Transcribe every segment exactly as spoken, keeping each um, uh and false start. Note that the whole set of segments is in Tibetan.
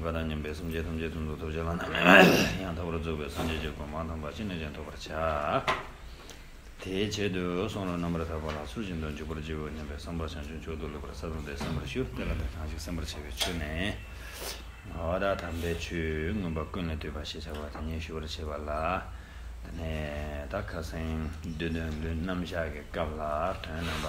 བ་དང་མཉམ་པའི་སེམས་ཅན་ཐམས་ཅད་དོན་དུ་ཐོབ་བྱ་བླ་ན་མེད་པའི་ཡང་དག་པར་རྫོགས་པའི་སངས་རྒྱས་ཀྱི་གོ་འཕང་དམ་པ་ཅི་ནས་ཀྱང་ཐོབ་པར་བྱ། དེའི་ཆེད་དུ་གསུང་རབ་རྣམ་པར་དག་པ་ལ་ཚུལ་བཞིན་དུ་འཇུག་པར་བགྱིའོ་སྙམ་པའི་བསམ་པ་བྱང་ཆུབ་མཆོག་ཏུ་ལེགས་པར་གསལ་བཏབ་སྟེ་གསན་པར་ཞུ། དེ་ལ་འདིར་གང་ཞིག་གསན་པར་བྱ་བའི་ཆོས་ནི། འོ་ད་དམ་པའི་ཆོས་མངོན་པ་ཀུན་ལས་བཏུས་པ་ཞེས་བྱ་བ་དེ་ཉིད་ཞུ་བར་བྱེད་པ་ལ། དེ་ནས་ད་ཁ་སང་བསྡུས་དོན་ལུས་རྣམ་གཞག་གི་སྐབས་ལ་དོན་རྣམ་པ་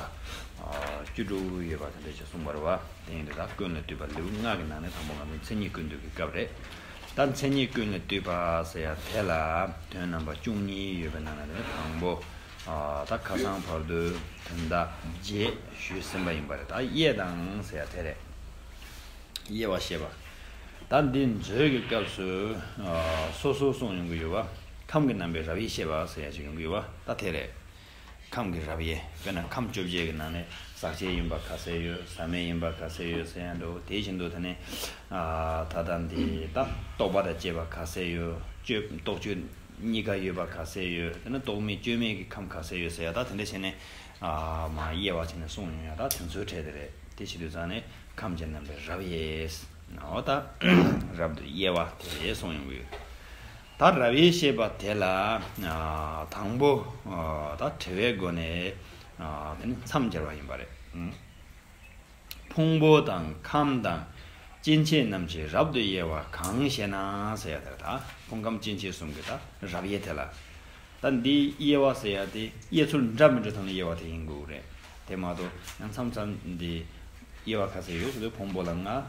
བཅུ་དྲུག་ཡོད་པ་དེ་འདྲ་ཞིག་གསུངས་པ་རེད་བ། དེ་ཡིན་དུས་ད་ཀུན་ལས་བཏུས་པ་ལེའུ་ལྔ་གི་ནང་ནས་དང་པོ་ང་ཚོ་མཚན་ཉིད་ཀུན་བཏུས་ཀྱི་སྐབས་རེད། ད་མཚན་ཉིད་ཀུན་ལས་བཏུས་པ་ཟེར་ཡ་དེ་ལ་དོན་རྣམ་པ་བཅུ་གཉིས་ཡོད་པའི་ནང་ནས་དང་པོ། ཨ། ད་ཁ་སང་བར་དུ་དོན་དག་བརྒྱད་ཞུས་ཟིན་པ་ཡིན་པ་རེད། ད་དབྱེ་དང་ཟེར་ཡ་དེ་རེད། དབྱེ་བ་བཤད་པ། ད་འདི་མཛོད་ཀྱི་སྐབས་སུ། ཨ། སོ་སོར་གསུངས་ཡོང་གི་ཡོད་པ། ཁམས་ཀྱི་རྣམ་པའི་རབ་དབྱེ་བཤད་པ་ཟེར་ཡ་ཅིག་ཡོང་གི་ཡོད་པ་ད་དེ་རེད། ཁམས་ཀྱི་རབ་དབྱེ། དཔེར་ན་ཁམས་བཅོ་བརྒྱད་ཀྱི་ནང་ནས་ཟག་བཅས་ཡིན་པ་ག་ཚད་ཡོད། ཟག་མེད་ཡིན་པ་ག་ཚད་ཡོད་ཟེར་ཡ་འདྲ་བོ། དེ་བཞིན་དུ་དེ་ནས། ཨ། ད་ལྟ་འདི་ད་རྟོག་པ་དང་བཅས་པ་ག་ཚད་ཡོད། གཅོད་རྟོག་གཅོད་གཉིས་ཀ་ཡོད་པ་ག་ཚད་ཡོད། དེ་ནས་རྟོག་མེད་གཅོད་མེད་ཀྱི་ཁམས་ག་ཚད་ཡོད་ཟེར་ཡ། ད་དེ་འདྲ་བྱས་ནས། ཨ། མར་དབྱེ་བ་བྱས་ནས་གསུངས་ཡོང་ཡ་ད་དེ་ཚོའི་གྲས་དེ་རེད། དེ་བྱེད་དུས་ཙང་ནས་ཁམས་ཀྱི་རྣམ་པའི་རབ་དབྱེ། འོ་ད་རབ་ཏུ་དབྱེ་བ་དེ་གསུངས་ཡོང་གི་ཡོད། ད་རབ་དབྱེ་བཤད་པ་དེ་ལ། ཨ། དང་པོ། ཨ། ད་དྲི་བའི་སྒོ་ནས། ཨ། དེ་ནི་མཚམས་སྦྱར་བ་ཡིན་པ་རེད། ཨང་། ཕུང་པོ་དང་ཁམས་དང་སྐྱེ་མཆེད་རྣམས་ཀྱི་རབ་ཏུ་དབྱེ་བ་གང་ཞེ་ན་ཟེར་ཡ་དེ་རེད། ད་ཕུང་ཁམས་སྐྱེ་མཆེད་གསུམ་གྱི་ད་རབ་དབྱེ་དེ་ལ། ད་འདིའི་དབྱེ་བ་ཟེར་ཡ་དེ་དབྱེ་ཚུལ་འདྲ་མི་འདྲ་ཐོག་ནས་དབྱེ་བ་དེ་ཡིན་དགོས་རེད། དེ་མ་གཏོགས་ཡང་མཚམས་མཚམས་འདི་དབྱེ་བ་ག་ཚད་ཡོད་ཟེར་དུས་ཕུང་པོ་ལ་ལྔ། ཨ།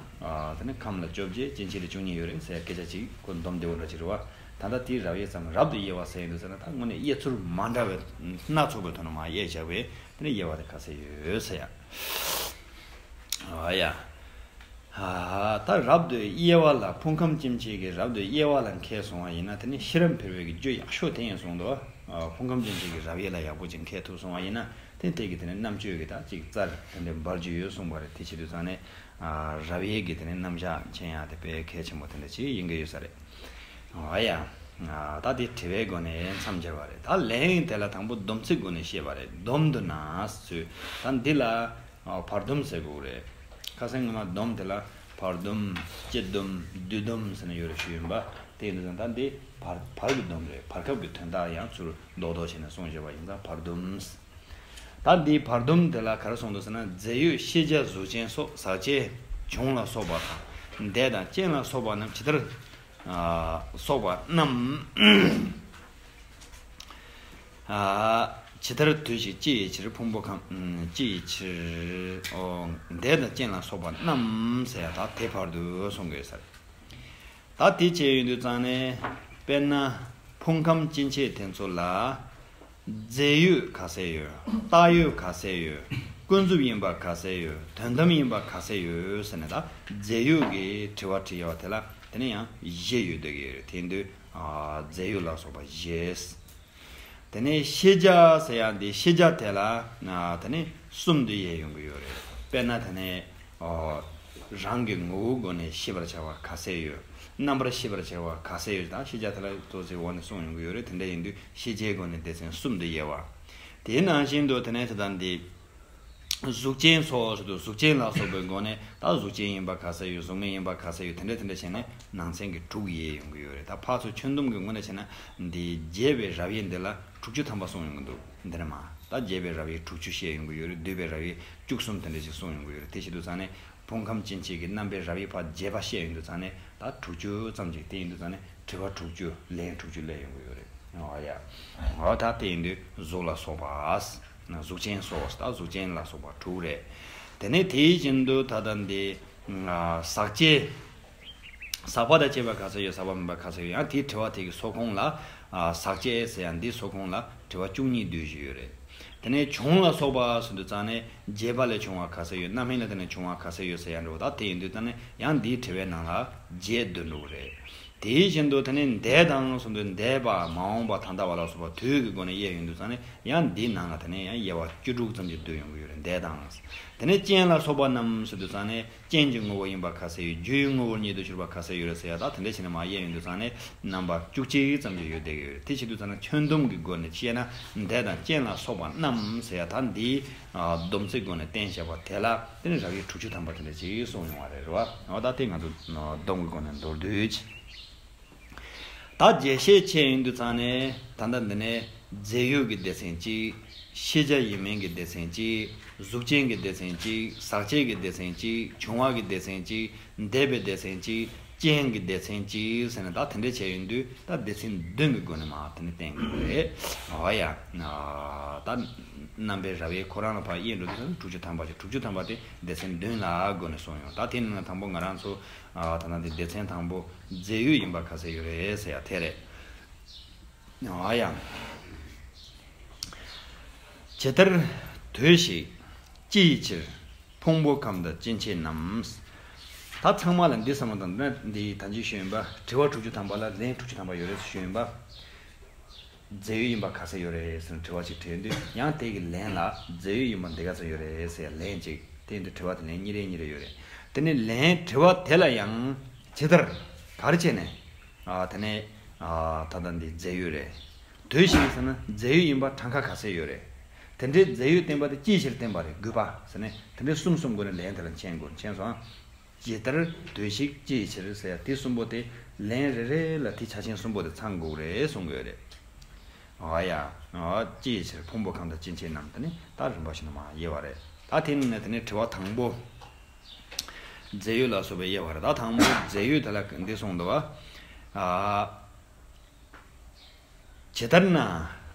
དེ་ནས་ཁམས་ལ་བཅོ་བརྒྱད། སྐྱེ་མཆེད་ལ་བཅུ་གཉིས་ཡོད་རེད་ཟེར་སྐད་ཆ་ཅིག་ཁོ་འདོམས་བདེ་བོ་འདྲ་ཅིག་རེད་བ། ད་ལྟ་དེའི་རབ་དབྱེ་ཙམ་རབ་ཏུ་དབྱེ་བ་ཟེར་ཡོང་དུས་ཟེར་ན། ད་དངོས་གནས་དབྱེ་ཚུལ་མ་འདྲ་བའི་སྣ་ཚོགས་པའི་ཐོག་ནས་མར་དབྱེ་བཞག་པས་དེ་ནས་དབྱེ་བ་དེ་ག་ཚད་ཡོད་ཟེར་ཡ། ཨ་ཡ། ཨ། ད་རབ་ཏུ་དབྱེ་བ་ལ། ཕུང་ཁམས་སྐྱེ་མཆེད་ཀྱི་རབ་ཏུ་དབྱེ་བ་ལ་མཁས་སོང་བ་ཡིན་ན། དེ་ནི་ཤེས་རབ་འཕེལ་བའི་གི་རྒྱུ་ཡག་ཤོས་དེ་ཡིན་གསུངས་འདུག། ཨ། ཕུང་ཁམས་སྐྱེ་མཆེད་ཀྱི་རབ་དབྱེ་ལ་ཡག་པོ་ཅིག་མཁས་ཐུབ་སོང་བ་ཡིན་ན། དེ་དེ་གི་དེ་ནི་རྣམ་དཔྱོད་ཀྱི་ད་ཅིག་རྩལ་དེ་འདྲའི་འབར་རྒྱུ་ཡོད་གསུངས་པ་རེད། དེ་བྱེད་དུས་ཙང་ནས། ཨ། རབ་དབྱེ་གི་དེ་ནི་རྣམ་གཞག་མཁྱེན་ཡ་དེ་དཔེ་གལ་ཆེན་པོ་དེ་འདྲ་ཅིག་ཡིན་གྱི་ཡོད་ས་རེད། ཨ་ཡ། ཨ། ད་དེ་དྲི་བའི་སྒོ་ནས་མཚམས་སྦྱར་བ་རེད། ད་ལན་དེ་ལ་དང་པོ་སྡོམ་ཚིག་སྒོ་ནས་བཤད་པ་རེད། སྡོམ་དུ་ན་ཟེར། ད་འདི་ལ། ཨ། བར་སྡོམ་ཟེར་དགོས་རེད། ཁ་སང་ངོ་མ་སྡོམ་དེ་ལ་བར་སྡོམ། སྤྱི་སྡོམ། བསྡུས་སྡོམ་ཟེར་ནས་ཡོད་རེད་ཞུས་ཡིན་པ། དེ་ཡིན་དུས་ཙང་ད་འདི་བར་བར་གྱི་སྡོམ་རེད། བར་སྐབས་ཀྱི་དོན་དག་ཡང་ཚུར་རྡོག་རྡོག་བྱས་ནས་གསུངས་བཞག་པ་ཡིན་ཙང་བར་སྡོམ། ད་འདི་བར་སྡོམ་དེ་ལ་ག་རེ་གསུངས་འདུག་ཟེར་ན། རྫས་ཡོད་ཤེས་བྱ་གཟུགས་ཅན་སོགས། ཟག་བཅས་བྱུང་ལ་སོགས་པ་དང་། འདས་དང་རྐྱེན་ལ་སོགས་པ་རྣམས། ཇི་ལྟར། ཨ། སོགས་པ་རྣམས། ཨ། ཇི་ལྟར་དུས་ཤིག་སྤྱི་ཡི་ཕྱིར། ཕུང་པོ་ཁམས་སྤྱི་ཡི་ཕྱིར། ཨོ། འདས་དང་རྐྱེན་ལ་སོགས་པ་རྣམས་ཟེར་ཡ་ད་དེ་བར་དུ་གསུང་གི་ཡོད་ས་རེད། ད་དེ་བྱས་ཡོང་དུས་ཙང་ནས། དཔེར་ན་ཕུང་ཁམས་སྐྱེ་མཆེད་དེ་ཚོ་ལ་རྫས་ཡོད་ག་ཚད་ཡོད། བཏགས་ཡོད་ག་ཚད་ཡོད། ཀུན་རྫོབ་ཡིན་པ་ག་ཚད་ཡོད། དོན་དམ་ཡིན་པ་ག་ཚད་ཡོད་ཟེར་ནས། ད་རྫས་ཡོད་ཀྱི་དྲི་བ་དྲི་ཡ་བ་དེ་ལ་དེ་ནས་ཡང་བཞི་ཡོད་བསྡད་ཀྱི་ཡོད་རེད། དེ་ཡིན་དུས། ཨ། རྫས་ཡོད་ལ་སོགས་པ་བཞི། དེ་ནས་ཤེས་བྱ་ཟེར་ཡ་འདི། ཤེས་བྱ་དེ་ལ། ཨ། དེ་ནས་གསུམ་དུ་དབྱེ་ཡོང་གི་ཡོད་རེད། དཔེར་ན་དེ་ནས། ཨོ། རང་གི་ངོ་བོའི་སྒོ་ནས་ཤེས་པར་བྱ་བ་ག་ཚད་ཡོད། རྣམ་པར་ཤེས་པར་བྱ་བ་ག་ཚད་ཡོད། ད་ཤེས་བྱ་དེ་ལ་ཏོག་ཙམ་འོག་ནས་གསུངས་ཡོང་གི་ཡོད་རེད། དེ་འདྲ་ཡིན་དུས་ཤེས་བྱའི་སྒོ་ནས་སྡེ་ཚན་གསུམ་དུ་དབྱེ་བ། དེའི་ནང་བཞིན་དུ་དེ་ནས་ད་ལྟ་འདི། གཟུགས་ཅན་སོགས་ཟེར་དུས། གཟུགས་ཅན་ལ་སོགས་པའི་སྒོ་ནས་ད་གཟུགས་ཅན་ཡིན་པ་ག་ཚད་ཡོད། གཟུགས་མེད་ཡིན་པ་ག་ཚད་ཡོད། དེ་འདྲ་དེ་འདྲ་བྱས་ནས་ནང་ཚན་གྱི་དྲུག་དབྱེ་ཡོང་གི་ཡོད་རེད། ད་ཕར་ཚུར་ཁྱོན་བསྡོམས་ཀྱི་ངོས་ནས་བྱས་ན། འདི་རྒྱས་པའི་རབ་དབྱེ་འདི་ལ་དྲུག་ཅུ་ཐམ་པ་གསུངས་ཡོང་གི་འདུག། འདི་ནས་མར་ད་རྒྱས་པའི་རབ་དབྱེ་དྲུག་ཅུ་བཤད་ཡོང་གི་ཡོད་རེད། བསྡུས་པའི་རབ་དབྱེ་བཅུ་གསུམ་དེ་འདྲ་ཞིག་གསུངས་ཡོང་གི་ཡོད་རེད། དེ་བྱེད་དུས་ཙང་ནས་ཕུང་ཁམས་སྐྱེ་མཆེད་ཀྱི་རྣམ་པའི་རབ་དབྱེ་ཕར་རྒྱས་པ་བཤད་ཡོང་དུས་ཙང་ནས་ད་དྲུག་ཅུ་ཙམ་ཅིག། དེ་ཡིན་དུས་ཙང་ནས་དྲི་བ་དྲུག་ཅུ། ལན་དྲུག་ཅུ་སླེབས་ཡོང་གི་ཡོད་རེད། འོ་ཡ། འོ་ད་དེ་ཡིན་དུས་གཟུགས་ལ་སོགས་པ། གཟུགས་ཅན་སོགས། ད་གཟུགས་ཅན་ལ་སོགས་པ་དྲུག་རེད། དེ་ནས་དེ་བཞིན་དུ་ད་ལྟ་འདི། ཨ། ཟག་བཅས། ཟག་པ་དང་བཅས་པ་ག་ཚད་ཡོད། ཟག་པ་མེད་པ་ག་ཚད་ཡོད། ཡང་དེའི་དྲི་བ་དེ་གི་སོགས་གོང་ལ། ཨ། ཟག་བཅས་ཟེར་ཡང་འདིའི་སོགས་གོང་ལ་དྲི་བ་བཅུ་གཉིས་བསྡུས་བཞག་ཡོད་རེད། དེ་ནས་བྱུང་ལ་སོགས་པ་ཟེར་དུས་ཙང་ནས་རྒྱས་པ་ལས་བྱུང་བ་ག་ཚད་ཡོད། རྣམ་སྨིན་ལ་བརྟེན་ནས་བྱུང་བ་ག་ཚད་ཡོད་ཟེར་ཡ་འདྲ་བོ། ད་དེ་ཡིན་དུས་ཙང་ནས་ཡང་འདིའི་དྲི་བའི་ནང་ལ་བརྒྱད་བསྡུས་འགྲོ་གི་རེད། དེ་བཞིན་དུ་དེ་ནས་འདས་དང་ཟེར་དུས། འདས་པ། མ་འོངས་པ། ད་ལྟ་བ་ལ་སོགས་པ་དུས་ཀྱི་སྒོ་ནས་དབྱེ་ཡོང་དུས་ཙང་ནས་ཡང་འདིའི་ནང་ལ་དེ་ནས་ཡང་དབྱེ་བ་བཅུ་དྲུག་ཙམ་ཅིག་བསྡུས་ཡོང་གི་ཡོད་རེད། འདས་དང་། དེ་ནས་སྤྱན་ལ་སོགས་པ་རྣམས་ཟེར་དུས་ཙང་ནས་སྤྱན་གྱི་ངོ་བོ་ཡིན་པ་ག་ཚད་ཡོད། རྒྱུ་ཡི་ངོ་བོར་ཉིད་དུ་གྱུར་པ་ག་ཚད་ཡོད་རེད་ཟེར་ཡ། ད་དེ་འདྲ་བྱས་ནས་མར་དབྱེ་ཡོང་དུས་ཙང་ནས་རྣམ་པ་བཅུ་གཅིག་ཙམ་ཅིག་ཡོད་བསྡད་ཀྱི་ཡོད་རེད། དེ་བྱེད་དུས་ཙང་ནས་ཁྱོན་བསྡོམས་ཀྱི་སྒོ་ནས་བཤད་ན་འདས་དང་སྤྱན་ལ་སོགས་པ་རྣམས་ཟེར་ཡ། ད་འདིའི་ཨ་སྡོམ་ཚིག་སྒོ་ནས་བསྟན་བཞག་པ་དེ་ལ་དེ་ནི་རབ་དབྱེ་དྲུག་ཅུ་ཐམ་པ་དེ་འདྲ་ཅིག་གསུངས་ཡོང་བ་རེད། རེད་བ། འོ་ད་དེ་ང་ཚོ་སྡོམ་གྱི་སྒོ་ནས་མདོར་བསྡུས་ཅིག་ད་རྒྱས་བཤད་བྱས་ཡོང་དུས་ཙང་ནས་ད་ལྟ་འདི་ནས་རྫས་ཡོད་ཀྱི་སྡེ་ཚན་གཅིག་ཤེས་བྱ་ཡིན་མིན་གྱི་སྡེ་ཚན་གཅིག་གཟུགས་ཅན་གྱི་སྡེ་ཚན་གཅིག་ཟག་བཅས་ཀྱི་སྡེ་ཚན་གཅིག་བྱུང་བ་གི་སྡེ་ཚན་གཅིག་འདས་པའི་སྡེ་ཚན་གཅིག་རྐྱེན་གྱི་སྡེ་ཚན་གཅིག་ཟེར་ནས་ད་དེ་འདྲ་བྱས་ཡོང་དུས་ད་སྡེ་ཚན་བདུན་གྱི་སྒོ་ནས་མར་དེ་ནས་བསྟན་གྱི་རེད། འོ་ཡ། ད་རྣམ་པའི་རབ་དབྱེ་ཁོ་རང་ལ་ཕར་དབྱེ་འགྲོ་དུས་དྲུག་ཅུ་ཐམ་པ་ཅིག་དྲུག་ཅུ་ཐམ་པ་དེ་སྡེ་ཚན་བདུན་ལ་སྒོ་ནས་གསུངས་ཡོང་། ད་དེ་ནང་ནས་དང་པོ་ང་རང་ཚོ་ད་ལྟ་འདི་སྡེ་ཚན་དང་པོ་རྫས་ཡོད་ཡིན་པ་ག་ཚད་ཡོད་རེད་ཟེར་ཡ་དེ་རེད། ཨ་ཡང་། ཇི་ལྟར་དུས་ཤིག་ཅི་ཡི་ཕྱིར། ཕུང་པོ་ཁམས་དང་སྐྱེ་མཆེད་རྣམས། ད་ཚང་མ་ལ་འདི་བསམ་བློ་བཏང་ན་འདི་ད་ཅི་ཞུས་ཡིན་པ། དྲི་བ་དྲུག་ཅུ་ཐམ་པ་ལ་ལན་དྲུག་ཅུ་ཐམ་པ་ཡོད་རེད་ཞུས་ཡིན་པ། རྫས་ཡོད་ཡིན་པ་ག་ཚད་ཡོད་རེད་ཟེར་ནས་དྲི་བ་ཅིག་དྲིས་དུས་ཡང་དེ་གི་ལན་ལ་རྫས་ཡོད་ཡིན་པ་འདི་ག་ཚོད་ཡོད་རེད་ཟེར་ལན་ཅིག་དེ་ཡིན་དུས་དྲི་བ་དེ་ལན་གཉིས་རེ་གཉིས་རེ་ཡོད་རེད། དེ་ནས་ལན་དྲི་བ་དེ་ལ་ཡང་ཇི་ལྟར་ག་རེ་བྱས་ནས། ཨ་དེ་ནས་ཨ་ད་ལྟ་འདི་རྫས་ཡོད་རེད། དུས་ཤིག་ཟེར་ན་རྫས་ཡོད་ཡིན་པ་གྲངས་ཀ་ག་ཚད་ཡོད་རེད། དེ་འདྲའི་རྫས་ཡོད་བསྟན་པ་དེ་ཅིའི་ཕྱིར་བསྟན་པ་རེད། དགོས་པ་ཟེར་ནས་དེ་འདྲའི་གསུམ་གསུམ་སྒོ་ནས་ལན་དེ་ལ་མཁྱེན་དགོས། མཁྱེན་སོང་ཨ། ཇི་ལྟར་དུས་ཤིག་ཅིའི་ཕྱིར་ཟེར་ཡ་དེ་གསུམ་པོ་དེ་ལན་རེ་རེ་ལ་དེ་ཆ་ཆེན་གསུམ་པོ་དེ་ཚང་དགོས་རེད་གསུང་གི་ཡོད་རེད། ཨ་ཡ། ཨ་ཅིའི་ཕྱིར་ཕུང་པོ་ཁམས་དང་སྐྱེ་མཆེད་རྣམས་དེ་ནི་ད་རིམ་པ་བཞིན་དུ་མར་དབྱེ་བ་རེད། ད་དེ་ནི་དེ་ནི་དྲི་བ་དང་པོ། རྫས་ཡོད་ལ་སོགས་པའི་དབྱེ་བ་རེད། ད་དང་པོ་རྫས་ཡོད་དེ་ལ་འདི་གསུངས་འདུག་བ། ཨ། ཇི་ལྟར་ན་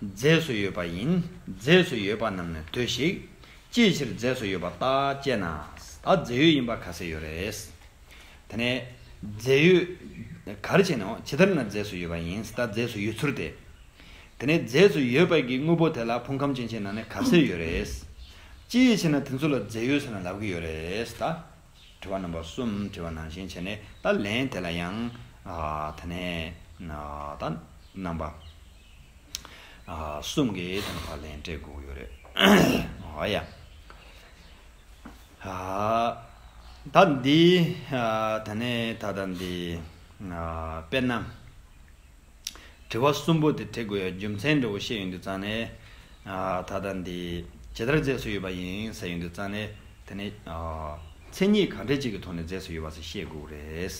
རྫས་སུ་ཡོད་པ་ཡིན། རྫས་སུ་ཡོད་པ་རྣམས་ནི་དུས་ཤིག་ཅིའི་ཕྱིར་རྫས་སུ་ཡོད་པ་ལྟ་ཅེ་ན། ད་རྫས་ཡོད་ཡིན་པ་ག་ཚད་ཡོད་རེད། དེ་ནས་རྫས་ཡོད་ག་རེ་བྱས་ནའང་ཇི་ལྟར་ན་རྫས་སུ་ཡོད་པ་ཡིན། ད་རྫས་སུ་ཡོད་ཚུལ་དེ། དེ་ནས་རྫས་སུ་ཡོད་པ་གི་དངོས་པོ་དེ་ལ་ཕུང་ཁམས་སྐྱེ་མཆེད་རྣམས་ནི་ག་ཚད་ཡོད་རེད། ཅིའི་ཕྱིར་ན་དེ་ཚོ་ལ་རྫས་ཡོད་ཟེར་ན་ལབ་ཀྱི་ཡོད་རེད་ད། དྲི་བ་རྣམ་པ་གསུམ་དྲི་བ་ནང་བཞིན་བྱས་ནས་ད་ལན་དེ་ལ་ཡང་ཨ་དེ་ནས་ཨ་ད་རྣམ་པ་ཨ་གསུམ་གྱིས་དེ་ནས་ཕར་ལན་སྤྲད་དགོས་ཡོད་རེད། ཨ་ཡ། ཨ་ད་འདི་ཨ་དེ་ནས་ད་ལྟ་འདི་ཨ་དཔེར་ན། དྲི་བ་གསུམ་པོ་དེ་དྲི་དགོས་ཡ་རྒྱུ་མཚན་འདྲ་བོ་བཤད་ཡོང་དུས་ཙང་ནས། ཨ་ད་ལྟ་འདི་ཇི་ལྟར་རྫས་སུ་ཡོད་པ་ཡིན་ཟེར་ཡོང་དུས་ཙང་ནས་དེ་ནི་ཨ་མཚན་ཉིད་གང་འདྲ་ཅིག་གི་ཐོག་ནས་རྫས་སུ་ཡོད་པ་ཟེར་བཤད་དགོས་རེད།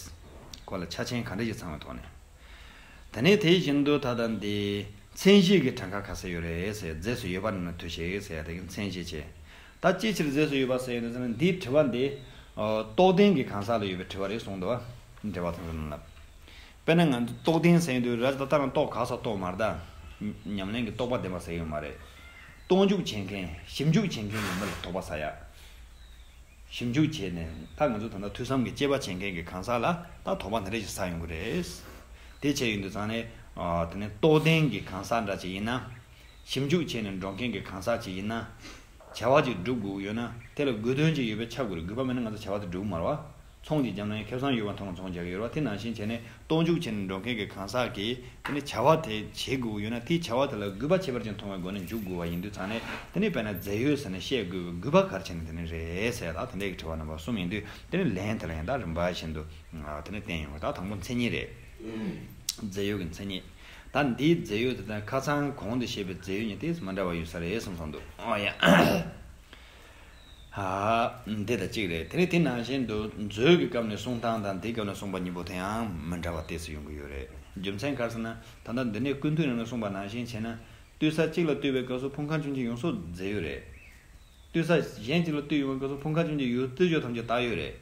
ཁོ་ལ་ཆ་ཆེན་གང་འདྲ་ཅིག་ཚང་བའི་ཐོག་ནས། དེ་ནས་དེ་བཞིན་དུ་ད་ལྟ་འདི་མཚན་གཞི་གི་གྲངས་ཀ་ག་ཚད་ཡོད་རེད་ཟེར། རྫས་སུ་ཡོད་པ་རྣམས་ནི་དུས་ཤིག་ཟེར་ཡ་དེ་གི་མཚན་གཞི་བྱས། ད་ཅིའི་ཕྱིར་རྫས་སུ་ཡོད་པ་ཟེར་ཡོང་དུས་ཙང་ནས་འདིའི་དྲི་བ་འདི་ཨ་རྟོགས་ལྡན་གྱི་གང་ཟག་ལ་ཡོད་པའི་དྲི་བ་རེད་གསུངས་འདུག་བ། འགྲེལ་པ་དང་ལ། དཔེར་ན་ང་ཚོ་རྟོགས་ལྡན་ཟེར་དུས་ར་ད་ལྟ་རང་རྟོགས་ག་ས་རྟོགས་མ་རེད་ད། ཉམས་ལེན་གྱི་རྟོགས་པ་ལྡན་པ་ཟེར་ཡོད་མ་རེད། རྟོག་འཇུག་བྱེད་མཁན་ཞིབ་འཇུག་བྱེད་མཁན་གྱི་མི་ལ་དོགས་པ་ཟ་ཡ། ཞིབ་འཇུག་བྱས་ནས་ད་ང་ཚོ་ད་ལྟ་ཐོས་བསམ་གྱི་དཔྱད་པ་བྱེད་མཁན་གྱི་གང་ཟག་ལ་ད་དོགས་པ་འདི་འདྲ་ཞིག་ཟ་ཡོང་གི་རེད། དེ་བྱས་ཡོང་དུས་ཙང་ནས་ཨ་དེ་ནས་རྟོགས་ལྡན་གྱི་གང་ཟག་འདྲ་ཅིག་ཡིན་ན། ཞིབ་འཇུག་བྱས་ནས་འགྲོ་མཁན་གྱི་གང་ཟག་ཅིག་ཡིན་ན། བྱ་བ་ཅིག་སྒྲུབ་དགོས་ཡོད་ན་དེ་ལ་དགོས་དོན་ཅིག་ཡོད་པའི་ཆ་དགོས་རེད། དགོས་པ་མེད་ན་ང་ཚོ་བྱ་བ་དེ་སྒྲུབ་མ་རེད་བ། ཚོང་ཅིག་བརྒྱབ་ན་ཡང་ཁེ་བཟང་ཡོད་པ་མཐོང་ན་ཚོང་རྒྱག་གི་ཡོད་རེད་བ། དེ་ནང་བཞིན་བྱས་ནས་རྟོག་འཇུག་བྱས་ནས་འགྲོ་མཁན་གྱི་གང་ཟག་གིས་དེ་ནི་བྱ་བ་དེ་བྱེད་དགོས་ཡོད་ན་དེའི་བྱ་བ་དེ་ལ་དགོས་པ་ཁྱད་པར་ཅན་མཐོང་བའི་སྒོ་ནས་འཇུག་དགོས་པ་ཡིན་དུས་ཙང་ནས་དེ་ནི་དཔེར་ན་རྫས་ཡོད་ཟེར་ནས་བཤད་དགོས་པའི་དགོས་པ་ག་རེ་བྱས་ནས་དེ་ནི་རེད་ཟེར་ད་དེ་འདྲའི་གི་དྲི་བ་རྣམ་པ་གསུམ་ཡིན་དུས་དེ་ནི་ལན་དེ་ལ་ཡང་ད་རིམ་པ་བཞིན་དུ་དེ་ནི་བསྟན་ཡོང་གི། ད་དང་པོ་མཚན་ཉིད་རེད། རྫས་ཡོད་ཀྱི་མཚན་ཉིད། ད་འདིའི་རྫས་ཡོད་དེ་དང་ཁ་སང་གོང་དུ་བཤད་པའི་རྫས་ཡོད་གཉིས་དེ་མ་འདྲ་བ་ཡོད་ས་རེད་གསུངས་སོང་འདུག་ཨོ་ཡ། ཨ། འདི་དང་གཅིག་རེད། དེ་ནི་དེ་ནང་བཞིན་དུ་མཛོད་ཀྱི་སྐབས་ནས་གསུང་སྟངས་དང་འདིའི་སྐབས་ནས་གསུངས་པ་གཉིས་པོ་དེ་ཡང་མི་འདྲ་བ་ཏོག་ཙམ་ཡོང་གི་ཡོད་རེད། རྒྱུ་མཚན་ག་རེ་ཟེར་ན་ད་ལྟ་འདི་ནས་ཀུན་བཏུས་ནང་ནས་གསུངས་པ་ནང་བཞིན་བྱས་ན་ལྟོས་ས་གཅིག་ལ་ལྟོས་པའི་སྐབས་སུ་ཕུང་ཁམས་ཆུང་ཆུང་ཡོངས་སུ་རྫས་ཡོད་རེད། ལྟོས་ས་གཞན་གཅིག་ལ་ལྟོས་ཡོང་བའི་སྐབས་སུ་ཕུང་ཁམས་ཆུང་ཆུང་ཡོད་ལྟོས་བརྗོད་ཐམས་ཅད་བཏགས་ཡོད་རེད།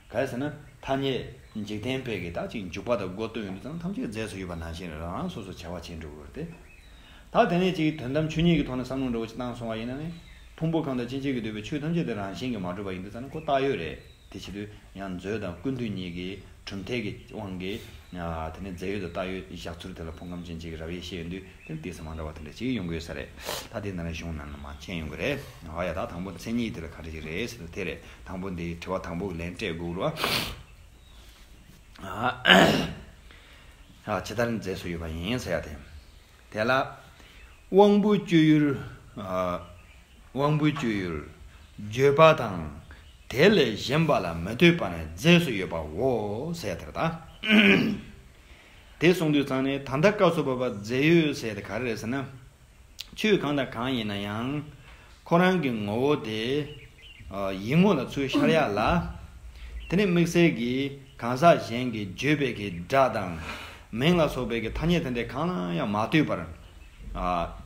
ག་རེ་ཟེར་ན་ཐ་སྙད་འཇིག་རྟེན་པའི་གི་ད་ཅིག་འཇུག་པ་དང་སྒོ་སྟོན་ཡོང་དུས་ཙང་ཐམས་ཅད་རྫས་སུ་ཡོད་པ་ནང་བཞིན་རང་རང་སོ་སོ་བྱ་བ་བྱེད་འགྲོ་དགོས་རེད་དེ། ད་དེ་ནས་ཅིག་དོན་དམ་ཆོས་ཉིད་ཀྱི་ཐོག་ནས་བསམ་བློ་འདྲ་བོ་ཅིག་བཏང་སོང་བ་ཡིན་ན་ནི། ཕུང་པོ་ཁམས་དང་སྐྱེ་མཆེད་ཀྱིས་བསྡུས་པའི་ཆོས་ཐམས་ཅད་དེ་རང་བཞིན་གྱིས་མ་གྲུབ་པ་ཡིན་དུས་ཙང་ནི་ཁོ་བཏགས་ཡོད་རེད། དེ་བྱེད་དུས་ཡང་མཛོད་དང་ཀུན་བཏུས་གཉིས་ཀྱི་གྲུབ་མཐའི་གི་དབང་གིས་དེ་ནས་རྫས་ཡོད་དུ་བཏགས་ཡོད་བཞག་ཚུལ་དེ་ལ་ཕུང་ཁམས་ཅན་གཅིག་གི་རབ་དབྱེ་བཤད་ཡོང་དུས་དེ་ནི་ཏོག་ཙམ་མ་འདྲ་བ་དེ་འདྲ་ཅིག་ཡོང་གི་ཡོད་ས་རེད། ད་དེ་ནང་ལ་གཞུང་ནང་ལ་མར་མཁྱེན་ཡོང་གི་རེད། ཨ་ཡ། ད་དང་པོ་མཚན་ཉིད་དེ་ལ་ག་འདྲ་ཞིག་རེད་ཟེར་ན་དེ་རེད། དང་པོ་འདི་དྲི་བ་དང་པོ་གི་ལན་སྤྲད་དགོས་རེད་བ། ཨ། ཇི་ལྟར་རྫས་སུ་ཡོད་པ་ཡིན་ཟེར་ཡ་དེ། དེ་ལ་དབང་པོའི་སྤྱོད་ཡུལ། ཨ། དབང་པོའི་སྤྱོད་ཡུལ། བརྗོད་པ་དང་། དེ་ལས་གཞན་པ་ལ་མི་ལྟོས་པ་ནི་རྫས་སུ་ཡོད་པའོ་ཟེར་དེ་རེད་ད། དེ་གསུངས་དུས་ཙང་ནས་ད་ལྟ་སྐབས་སུ་བབ་པ་རྫས་ཡོད་ཟེར་དེ་ག་རེ་རེད་ཟེར་ན། ཆོས་གང་དང་གང་ཡིན་ན་ཡང་ཁོ་རང་གི་ངོ་བོ་དེ་ཡིད་ངོ་ལ་ཚུར་ཤར་ཡག་ལ། དེ་ནས་དམིགས་བསལ་གྱིས་གང་ཟག་གཞན་གྱིས་བརྗོད་པའི་གི་སྒྲ་དང་མིང་ལ་སོགས་པའི་གི་ཐ་སྙད་དེ་འདྲ་གང་ལ་ཡང་མ་ལྟོས་པར།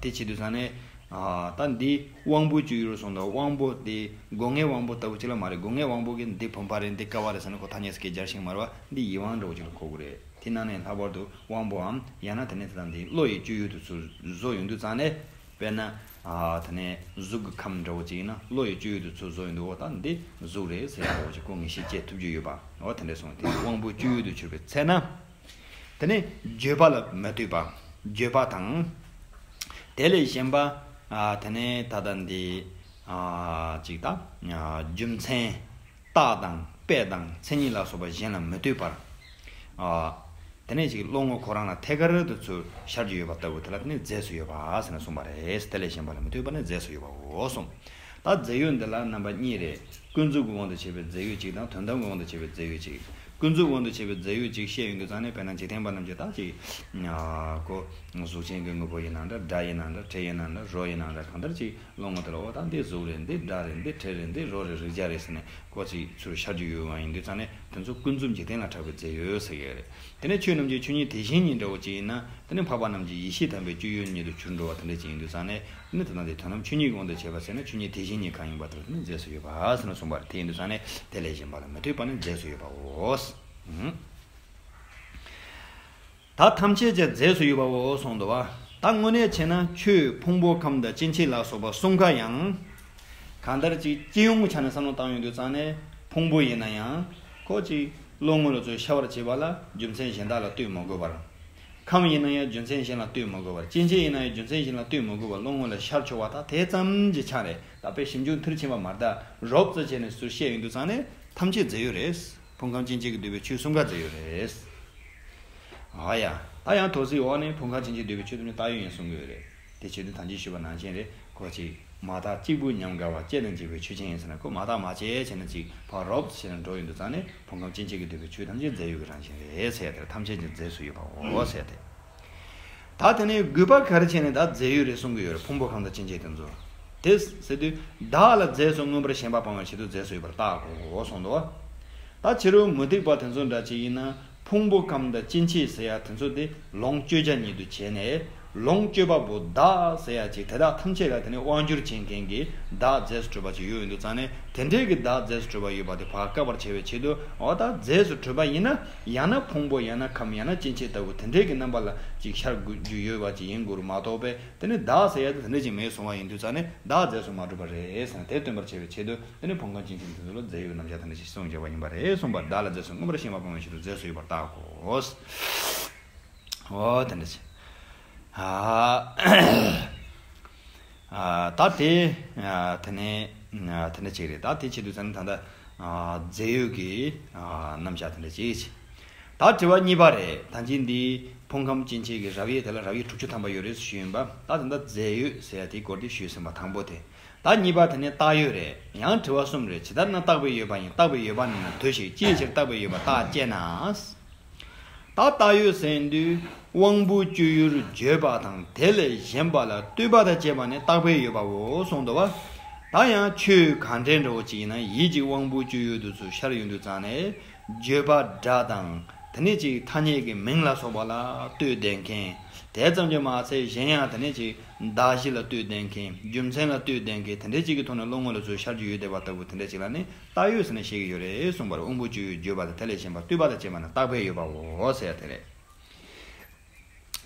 དེ་བྱེད་དུས་ཙང་ནས། ད་འདི་དབང་པོའི་སྤྱོད་ཡུལ་གསུངས་འདུག། དབང་པོ་དེ་སྒོ་ལྔའི་དབང་པོ་ལྟ་བུ་ཅིག་ལ་མ་རེད། སྒོ་ལྔའི་དབང་པོ་གི་འདི་བུམ་པ་རེད། འདི་ཀ་བ་རེད་ཟེར་ན་ཁོ་ཐ་སྙད་སྐད་སྦྱར་ཤེས་མ་རེད་བ། འདི་ཡིད་དབང་འདྲ་བོ་ཅིག་ལ་གོ་དགོས་རེད། དེ་ནང་ནས་ལྷག་པར་དུ་དབང་པོའམ་ཡང་ན་དེ་ནས་ད་ལྟ་འདི་བློ་ཡི་སྤྱོད་ཡུལ་དུ་ཚུར་བཟོ་ཡོང་དུས་ཙང་ནས། དཔེར་ན། དེ་ནས་གཟུགས་ཀྱི་ཁམས་འདྲ་བོ་ཅིག་ཡིན་ན་བློ་ཡི་སྤྱོད་ཡུལ་དུ་ཚུར་བཟོ་ཡོང་དུས་འོ་ད་འདི་གཟུགས་རེད་ཟེར་ཡག་འདྲ་བོ་ཅིག་ཁོ་ངེས་ཤེས་སྐྱེ་ཐུབ་རྒྱུ་ཡོད་པ། འོ་དེ་འདྲ་སོང་དེ་དབང་པོའི་སྤྱོད་ཡུལ་དུ་གྱུར་པའི་ཚེ་ན། དེ་ནས་བརྗོད་པ་ལ་མི་ལྟོས་པ། བརྗོད་པ་དང་། དེ་ལས་གཞན་པ། དེ་ནས་ད་ལྟ་འདི། ཅིག་ད། རྒྱུ་མཚན། རྟགས་དང་དཔེ་དང་མཚན་ཉིད་ལ་སོགས་པ་གཞན་ལ་མི་ལྟོས་པར། ཨ། དེ་ནས་ཅིག་བློ་ངོར་ཁོ་རང་ལ་ཐད་ཀར་དུ་ཚུར་ཤར་རྒྱུ་ཡོད་པ་ལྟ་བུ་དེ་ལ་དེ་ནི་རྫས་སུ་ཡོད་པ་ཟེར་ནས་གསུངས་པ་རེད། དེ་ལས་གཞན་པ་ལ་མི་ལྟོས་པ་ནི་རྫས་སུ་ཡོད་པའོ་གསུངས། ད་རྫས་ཡོད་འདི་ལ་རྣམ་པ་གཉིས་རེད། ཀུན་རྫོབ་ཀྱི་དབང་དུ་བྱས་པའི་རྫས་ཡོད་ཅིག་དང་དོན་དམ་གྱི་དབང་དུ་བྱས་པའི་རྫས་ཡོད་ཅིག། ཀུན་རྫོབ་དབང་དུ་བྱས་པའི་རྫས་ཡོད་ཅིག་བཤད་ཡོང་དུས་ཙང་ནས་དཔེར་ན་འཇིག་རྟེན་པ་རྣམས་ཀྱིས་ད་ཅིག་ཨ། ཁོ། གཟུགས་ཅན་གྱི་དངོས་པོ་ཡིན་ན་འདྲ། སྒྲ་ཡིན་ན་འདྲ། དྲི་ཡིན་ན་འདྲ། རོ་ཡིན་ན་འདྲ། གང་ལྟར་ཅིག་བློ་ངོ་དེ་ལ་འོ་ད་འདི་གཟུགས་རེད། འདི་སྒྲ་རེད། འདི་དྲི་རེད། འདི་རོ་རེད། རེག་བྱ་རེད་ཟེར་ནས་ཁོ་ཅིག་ཚུར་ཤར་རྒྱུ་ཡོད་པ་ཡིན་དུས་ཙང་ནས་དེ་ཚོ་ཀུན་རྫོབ་འཇིག་རྟེན་ལ་གྲགས་པའི་རྫས་ཡོད་ཟེར་གྱི་རེད། དེ་ནས་ཆོས་རྣམས་ཀྱི་ཆོས་ཉིད་དེ་བཞིན་ཉིད་འདྲ་བོ་ཅིག་ཡིན་ན། དེ་ནས་འཕགས་པ་རྣམས་ཀྱི་ཡེ་ཤེས་དམ་པའི་སྤྱོད་ཡུལ་ཉིད་དུ་གྱུར་འགྲོ་བ་དེ་འདྲ་ཅིག་ཡིན་དུས་ཙང་ནས། དེ་ནས་དེ་དང་དེ་དོན་དམ་ཆོས་ཉིད་ཀྱི་དབང་དུ་བྱས་པ་ཟེར་ན་ཆོས་ཉིད་དེ་བཞིན་ཉིད་གང་ཡིན་པ་དེ་ལ་དེ་ནི་རྫས་སུ་ཡོད་པ་ཟེར་ནས་གསུངས་པ་རེད། དེ་ཡིན་དུས་ཙང་ནས་དེ་ལས་གཞན་པ་ལ་མི་ལྟོས་པ་ནི་རྫས་སུ་ཡོད་པའོ། ད་ཐམས་ཅད་ཀྱང་རྫས་སུ་ཡོད་པའོ་གསུངས་འདུག་བ། ད་དངོས་གནས་བྱས་ན་ཆོས་ཕུང་པོ་ཁམས་དང་སྐྱེ་མཆེད་ལ་སོགས་པ་གསུམ་ཀ་ཡང་། གང་ལྟར་ཅིག་སྤྱི་ཡོངས་ཀྱི་ཆ་ནས་བསམ་བློ་བཏང་ཡོང་དུས་ཙང་ནས་ཕུང་པོ་ཡིན་ན་ཡང་ཁོ་ཅིག་བློ་ངོ་ལ་ཚུར་ཤར་བར་བྱེད་པ་ལ་རྒྱུ་མཚན་གཞན་དག་ལ་ལྟོས་མི་དགོས་པར། ཁམས་ཡིན་ན་ཡང་རྒྱུ་མཚན་གཞན་ལ་ལྟོས་མི་དགོས་པར། སྐྱེ་མཆེད་ཡིན་ན་ཡང་རྒྱུ་མཚན་གཞན་ལ་ལྟོས་མི་དགོས་པར་བློ་ངོ་ལ་ཤར་ཆོག་པ་དང་དེ་ཙམ་གྱི་ཆ་ནས་ད་དཔེ་ཞིབ་འཇུག་མཐིལ་ཕྱིན་པ་མ་རེད་ད། རོབ་ཙམ་བྱས་ནས་ཚུར་བཤད་ཡོང་དུས་ཙང་ནས་ཐམས་ཅད་རྫས་ཡོད་རེད། ཕུང་ཁམས་སྐྱེ་མཆེད་ཀྱིས་བསྡུས་པའི་ཆོས་གསུམ་ཀ་རྫས་ཡོད་རེད། ཨ་ཡ། ད་ཡང་དོ་ཚིག་འོག་ནས་ཕུང་ཁམས་སྐྱེ་མཆེད་བསྡུས་པའི་ཆོས་ཐམས་ཅད་རྟགས་ཡོད་ཡིན་གསུང་གི་ཡོད་རེད། དེ་བྱེད་དུས་ད་ཅི་ཞུས་པ་ནང་བཞིན་རེད། ཁོ་ཅིག་མ་བརྟགས་གཅིག་པུ་ཉམས་དགའ་བ་སྐྱེ་དང་འཇིག་པའི་ཆོས་ཅན་ཡིན་ཟེར་ན་ཁོ་མ་བརྟགས་མ་དཔྱད་བྱས་ན་ཅིག་ཕར་རོབ་ཙམ་བྱས་ན་འགྲོ་ཡོང་དུས་ཙང་ནས་ཕུང་ཁམས་སྐྱེ་མཆེད་ཀྱིས་བསྡུས་པའི་ཆོས་ཐམས་ཅད་རྫས་ཡོད་ཀྱི་རང་བཞིན་རེད་ཟེར་ཡ་དེ་རེད། ཐམས་ཅད་ཀྱང་རྫས་སུ་ཡོད་པའོ་ཟེར་ཡ་དེ། ད་དེ་ནས་དགོས་པ་ག་རེ་བྱས་ནས་ད་རྫས་ཡོད་རེད་གསུང་གི་ཡོད་རེད། ཕུང་པོ་ཁམས་དང་སྐྱེ་མཆེད་དེ་ཚོ། དེ་ཟེར་དུས་བདག་ལ་རྫས་སུ་མངོན་པར་ཞེན་པ་སྤང་བའི་ཆེད་དུ་རྫས་སུ་ཡོད་པར་བརྟག་གོ་གསུངས་འདུག། ད་ཕྱི་རོལ་མུ་སྟེགས་པ་དེ་ཚོ་འདྲ་ཅིག་ཡིན་ན་ཕུང་པོ་ཁམས་དང་སྐྱེ་མཆེད་ཟེར་ཡ་དེ་ཚོ་དེ་ལོངས་སྤྱོད་བྱ་ཉིད་དུ་བྱས་ནས་ལོངས་སྤྱོད་པ་པོ་བདག་ཟེར་ཡ་ཅིག་དེ་དག་ཐམས་ཅད་ལ་དེ་ནས་དབང་སྒྱུར་བྱེད་མཁན་གྱི་བདག་རྫས་སུ་གྲུབ་པ་ཅིག་ཡོད་ཡོང་དུས་ཙང་ནས་དེ་འདྲའི་གི་བདག་རྫས་སུ་གྲུབ་པ་ཡོད་པ་དེ་ཕར་བཀག་པར་བྱ་བའི་ཆེད་དུ་འོ་ད་རྫས་སུ་གྲུབ་པ་ཡིན་ན། ཡང་ན་ཕུང་པོ་ཡང་ན་ཁམས་ཡང་ན་སྐྱེ་མཆེད་ལྟ་བུ་དེ་འདྲའི་གི་རྣམ་པ་ལ་ཅིག་ཤར་དགོས་རྒྱུ་ཡོད་པ་ཅིག་ཡིན་དགོས་རུ་མ་གཏོགས་པས་དེ་ནི་བདག་ཟེར་ཡ་དེ་དེ་འདྲ་ཅིག་མེད་སོང་བ་ཡིན་དུས་ཙང་ནས་བདག་རྫས་སུ་མ་གྲུབ་པ་རེད་ཟེར་ན་དེ་སྟོན་པར་བྱ་བའི་ཆེད་དུ་དེ་ནི་ཕུང་ཁམས་སྐྱེ་མཆེད་དེ་ཚོ་ལ་རྫས་ཡོད་རྣམ་གཞག་དེ་འདྲ་ཞིག་གསུངས་བྱས་པ་ཡིན་པ་རེད་གསུངས་པར་བདག་ལ་རྫས་སུ་མངོན་པར་ཞེན་པ་སྤོང་བའི་ཕྱིར་དུ་རྫས་སུ་ཡོད་པར་བརྟག་གོ། འོ་དེ་འདྲ་ཅིག་ཨ། ཨ། ད་དེ། ཨ། དེ་ནས། ཨ། དེ་འདྲ་ཅིག་རེད། ད་དེ་བྱེད་དུས་ཙང་ནས་ད་ལྟ། ཨ། རྫས་ཡོད་ཀྱི། ཨ། རྣམ་གཞག་དེ་འདྲ་ཅིག་ད་དྲི་བ་གཉིས་པ་རེད། ད་ཅི་འདི་ཕུང་ཁམས་སྐྱེ་མཆེད་ཀྱི་རབ་དབྱེ་དེ་ལ་རབ་དབྱེ་དྲུག་ཅུ་ཐམ་པ་ཡོད་རེད་ཞུས་ཡིན་པ། ད་ད་ལྟ་རྫས་ཡོད་ཟེར་ཡ་དེའི་སྐོར་དེ་ཞུས་ཟིན་པ་དང་པོ་དེ། ད་གཉིས་པ་དེ་ནས་བཏགས་ཡོད་རེད། ཡང་དྲི་བ་གསུམ་རེད། ཇི་ལྟར་ན་བཏགས་པའི་ཡོད་པ་ཡིན། བཏགས་པའི་ཡོད་པ་ནི་ན་དུ་ཞིག་ཅིའི་ཕྱིར་བཏགས་པའི་ཡོད་པ་བཏགས་ཅེ་ན། ད་བཏགས་ཡོད་ཟེར་དུས་དབང་པོའི་སྤྱོད་ཡུལ་བརྗོད་པ་དང་དེ་ལས་གཞན་པ་ལ་ལྟོས་པ་དང་བཅས་པ་ནི་བཏགས་པའི་ཡོད་པའོ་གསུངས་འདུག་བ། ད་ཡང་ཆོས་གང་འདྲ་འདྲ་བོ་ཅིག་ཡིན་ན་ཡིད་ཀྱི་དབང་པོའི་སྤྱོད་ཡུལ་དུ་ཚུར་ཤར་ཡོང་དུས་ཙང་ནས་བརྗོད་པ་སྒྲ་དང་དེ་ནས་ཅིག་ཐ་སྙད་ཀྱི་མིང་ལ་སོགས་པ་ལ་ལྟོས་བསྡད་མཁན། དེ་ཙམ་གྱིས་མ་ཚད་གཞན་ཡང་དེ་ནས་ཅིག་གདགས་གཞི་ལ་ལྟོས་ལྡན་མཁན། རྒྱུ་མཚན་ལ་ལྟོས་ལྡན་མཁན་དེ་འདྲའི་ཅིག་གི་ཐོག་ནས་བློ་ངོ་ལ་ཚུར་ཤར་རྒྱུ་ཡོད་བསྡད་པ་ལྟ་བུ་དེ་འདྲ་ཅིག་ལ་ནི་བཏགས་ཡོད་ཟེར་ནས་བཤད་ཀྱི་ཡོད་རེད་གསུངས་པ་རེད། དབང་པོའི་སྤྱོད་ཡུལ་བརྗོད་པ་དང་དེ་ལས་གཞན་པ་ལྟོས་པ་དང་བཅས་པ་ནི་བཏགས་པའི་ཡོད་པའོ་ཟེར་ཡ་དེ་རེད།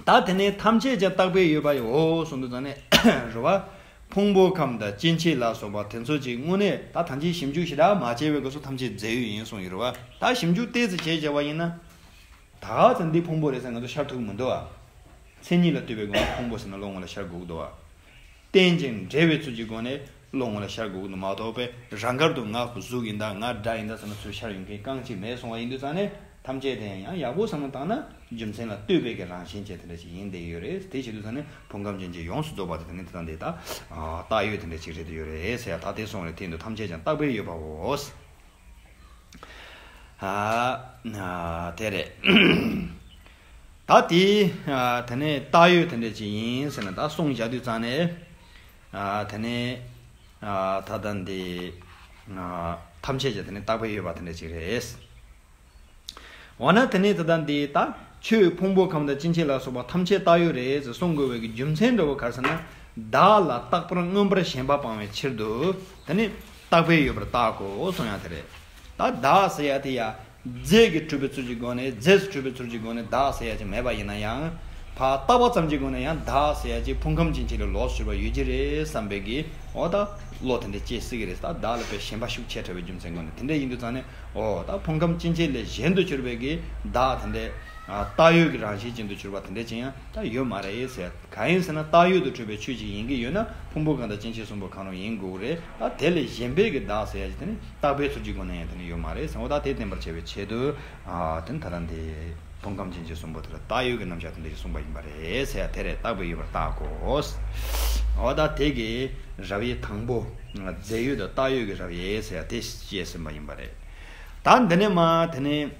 ད་དེ་ནས་ཐམས་ཅད་ཀྱང་བཏགས་པའི་ཡོད་པའོ་གསུངས་དུས་ཙང་ནས་རེད་བ། ཕུང་པོ་ཁམས་དང་སྐྱེ་མཆེད་ལ་སོགས་པ་དེ་ཚོ་ཅིག་དངོས་གནས་ད་ཐམས་ཅད་ཞིབ་འཇུག་ཞེ་དྲག་མ་བྱས་པའི་སྐབས་སུ་ཐམས་ཅད་རྫས་ཡོད་ཡིན་གསུངས་ཡོད་རེད་བ། ད་ཞིབ་འཇུག་ཏོག་ཙམ་བྱས་བྱས་པ་ཡིན་ན། ད་ག་ཚོད་འདི་ཕུང་པོ་རེད་ཟེར་ང་ཚོ་ཤར་ཐུབ་ཀྱི་མི་འདུག་ཨ། མཚན་ཉིད་ལ་ལྟོས་པའི་སྒོ་ནས་ཕུང་པོ་ཟེར་ན་བློ་ངོ་ལ་ཤར་དགོས་ཀྱི་འདུག་ཨ། རྟེན་ཅིང་འབྲེལ་བའི་ཚུལ་གྱི་སྒོ་ནས་བློ་ངོ་ལ་ཤར་དགོས་ཀྱི་འདུག་མ་གཏོགས་པས་རང་དགར་དུ་ང་གཟུགས་ཡིན་ད་ང་སྒྲ་ཡིན་ད་ཟེར་ན་ཚུར་ཤར་ཡོང་མཁན་རྐང་གཅིག་མེད་སོང་བ་ཡིན་དུས་ཙང་ནས་ ཐམས་ཅད་དེ་ཡང་ཡག་པོ་བསམ་བློ་བཏང་ན་རྒྱུ་མཚན་ལ་ལྟོས་པའི་གི་རང་བཞིན་ཅན་དེ་འདྲ་ཞིག་ཡིན་བསྡད་ཡོད་རེད། དེ་བྱེད་དུས་ཙང་ནས་ཕུང་ཁམས་ཅན་གྱི་ཡོངས་སུ་རྫོགས་པ་དེ་དེ་ནི་དེ་དང་དེ་ད་བཏགས་ཡོད་དེ་འདྲ་ཞིག་རེད་དུ་ཡོད་རེད་ཟེར་ཡ། ད་དེ་སོང་རེད། དེ་ཡིན་དུས་ཐམས་ཅད་ཀྱང་བཏགས་པས་ཡོད་པའོ། ཨ་དེ་རེད། ད་དེ་དེ་ནས་བཏགས་ཡོད་དེ་འདྲ་ཅིག་ཡིན་ཟེར་ན་ད་གསུངས་བཞག་དུས་ཙང་ནས་དེ་ནས་ད་ལྟ་འདི་ཐམས་ཅད་ཀྱང་དེ་ནས་བཏགས་པས་ཡོད་པ་དེ་འདྲ་ཅིག་རེད། འོ་ན་དེ་ནས་ད་ལྟ་འདི་ད་ཆོས་ཕུང་པོ་ཁམས་དང་སྐྱེ་མཆེད་ལ་སོགས་པ་ཐམས་ཅད་བཏགས་ཡོད་རེད་ཟེར་གསུང་དགོས་པའི་གི་རྒྱུ་མཚན་འདྲ་བོ་ག་རེ་ཟེར་ན། བདག་ལ་རྟག་པར་མངོན་པར་ཞེན་པ་སྤང་བའི་ཕྱིར་དུ་དེ་ནི་བཏགས་པས་ཡོད་པར་བཏགས་གོ་གསུང་ཡ་དེ་རེད། ད་བདག་ཟེར་ཡ་དེ་ཡ་རྫས་ཀྱིས་གྲུབ་པའི་ཚུལ་གྱི་སྒོ་ནས་རྫས་སུ་གྲུབ་པའི་ཚུལ་གྱི་སྒོ་ནས་བདག་ཟེར་ཡ་ཅིག་མེད་པ་ཡིན་ན་ཡང་། ཕར་བཏགས་པ་ཙམ་གྱི་སྒོ་ནས་ཡང་བདག་ཟེར་ཡ་ཅིག་ཕུང་ཁམས་སྐྱེ་མཆེད་ལས་ལོགས་སུ་གྱུར་པ་ཡོད་ཀྱི་རེད་བསམ་པའི་གི་འོ་ད་བློ་དེ་འདྲ་སྐྱེ་སྲིད་ཀྱི་རེད། ད་བདག་ལ་དཔེ་ཞེན་པ་ཤུགས་ཆེ་དྲགས་པའི་རྒྱུ་མཚན་སྒོ་ནས་དེ་འདྲ་ཡིན་དུས་ཙང་ནས། འོ་ད་ཕུང་ཁམས་སྐྱེ་མཆེད་ལས་གཞན་དུ་གྱུར་པའི་གི་བདག་དེ་འདྲས་བཏགས་ཡོད་ཀྱི་རང་བཞིན་ཅན་དུ་གྱུར་པ་དེ་འདྲས་ཅན་ཡང་ད་ཡོད་མ་རེད་ཟེར། གང་ཡིན་ཟེར་ན་བཏགས་ཡོད་དུ་གྲུབ་པའི་ཆོས་ཅིག་ཡིན་གྱི་ཡོད་ན་ཕུང་པོ་གང་དང་སྐྱེ་མཆེད་གསུམ་པོ་གང་རུང་ཡིན་དགོས་རེད། ད་དེ་ལས་གཞན་པའི་གི་བདག་ཟེར་ཡ་ཅིག་དེ་ནི་བཏགས་པའི་ཚུལ་གྱི་སྒོ་ནས་ཡང་དེ་ནི་ཡོད་མ་རེད་ཟེར། འོ་ད་དེ་བསྟན་པར་བྱ་བའི་ཆེད་དུ་དེ་ནི་ད་ལྟ་འདི་ཕུང་ཁམས་སྐྱེ་མཆེད་གསུམ་པོ་དེ་ལ་བཏགས་ཡོད་ཀྱི་རྣམ་གཞག་དེ་འདྲས་ཅིག་གསུངས་པ་ཡིན་པ་རེད་ཟེར་ཡ། དེ་རེད། བཏགས་པས་ཡོད་པར་བཏགས་གོ། འོ་ད་དེ་གི་རབ་དབྱེ་དང་པོ་རྫས་ཡོད་དང་བཏགས་ཡོད་ཀྱི་རབ་དབྱེ་ཟེར་ཡ་དེ་བཤད་ཟིན་པ་ཡིན་པ་རེད། ད་འདི་ནས་མ་དེ་ནས་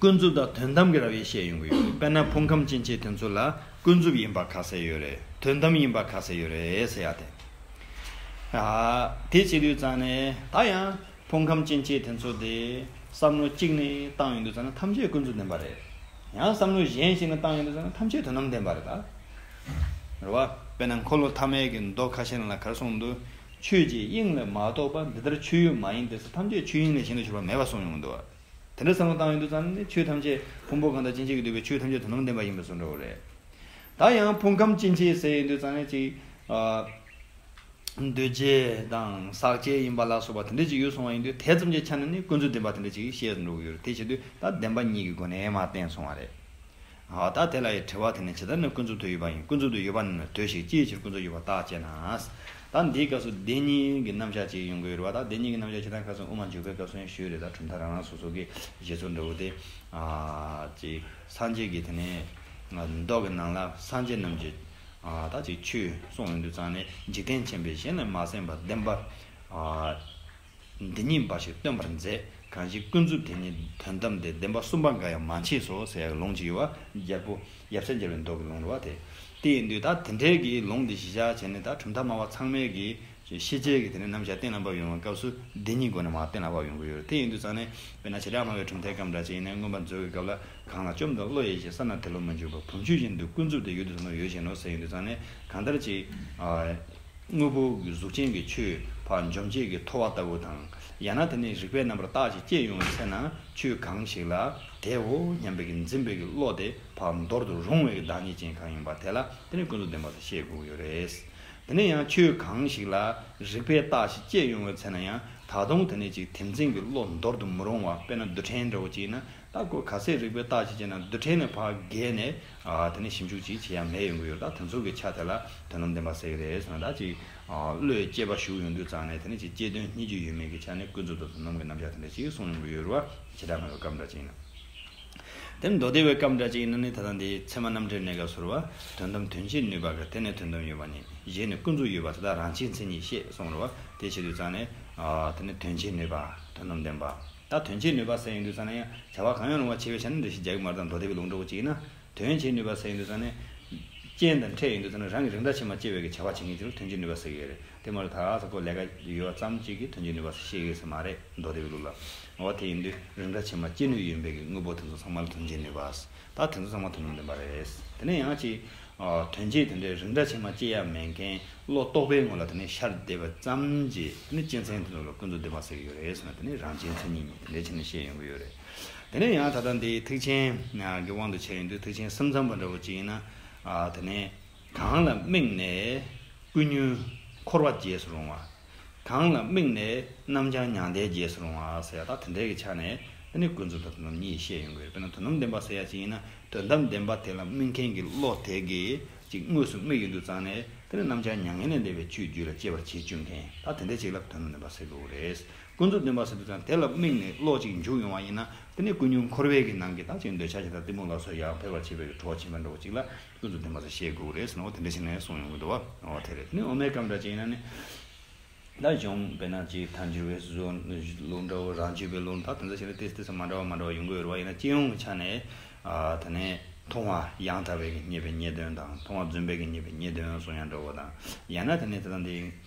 ཀུན་རྫོབ་དང་དོན་དམ་གྱི་རབ་དབྱེ་བཤད་ཡོང་གི་ཡོད་རེད། དཔེར་ན་ཕུང་ཁམས་སྐྱེ་མཆེད་དེ་ཚོ་ལ་ཀུན་རྫོབ་ཡིན་པ་ག་ཚད་ཡོད་རེད། དོན་དམ་ཡིན་པ་ག་ཚད་ཡོད་རེད་ཟེར་ཡ་དེ། ཨ་དེ་བྱེད་དུས་ཙང་ནས་ད་ཡང་ཕུང་ཁམས་སྐྱེ་མཆེད་དེ་ཚོ་དེ་བསམ་བློ་གཅིག་ནས་བཏང་ཡོང་དུས་ཙང་ན་ཐམས་ཅད་ཀུན་རྫོབ་བདེན་པ་རེད། ཡང་བསམ་བློ་གཞན་ཞིག་ནས་བཏང་ཡོང་དུས་ཙང་ན་ཐམས་ཅད་དོན་དམ་བདེན་པ་རེད་ད། རེད་བ། དཔེར་ན་འཁོར་ལོ་ཐ་མའི་གི་མདོ་ཁ་ཤས་ལ་ག་རེ་གསུངས་འདུག་ཆོས་ཀྱི་དབྱིངས་ལས་མ་གཏོགས་པ་འདི་ལྟར་ཆོས་ཡོད་མ་ཡིན་ཏེ་ཟེར། ཐམས་ཅད་ཆོས་དབྱིངས་ལས་གཞན་དུ་གྱུར་པ་མེད་པ་གསུངས་ཡོང་འདུག་བ། དེ་འདྲ་བསམ་བློ་བཏང་ཡོང་དུས་ཙང་ནས་ཆོས་ཐམས་ཅད་ཕུང་པོ་གང་དང་སྐྱེ་མཆེད་ཀྱིས་བསྡུས་པའི་ཆོས་ཐམས་ཅད་དོན་དམ་བདེན་པ་ཡིན་པའི་བཟོ་འདྲ་བོ་རེད། ད་ཡང་ཕུང་ཁམས་སྐྱེ་མཆེད་ཟེར་ཡོང་དུས་ཙང་ནས་ཅིག་ཨ། འདུས་བྱས་དང་ཟག་བཅས་ཡིན་པ་ལ་སོགས་པ་དེ་འདྲ་ཅིག་ཡོད་སོང་བ་ཡིན་དུས་དེ་ཙམ་གྱི་ཆ་ནས་ནི་ཀུན་རྫོབ་བདེན་པ་དེ་འདྲ་ཅིག་བཤད་འགྲོ་གི་ཡོད་རེད། དེ་བྱེད་དུས་ད་བདེན་པ་གཉིས་ཀྱི་སྒོ་ནས་མར་བསྟན་སོང་བ་རེད། ཨ་ད་དེ་ལ་ཡི་དྲི་བ་དེ་ནི་ཇི་ལྟར་ན་ཀུན་རྫོབ་ཏུ་ཡོད་པ་ཡིན། ཀུན་རྫོབ་ཏུ་ཡོད་པ་ན་ལྟོས་ཤིག །ཅིའི་ཕྱིར་ཀུན་རྫོབ་ཡོད་པར་བརྟག་ཅེ་ན། ད་འདིའི་སྐབས་སུ་བདེན་གཉིས་ཀྱི་རྣམ་གཞག་ཅིག་ཡོང་གི་ཡོད་རེད་བ། ད་བདེན་གཉིས་ཀྱི་རྣམ་གཞག་ཇི་ལྟར་ཁ་སང་དབུ་མ་འཇུག་པའི་སྐབས་སུ་ཡང་ཞུས་རེད། ད་གྲུབ་མཐའ་རང་རང་སོ་སོ་གི་བཞེད་ཚུལ་འདྲ་བོ་དེ། ཨ་ཅིག་སངས་རྒྱས་ཀྱི་དེ་ནས་མདོ་གི་ནང་ལ་སངས་རྒྱས་རྣམས་ཀྱི་ཨ་ད་ཅིག་ཆོས་གསུངས་ཡོང་དུས་ཙང་ནས་འཇིག་རྟེན་ཆེན་པོས་གཞན་ལ་མ་གསན་པར་བདེན་པ་ཨ་འདི་ཉིད་འབའ་ཞིག་སྟོན་པར་མཛད། གང་ཞིག་ཀུན་རྫོབ་དེ་ཉིད་དོན་དམ་སྟེ། བདེན་པ་གསུམ་པ་འགའ་ཡང་མ་མཆིས་སོ་ཟེར་ཡག་ལུང་ཅིག་ཡོད་བ། རྒྱལ་པོ་ཡབ་སྲས་མཇལ་བའི་མདོ་གི་ལུང་རེད་བ། དེ་དེ་ཡིན་དུས་ད་དེ་འདྲའི་གི་ལུང་འདི་གཞི་བཞག་བྱས་ནས་ད་གྲུབ་མཐའ་སྨྲ་བ་ཚང་མས་གི་ཤེས་བྱའི་གི་དེ་ནས་རྣམ་གཞག་གཏན་ལ་ཕབ་ཡོང་བའི་སྐབས་སུ་བདེན་གཉིས་སྒོ་ནས་མར་གཏན་ལ་ཕབ་ཡོང་གི་ཡོད་རེད། དེ་ཡིན་དུས་ཙང་ནས་དཔེར་ན་བྱེ་བྲག་སྨྲ་བའི་གྲུབ་མཐའི་སྐབས་འདྲ་ཅིག་ཡིན་ན་མངོན་པར་མཛོད་ཀྱི་སྐབས་ལ། གང་ལ་བཅོམ་དང་བློ་ཡིས་ཤེས། ས་ན་དེ་བློ་མི་འཇུག་པ། བུམ་ཆུ་བཞིན་དུ་ཀུན་རྫོབ་སྟེ། ཡུལ་དུ་བཟུང་ན་ཡོད་བཞིན་ནོ་ཟེར་ཡོང་དུས་ཙང་ནས་གང་ལྟར་ཅིག་ཨ། དངོས་པོ་གི་གཟུགས་ཅན་གྱི་ཆོས་ཕར་འཇོམས་བྱེད་ཀྱི་ཐོ་བ་ལྟ་བུ་དང་། ཡང་ན་དེ་ནི་རིགས་པས་རྣམ་པར་བརྟགས་ཤིང་དཔྱད་ཡོང་བའི་ཚེ་ན་ཆོས་གང་ཞིག་ལ་དེའོ་སྙམ་པའི་གི་འཛིན་པའི་གི་བློ་དེ་ཕར་འདོར་དུ་རུང་བའི་གི་བདག་ཉིད་ཅན་གང་ཡིན་པ་དེ་ལ་དེ་ནི་ཀུན་རྫོབ་བདེན་པ་ཟེར་བཤད་དགོས་ཀྱི་ཡོད་རེད། དེ་ནས་ཡང་ཆོས་གང་ཞིག་ལ་རིགས་པས་བརྟགས་ཤིང་དཔྱད་ཡོང་བའི་ཚེ་ན་ཡང་ད་དུང་དེ་ནས་ཅིག་དེ་འཛིན་གྱི་བློ་འདོར་དུ་མི་རུང་བ། དཔེར་ན་རྡུལ་ཕྲན་འདྲ་བོ་ཅིག་ཡིན་ན། ད་ཁོ་ག་ཚད་རིགས་པས་བརྟགས་ཤིང་དཔྱད་ན་རྡུལ་ཕྲན་ནས་ཕར་བརྒལ་ནས་ཨ་དེ་ནས་ཞིབ་འཇུག་ཅིག་བྱེད་ཡ་མེད་ཡོང་གི་ཡོད། ད་དེ་ཚོ་གི་ཆ་དེ་ལ་དོན་དམ་བདེན་པ་ཟེར་གི་རེད་ཟེར་ན། ད་ཅིག་ཨ་བློས་དཔྱད་པ་ཞུགས་ཡོང་དུས་ཙང་ནས་དེ་ནས་ཅིག་དཔྱད་དོན་སྙིང་རྗེ་ཡོད་མེད་ཀྱི་ཆ་ནས་ཀུན་རྫོབ་དང་དོན་དམ་གྱི་རྣམ་གཞག་དེ་འདྲ་ཅིག་གསུངས་ཡོང་གི་ཡོད་རེད་བ། བྱེ་བྲག་སྨྲ་བའི་སྐབས་འདྲ་ཅིག་ཡིན་ན། དེ་མདོ་སྡེ་པའི་སྐབས་འདྲ་ཅིག་ཡིན་ན་ནི་ད་ལྟ་འདི་ཚད་མ་རྣམ་འགྲེལ་གནས་སྐབས་སུ་རེད་བ། དོན་དམ་དོན་བྱེད་ནུས་པ་གི་དེ་ནས་དོན་དམ་ཡོད་པ་ནི། གཞན་ནི་ཀུན་རྫོབ་ཡོད་པ་དེ་དག་རང་ཆོས་མཚན་ཉིད་བཤད་གསུངས་རེད་བ། དེ་བྱེད་དུས་ཙང་ནས་ཨ་དེ་ནི་དོན་བྱེད་ནུས་པ་དོན་དམ་བདེན་པ། ད་དོན་བྱེད་ནུས་པ་ཟེར་ཡོང་དུས་ཙང་ནས་ཡང་བྱ་བ་གང་ཡང་རུང་བ་བྱེད་པའི་ཆ་ནས་འགྲེལ་བཤད་རྒྱག་གི་མ་རེད། ད་མདོ་སྡེ་པའི་ལུང་འདྲ་བོ་ཅིག་ཡིན་ན། དོན་བྱེད་ནུས་པ་ཟེར་ཡོང་དུས་ཙང་ནས། རྐྱེན་དང་འཕྲད་ཡོང་དུས་ཙང་ནས་རང་གི་རིགས་འདྲ་ཕྱེ་མ་སྐྱེ་བའི་གི་བྱ་བ་བྱེད་མཁན་དེ་ལ་དོན་བྱེད་ནུས་པ་ཟེར་གི་ཡོད་རེད། དེ་མ་གཏོགས་ད་ག་ས་ཁོ་ལས་ཀ་ཡོད་པ་ཙམ་གཅིག་གིས་དོན་བྱེད་ནུས་པ་ཟེར་བཤད་ཡོད་ས་མ་རེད། མདོ་སྡེ་པའི་ལུགས་ལ། འོ་དེ་ཡིན་དུས་རིགས་འདྲ་ཕྱེ་མ་སྐྱེ་ནུས་ཡོད་པའི་གི་དངོས་པོ་དེ་ཚོ་ཚང་མ་ལ་དོན་བྱེད་ནུས་པ། ད་དེ་ཚོ་ཚང་མ་དོན་དམ་བདེན་པ་རེད། དེ་ནས་ཡང་ཅིག་ཨ་དོན་བྱེད་དེ་འདྲའི་རིགས་འདྲ་ཕྱེ་མ་སྐྱེ་ཡ་མེད་མཁན་བློ་རྟོག་པའི་ངོ་ལ་དེ་ནས་ཤར་བསྡད་པ་ཙམ་གྱིས་དེ་ནས་སྐྱེ་མཚན་དེ་ཚོ་ལ་ཀུན་རྫོབ་བདེན་པ་ཟེར་གི་ཡོད་རེད་ཟེར་ན། དེ་ནས་རང་རྐྱེན་མཚན་ཉིད་ཡིན། དེ་འདྲའི་ཆ་ནས་བཤད་ཡོང་གི་ཡོད་རེད། དེ་ནས་ཡང་ད་ལྟ་འདི་ཐེག་ཆེན་གྱི་དབང་དུ་བྱས་ཡོང་དུས་ཐེག་ཆེན་སེམས་ཙམ་པ་འདྲ་བོ་ཅིག་ཡིན་ན། ཨ་དེ་ནས་གང་ལ་དམིགས་ནས་ཀུན་ཉོན་འཁོར་བ་རྒྱས་སུ་རུང་བ། གང་ལ་དམིགས་ནས་རྣམ་བྱང་མྱང་འདས་རྒྱས་སུ་རུང་བ་ཟེར་ཡ། ད་དེ་འདྲའི་གི་ཆ་ནས་དེ་ནི་ཀུན་རྫོབ་དང་དོན་དམ་གཉིས་བཤད་ཡོང་གི་ཡོད་རེད། དཔེར་ན་དོན་དམ་བདེན་པ་ཟེར་ཡ་ཅིག་ཡིན་ན་དོན་དམ་བདེན་པ་དེ་ལ་དམིགས་མཁན་གྱི་བློ་དེ་གིས་ཅིག་དངོས་སུ་དམིགས་ཡོང་དུས་ཙང་ནས་དེ་ནི་རྣམ་བྱང་མྱ་ངན་ལས་འདས་པའི་ཆོས་རྒྱུད་ལ་སྐྱེ་བར་བྱེད་བཅུག་མཁན། ད་དེ་འདྲ་ཅིག་ལ་དོན་དམ་བདེན་པ་ཟེར་དགོས་རེད། ཀུན་རྫོབ་བདེན་པ་ཟེར་དུས་ཙང་དེ་ལ་དམིགས་ནས་བློ་གཅིག་འཇུག་ཡོང་བ་ཡིན་ན། དེ་ནས་ཀུན་ཉོན་འཁོར་བའི་གི་ནང་གི་ད་ཅིག་འདོད་ཆགས་ཞེ་སྡང་གཏི་མུག་ལ་སོགས་ཡར་འཕེལ་བར་བྱེད་པའི་གི་གྲོགས་ཆེན་པོ་འདྲ་བོ་ཅིག་ལ་ཀུན་རྫོབ་བདེན་པ་ཟེར་བཤད་དགོས་རེད་ཟེར་ནོ། དེ་འདྲ་བྱས་ནས་གསུངས་ཡོང་གི་འདུག་བ། འོ་དེ་རེད། དེ་ནས་འོ་མའི་སྐབས་འདྲ་ཅིག་ཡིན་ན་ནི། ད་གཞུང་དཔེར་ན་ཅིག་མཐའ་འགྱུར་བའི་གཟུངས་ལུགས་འདྲ་བོ། རང་རྒྱུད་པའི་ལུགས། ད་དེ་ཚོ་བྱས་ན་ཏོག་ཙམ་ཏོག་ཙམ་མ་འདྲ་བ་མ་འདྲ་བ་ཡོང་གི་ཡོད་རེད་བ། ཡིན་ན་སྤྱི་ཡོངས་ཀྱི་ཆ་ནས། ཨ། དེ་ནས་མཐོང་བ་ཡང་དག་པའི་གི་རྙེད་པའི་རྙེད་དོན་དང་། མཐོང་བ་རྫུན་པའི་གི་རྙེད་པའི་རྙེད་དོན་གསུང་ཡ་འདྲ་བོ་དང་། ཡང་ན་དེ་ནས་དེ་དང་དེ།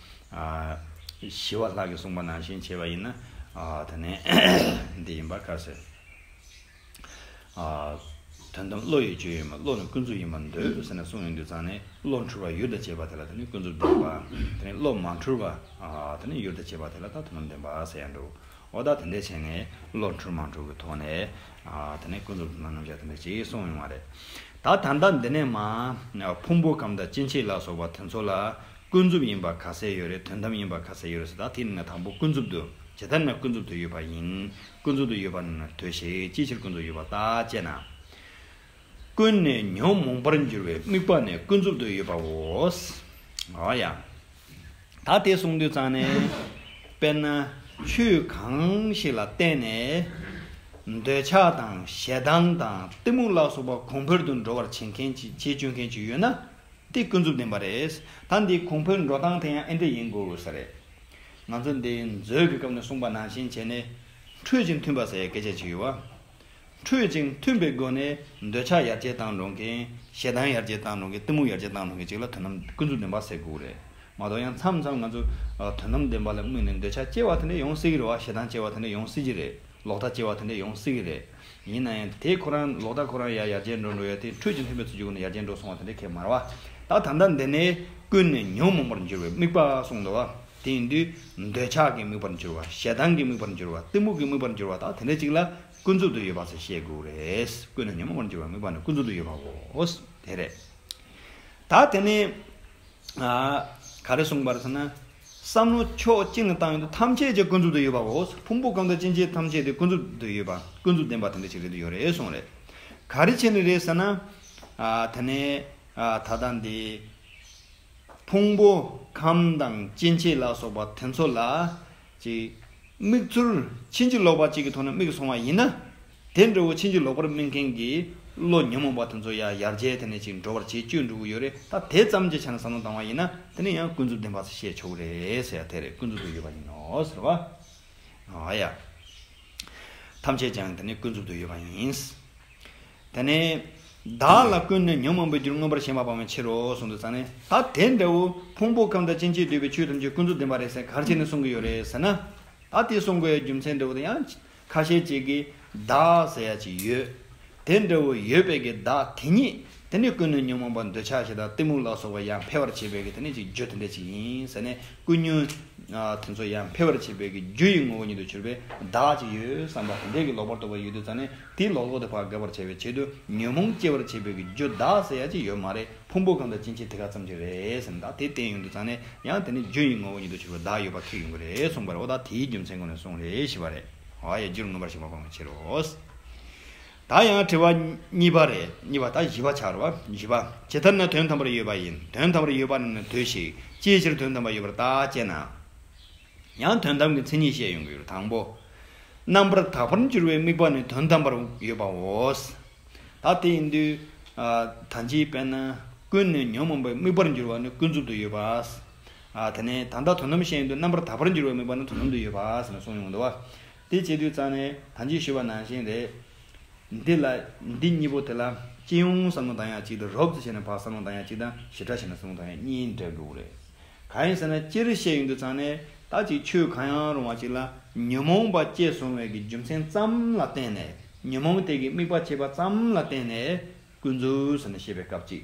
ཨ། ཞི་བ་ལྷ་གིས་གསུངས་པ་ནང་བཞིན་བྱས་པ་ཡིན་ན། ཨ། དེ་ནས་འདི་ཡིན་པ་ག་ཟེར། ཨ། དོན་དམ་བློ་ཡི་རྒྱུ་ཡིན་པ། བློ་ནི་ཀུན་རྫོབ་ཡིན་པར་འདོད་ཟེར་ནས་གསུངས་ཡོང་དུས་ཙང་ནས། བློ་འཁྲུལ་བ་ཡུལ་དུ་བྱེད་པ་དེ་ལ་དེ་ནི་ཀུན་རྫོབ་བདེན་པ། དེ་ནི་བློ་མ་འཁྲུལ་བ། ཨ། དེ་ནི་ཡུལ་དུ་བྱེད་པ་དེ་ལ་ད་དོན་དམ་བདེན་པ་ཟེར་ཡ་འགྲོ། འོ་ད་དེ་འདྲས་བྱས་ནས་བློ་འཁྲུལ་མ་འཁྲུལ་གྱི་ཐོག་ནས། ཨ། དེ་ནི་ཀུན་རྫོབ་དོན་དམ་རྣམ་གཞག་དེ་འདྲས་ཅིག་གསུངས་ཡོང་བ་རེད། ད་ད་ལྟ་འདི་ནས་མར་ཕུང་པོ་ཁམས་དང་སྐྱེ་མཆེད་ལ་སོགས་པ་དེ་ཚོ་ལ་ཀུན་རྫོབ་ཡིན་པ་ག་ཚད་ཡོད་རེད། དོན་དམ་ཡིན་པ་ག་ཚད་ཡོད་རེད་ཟེར། ད་དེ་ནི་དང་པོ་ཀུན་རྫོབ་ཏུ། ཇི་ལྟར་ན་ཀུན་རྫོབ་ཏུ་ཡོད་པ་ཡིན། ཀུན་རྫོབ་ཏུ་ཡོད་པ་ནི་ལྟོས་ཤིག་ཅིའི་ཕྱིར་ཀུན་རྫོབ་ཡོད་པ་ལྟ་ཅེ་ན། ཀུན་ནས་ཉོན་མོངས་པར་འགྱུར་བའི་དམིགས་པ་ནི་ཀུན་རྫོབ་ཏུ་ཡོད་པའོ། འོ་ཡ། ད་དེ་གསུངས་དུས་ཙང་ནས། དཔེར་ན་ཆོས་གང་ཞིག་ལ་བརྟེན་ནས་འདོད་ཆགས་དང་ཞེ་སྡང་དང་གཏི་མུག་ལ་སོགས་པ་གོང་འཕེལ་དུ་འགྲོ་བར་བྱེད་མཁན་ཅིག་བྱེད་བཅུག་མཁན་ཅིག་ཡོད་ན། དེ་ཀུན་རྫོབ་བདེན་པ་རེད། ད་འདི་གོང་འཕེལ་འགྲོ་སྟངས་དེ་ཡང་ཨེ་འདྲ་ཡིན་དགོས་ས་རེད། ང་ཚོ་འདི་མཛོད་ཀྱི་སྐབས་ནས་གསུངས་པ་ནང་བཞིན་བྱས་ནས། འཕྲོད་ཅིང་མཐུན་པ་ཟེར་ཡ་སྐད་ཆ་ཅིག་ཡོད་བ། འཕྲོད་ཅིང་མཐུན་པའི་སྒོ་ནས་འདོད་ཆགས་ཡར་རྒྱས་བཏང་འགྲོ་མཁན། ཞེ་སྡང་ཡར་རྒྱས་བཏང་འགྲོ་མཁན། གཏི་མུག་ཡར་རྒྱས་བཏང་འགྲོ་མཁན་ཅིག་ལ་དོན་དམ་ཀུན་རྫོབ་བདེན་པ་ཟེར་དགོས་རེད། མ་གཏོགས་ཡང་མཚམས་མཚམས་ང་ཚོ་དོན་དམ་བདེན་པ་ལ་དམིགས་ནས་འདོད་ཆགས་སྐྱེ་བ་དེ་འདྲ་ཡོང་སྲིད་ཀྱི་རེད་བ། ཞེ་སྡང་སྐྱེ་བ་དེ་འདྲ་ཡོང་སྲིད་ཀྱི་རེད། ལོག་ལྟ་སྐྱེ་བ་དེ་འདྲ་ཡོང་སྲིད་ཀྱི་རེད། ཡིན་ན་ཡང་དེ་ཁོ་རང་ལོག་ལྟ་ཁོ་རང་ཡར་ཡར་རྒྱས་འགྲོ་འགྲོ་ཡ་དེ། འཕྲོད་ཅིང་མཐུན་པའི་ཚུལ་གྱི་སྒོ་ནས་ཡར་རྒྱས་འགྲོ་སོང་བ་དེ་འདྲ་གང་ཡང་མ་རེད་བ། ད་ད་ལྟ་འདི་ནས་ཀུན་ནས་ཉོན་མོངས་པར་འགྱུར་བའི་དམིགས་པ་གསུངས་འདུག་བ། དེ་ཡིན་དུས་འདོད་ཆགས་ཀྱི་དམིགས་པར་འགྱུར་བ། ཞེ་སྡང་གི་དམིགས་པར་འགྱུར་བ། གཏི་མུག་གི་དམིགས་པར་འགྱུར་བ། ད་དེ་འདྲ་ཅིག་ལ་ཀུན་རྫོབ་ཏུ་ཡོད་པ་ཟེར་བཤད་དགོས་རེད། ཀུན་ནས་ཉོན་མོངས་པར་འགྱུར་བའི་དམིགས་པ་ནི་ཀུན་རྫོབ་ཏུ་ཡོད་པའོ། དེ་རེད། ད་དེ་ནས། ཨ། ག་རེ་གསུངས་པ་རེད་ཟེར་ན། བསམ་བློ་ཕྱོགས་གཅིག་ནས་བཏང་ཡོང་དུས་ཐམས་ཅད་ཀྱང་ཀུན་རྫོབ་ཏུ་ཡོད་པའོ། ཕུང་པོ་ཁམས་དང་སྐྱེ་མཆེད་ཐམས་ཅད་དེ་ཀུན་རྫོབ་ཏུ་ཡོད་པ། ཀུན་རྫོབ་བདེན་པ་དེ་འདྲ་ཞིག་རེད་འདུག་ཡོད་རེད་གསུངས་རེད། ག་རེ་བྱས་ནས་རེད་ཟེར་ན། ཨ། དེ་ནས། ཨ། ད་ལྟ་འདི་ཕུང་པོ་ཁམས་དང་སྐྱེ་མཆེད་ལ་སོགས་པ་དེ་ཚོ་ལ་ཅིག་དམིགས་ཚུལ་ཕྱིན་ཅི་ལོག་པ་ཅིག་གི་ཐོག་ནས་དམིགས་སོང་བ་ཡིན་ན། དེ་འདྲ་བོ་ཕྱིན་ཅི་ལོག་པར་དམིགས་མཁན་གྱི་བློ་ཉོན་མོངས་པ་དེ་ཚོ་ཡར་ཡར་རྒྱས་དེ་ནས་ཅིག་འགྲོ་བར་བྱེད་བཅུག་འགྲོ་གི་ཡོད་རེད། ད་དེ་ཙམ་གྱི་ཆ་ནས་བསམ་བློ་བཏང་བ་ཡིན་ན། དེ་ནི་ཡང་ཀུན་རྫོབ་བདེན་པ་ཟེར་བཤད་ཆོག་གི་རེད་ཟེར་ཡ་དེ་རེད། ཀུན་རྫོབ་ཏུ་ཡོད་པ་ཡིན་ནོ་ཟེར་བ། ཨ་ཡ། ཐམས་ཅད་ཀྱང་དེ་ནི་ཀུན་རྫོབ་ཏུ་ཡོད་པ་ཡིན། དེ་ནས་བདག་ལ་ཀུན་ནས་ཉོན་མོངས་པའི་རྒྱུར་མངོན་པར་ཞེན་པ་སྤངས་པའི་ཕྱིར་རོ་གསུངས་དུས་ཙང་ནས། ད་དེ་འདྲ་བོ་ཕུང་པོ་ཁམས་དང་སྐྱེ་མཆེད་འདུས་པའི་ཆོས་ཐམས་ཅད་ཀུན་རྫོབ་བདེན་པ་རེད་ཟེར་ག་རེ་བྱས་ནས་གསུང་གི་ཡོད་རེད་ཟེར་ན། ད་དེ་གསུང་དགོས་ཡ་རྒྱུ་མཚན་འདྲ་བོ་དེ་ཡང་ཁ་ཤས་ཅིག་གིས་བདག་ཟེར་ཡ་ཅིག་ཡོད། དེ་འདྲ་བོ་ཡོད་པའི་གི་བདག་དེ་ཉིད་དེ་ནི་ཀུན་ནས་ཉོན་མོངས་པ་འདོད་ཆགས་ཞེ་སྡང་གཏི་མུག་ལ་སོགས་པ་ཡང་འཕེལ་བར་བྱེད་པའི་གི་དེ་ནི་ཅིག་རྒྱུ་དེ་འདྲ་ཅིག་ཡིན་ཟེར་ནས། ཀུན་ཉོན་དེ་ཚོ་ཡང་འཕེལ་བར་བྱེད་པའི་གི་རྒྱུ་ཡི་ངོ་བོ་ཉིད་དུ་གྱུར་པའི་བདག་ཅིག་ཡོད་བསམ་པ་དེ་འདྲའི་གི་ལོག་པར་རྟོག་པ་ཡོད་དུས་ཙང་ནས། དེའི་ལོག་རྟོག་དེ་ཕར་དགག་པར་བྱ་བའི་ཆེད་དུ་ཉོན་མོངས་སྐྱེ་བར་བྱེད་པའི་གི་རྒྱུ་བདག་ཟེར་ཡ་ཅིག་ཡོད་མ་རེད། ཕུང་པོ་ཁམས་དང་སྐྱེ་མཆེད་དེ་ག་ཙམ་ཅིག་རེད་ཟེར་ན། ད་དེ་བསྟན་ཡོང་དུས་ཙང་ནས་ཡང་དེ་ནི་རྒྱུ་ཡི་ངོ་བོ་ཉིད་དུ་གྱུར་པའི་བདག་ཡོད་པ་ཁེགས་ཡོང་གི་རེད་གསུངས་པ་རེད། འོ་ད་དེའི་རྒྱུ་མཚན་སྒོ་ནས་གསུངས་རེད་ཞེས་པ་རེད། འོ་ཡ། རྒྱུར་མངོན་པར་ཞེན་པ་སྤངས་པའི་ཕྱིར་རོ། ད་ཡང་དྲི་བ་གཉིས་པ་རེད། གཉིས་པ་ད་བཞི་པ་ཆགས་རེད་བ། བཞི་པ། ཇི་ལྟར་ན་དོན་དམ་པར་ཡོད་པ་ཡིན། དོན་དམ་པར་ཡོད་པ་ནི་ལྟོས་ཤིག་ཅིའི་ཕྱིར་དོན་དམ་པར་ཡོད་པར་བརྟག་ཅེ་ན། ཡང་དོན་དམ་གྱི་མཚན་ཉིད་བཤད་ཡོང་གི་ཡོད། དང་པོ། རྣམ་པར་དག་པར་འགྱུར་བའི་དམིགས་པ་ནི་དོན་དམ་པར་ཡོད་པའོ། ད་དེ་ཡིན་དུས། ཨ། ད་ཅི་དཔེར་ན་ཀུན་ནས་ཉོན་མོངས་པའི་དམིགས་པར་འགྱུར་བ་ནི་ཀུན་རྫོབ་ཏུ་ཡོད་པ། ཨ། དེ་ནས་ད་ལྟ་དོན་དམ་བཤད་ཡོང་དུས་རྣམ་པར་དག་པར་འགྱུར་བའི་དམིགས་པ་ནི་དོན་དམ་དུ་ཡོད་པ་ཟེར་ནས་གསུངས་ཡོང་འདུག་བ། དེ་བྱེད་དུས་ཙང་ནས་ད་ཅི་ཞུས་པ་ནང་བཞིན་རེད། འདི་ལ། འདི་གཉིས་པོ་དེ་ལ་སྤྱི་ཡོངས་བསམ་བློ་བཏང་ཡག་གཅིག་དང་། རོབ་ཙམ་བྱས་ནས་ཕར་བསམ་བློ་བཏང་ཡག་གཅིག་དང་། ཞིབ་ཕྲ་བྱས་ནས་བསམ་བློ་བཏང་ཡག་གཉིས་འདྲེས་འགྲོ་གི་རེད། གང་ཡིན་ཟེར་ན། སྤྱིར་བཤད་ཡོང་དུས་ཙང་ནས། ད་ཅིག་ཆོས་གང་ཡང་རུང་བ་ཅིག་ལ་ཉོན་མོངས་པ་སྐྱེས་སོང་བའི་གི་རྒྱུ་མཚན་ཙམ་ལ་བརྟེན་ནས། ཉོན་མོངས་དེ་གི་དམིགས་པ་བྱས་པ་ཙམ་ལ་བརྟེན་ནས་ཀུན་རྫོབ་ཟེར་ནས་བཤད་པའི་སྐབས་ཅིག་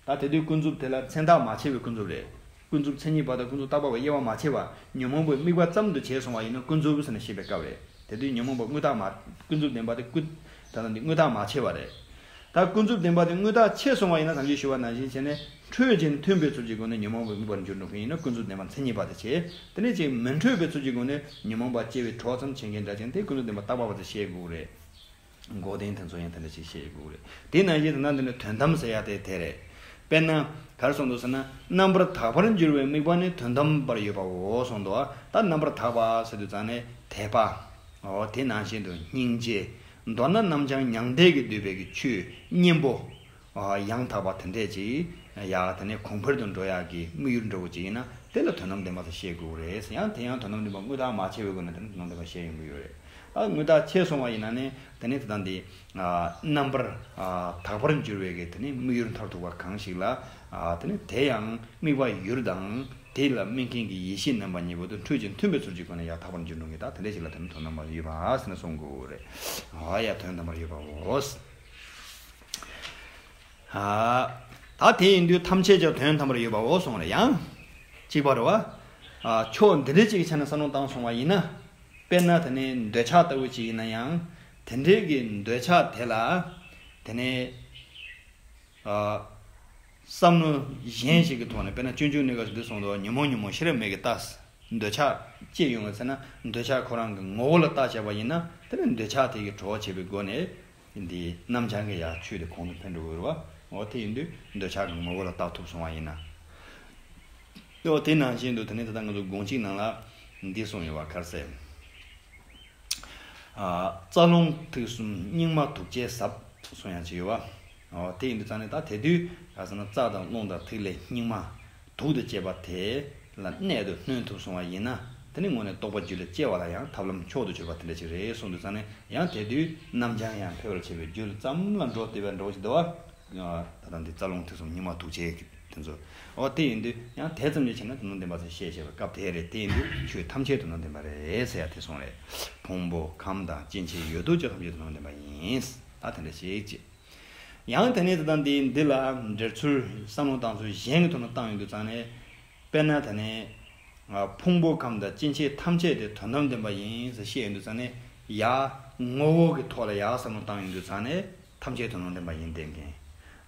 ད་དེ་དུས་ཀུན་རྫོབ་དེ་ལ་མཚན་རྟགས་མ་ཕྱེ་བའི་ཀུན་རྫོབ་རེད། ཀུན་རྫོབ་མཚན་ཉིད་པ་དང་ཀུན་རྫོབ་རྟག་པ་བའི་དབྱེ་བ་མ་ཕྱེ་བར། ཉོན་མོངས་པའི་དམིགས་པ་ཙམ་དུ་བྱས་སོང་བ་ཡིན་ན་ཀུན་རྫོབ་ཟེར་ནས་བཤད་པའི་སྐབས་རེད། དེ་དུས་ཉོན་མོངས་པ་དངོས་བཏགས་མ། ཀུན་རྫོབ་བདེན་པ་དེ་ཀུན། ད་ལྟ་འདི་དངོས་བཏགས་མ་ཕྱེ་བ་རེད། ད་ཀུན་རྫོབ་བདེན་པ་དེ་དངོས་བཏགས་ཕྱེ་སོང་བ་ཡིན་ན། ད་ཅི་ཞུས་པ་ནང་བཞིན་བྱས་ནས་འཕྲོད་ཅིང་མཐུན་པའི་ཚུལ་གྱི་སྒོ་ནས་ཉོན་མོངས་པའི་དམིགས་པར་འགྱུར་འགྲོ་མཁན་ཡིན་ན་ཀུན་རྫོབ་བདེན་པ་མཚན་ཉིད་པ་དེ་བྱས། དེ་ནས་ཅིག་མི་འཕྲོད་པའི་ཚུལ་གྱི་སྒོ་ནས་ཉོན་མོངས་པ་སྐྱེ་བའི་གྲོགས་ཙམ་བྱེད་མཁན་འདྲ་ཅན་དེ་ཀུན་རྫོབ་བདེན་པ་རྟག་པ་བ་དེ་བཤད་དགོས་རེད། འགོག་བདེན་དེ་ཚོ་ཡང་དེ་འདྲ་ཞིག་བཤད་དགོས་རེད། དེ་ནང་བཞིན་དེ་ན་འདི་ནི་དོན་དམ་ཟེར་ཡ་དེ་དེ་རེད། དཔེར་ན་ག་རེ་གསུངས་འདུག་ཟེར་ན། རྣམ་པར་དག་པར་འགྱུར་བའི་དམིགས་པ་ནི་དོན་དམ་པར་ཡོད་པའོ་གསུངས་འདུག། ད་རྣམ་པར་དག་པ་ཟེར་དུས་ཙང་ནས་དད་པ། འོ་དེ་ནང་བཞིན་དུ་སྙིང་རྗེ། མདོར་ན་རྣམ་བྱང་མྱང་འདས་ཀྱིས་བསྡུས་པའི་གི་ཆོས་གཉེན་པོ། ཡང་དག་པ་དེ་འདྲས་ཅིག་ཡ་དེ་ནས་གོང་འཕེལ་དུ་འགྲོ་ཡག་གི་དམིགས་ཡུལ་འདྲ་བོ་ཅིག་ཡིན་ན། དེ་ལ་དོན་དམ་བདེན་པ་ཟེར་བཤད་དགོས་རེད། ཡང་དེ་ཡང་དོན་དམ་བདེན་པ་དངོས་བཏགས་མ་ཕྱེ་བའི་སྒོ་ནས་དེ་ནི་དོན་དམ་བདེན་པ་བཤད་ཡོང་གི་ཡོད་རེད། ཨ་དངོས་བཏགས་ཕྱེ་སོང་བ་ཡིན་ན་ནི་དེ་ནི་དེ་དང་དེ། རྣམ་པར་དག་པར་འགྱུར་བའི་གི་དེ་ནི་དམིགས་ཡུལ་མཐར་ཐུག་པ་གང་ཞིག་ལ། དེ་ནི་དེ་ཡང་དམིགས་པ་ཡུལ་དང་དེ་ལ་དམིགས་མཁན་གྱི་ཡེ་ཤེས་རྣམ་པ་གཉིས་པོ་དེ་འཕྲོད་ཅིང་མཐུན་པའི་ཚུལ་གྱི་སྒོ་ནས་ཡང་དག་པར་འགྱུར་འགྲོ་མཁན། ད་དེ་འདྲ་ཞིག་ལ་དོན་དོན་དམ་པར་ཡོད་པ་ཟེར་ནས་གསུང་དགོས་རེད། ཨ་ཡ་དོན་དམ་པར་ཡོད་པའོ། ད་དེ་ཡིན་དུས་ཐམས་ཅད་ཀྱང་དོན་དམ་པར་ཡོད་པའོ་གསུངས་རེད། ཡང་གཅིག་པ་རེད་བ། ཕྱོགས་འདི་འདྲའི་ཅིག་གི་ཆ་ནས་བསམ་བློ་བཏང་སོང་བ་ཡིན་ན། དཔེར་ན་དེ་ནས་འདོད་ཆགས་ལྟ་བུ་ཅིག་ཡིན་ན་ཡང་། དེ་འདྲའི་གི་འདོད་ཆགས་དེ་ལ། དེ་ནས། བསམ་བློ་གཞན་ཞིག་གི་ཐོག་ནས། དཔེར་ན་སྤྱོད་འཇུག་གནས་སྐབས་སུ་འདི་གསུངས་འདུག། ཉོན་མོངས་ཉོན་མོངས་ཤེས་རབ་མིག་གིས་བལྟ། འདོད་ཆགས་སྐྱེ་ཡོང་བ་ཟེར་ན། འདོད་ཆགས་ཁོ་རང་གི་ངོ་བོ་ལ་བལྟ་བྱས་པ་ཡིན་ན། དེ་ནི་འདོད་ཆགས་དེ་གི་གྲོགས་བྱེད་པའི་སྒོ་ནས། འདི་རྣམ་བྱང་གི་ཡ་ཆོས་དེ་གོང་དུ་འཕེལ་འགྲོ་གི་རེད་བ། འོ་དེ་ཡིན་དུས་འདོད་ཆགས་ཀྱི་ངོ་བོ་ལ་བལྟ་ཐུབ་སོང་བ་ཡིན་ན། འོ་དེ་ནང་བཞིན་དུ་དེ་ནི་ད་ལྟ་ང་ཚོ་དགོངས་གཅིག་ནང་ལ་འདི་གསུངས་ཡོད་བ། ག་རེ་ཟེར། རྩ་རླུང་ཐིག་གསུམ་སྙིགས་མ་དུག་ཅན་ཟབ་གསུངས་ཡང་ཅི་ཡོད་བ། འོ་དེ་ཡིན་དུས་ཙང་ནས་ད་དེ་དུས་ག་ཟེར་ན། རྩ་དང་རླུང་དང་ཐིག་ལེ་སྙིགས་མ་དུག་དང་བཅས་པ་དེ་ལ་གནད་དུ་སྣུན་ཐུབ་སོང་བ་ཡིན་ན། དེ་ནི་དངོས་གནས་རྟོགས་པ་རྒྱུད་ལ་སྐྱེ་བ་ལ་ཡང་ཐབས་ལམ་མཆོག་ཏུ་གྱུར་པ་དེ་འདྲ་ཅིག་རེད་གསུངས་དུས་ཙང་ནས། ཡང་དེ་དུས་རྣམ་བྱང་ཡང་འཕེལ་བར་བྱེད་པའི་རྒྱུ་ཙམ་ལ་འགྲོ་བདེ་བའི་འགྲོ་ཞིག་འདུག་བ། ད་ལྟ་འདི་རྩ་རླུང་ཐིག་གསུམ་སྙིགས་མ་དུག་ཅན་གྱི་དེ་ཚོ། འོ་དེ་ཡིན་དུས་ཡང་དེ་ཙམ་གྱིས་བྱས་ན་དོན་དམ་བདེན་པ་ཟེར་བཤད་བྱས་པའི་སྐབས་དེ་རེད། དེ་ཡིན་དུས་ཆོས་ཐམས་ཅད་དོན་དམ་བདེན་པ་རེད་ཟེར་ཡ་དེ་གསུངས་རེད། ཕུང་པོ་ཁམས་དང་སྐྱེ་མཆེད་ཡོད་དོ་ཅོག་ཐམས་ཅད་དོན་དམ་བདེན་པ་ཡིན། ད་དེ་འདྲ་ཞིག་ཅེས། ཡང་དེ་ནས་དེ་དང་འདི་འདི་ལ་འགྲེལ་ཚུལ་བསམ་བློ་བཏང་ཚུལ་གཞན་གྱི་ཐོག་ནས་བཏང་ཡོང་དུས་ཙང་ནས། དཔེར་ན་དེ་ནས་ཕུང་པོ་ཁམས་དང་སྐྱེ་མཆེད་ཐམས་ཅད་དེ་དོན་དམ་བདེན་པ་ཡིན་ཟེར་བཤད་ཡོང་དུས་ཙང་ནས། ཡ་ངོ་བོ་གི་ཐོག་ལ་ཡ་བསམ་བློ་བཏང་ཡོང་དུས་ཙང་ནས། ཐམས་ཅད་དོན་དམ་བདེན་པ་ཡིན་བསྡད་མཁན།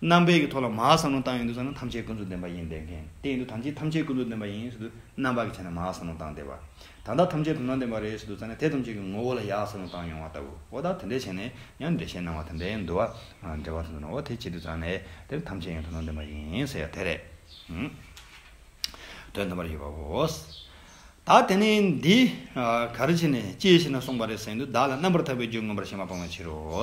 རྣམ་པའི་གི་ཐོག་ལ་མ་བསམ་བློ་བཏང་ཡོང་དུས་ཙང་ན་ཐམས་ཅད་ཀུན་རྫོབ་བདེན་པ་ཡིན་བསྡད་མཁན། དེ་ཡིན་དུས་ཐམས་ཅད་ཐམས་ཅད་ཀུན་རྫོབ་བདེན་པ་ཡིན་ཟེར་དུས་རྣམ་པ་གི་ཆ་ནས་མ་བསམ་བློ་བཏང་བསྡད་པ། ད་ལྟ་ཐམས་ཅད་དོན་དམ་བདེན་པ་རེད་ཟེར་དུས་ཙང་ནས་དེ་ཐམས་ཅད་ཀྱི་ངོ་བོ་ལ་ཡ་བསམ་བློ་བཏང་ཡོང་བ་ལྟ་བུ། འོ་ད་དེ་འདྲས་བྱས་ནས་ཡང་འགྲེལ་བཤད་གནང་བ་དེ་འདྲས་འདུག་བ། འགྲེལ་པ་དེ་ཚོ་ནང་འོ་དེ་བྱེད་དུས་ཙང་ནས་དེར་ཐམས་ཅད་ཡང་དོན་དམ་བདེན་པ་ཡིན་ཟེར་ཡ་དེ་རེད། ཨང་། དོན་དམ་པར་ཡོད་པའོ། ད་དེ་ནས་འདི་ག་རེ་བྱས་ནས་ཅི་ཞེ་ན་གསུངས་པ་རེད་ཟེར་དུས། བདག་ལ་རྣམ་པར་ཐར་པའི་རྒྱུ་མངོན་པར་ཞེན་པ་སྤངས་པའི་ཕྱིར་རོ།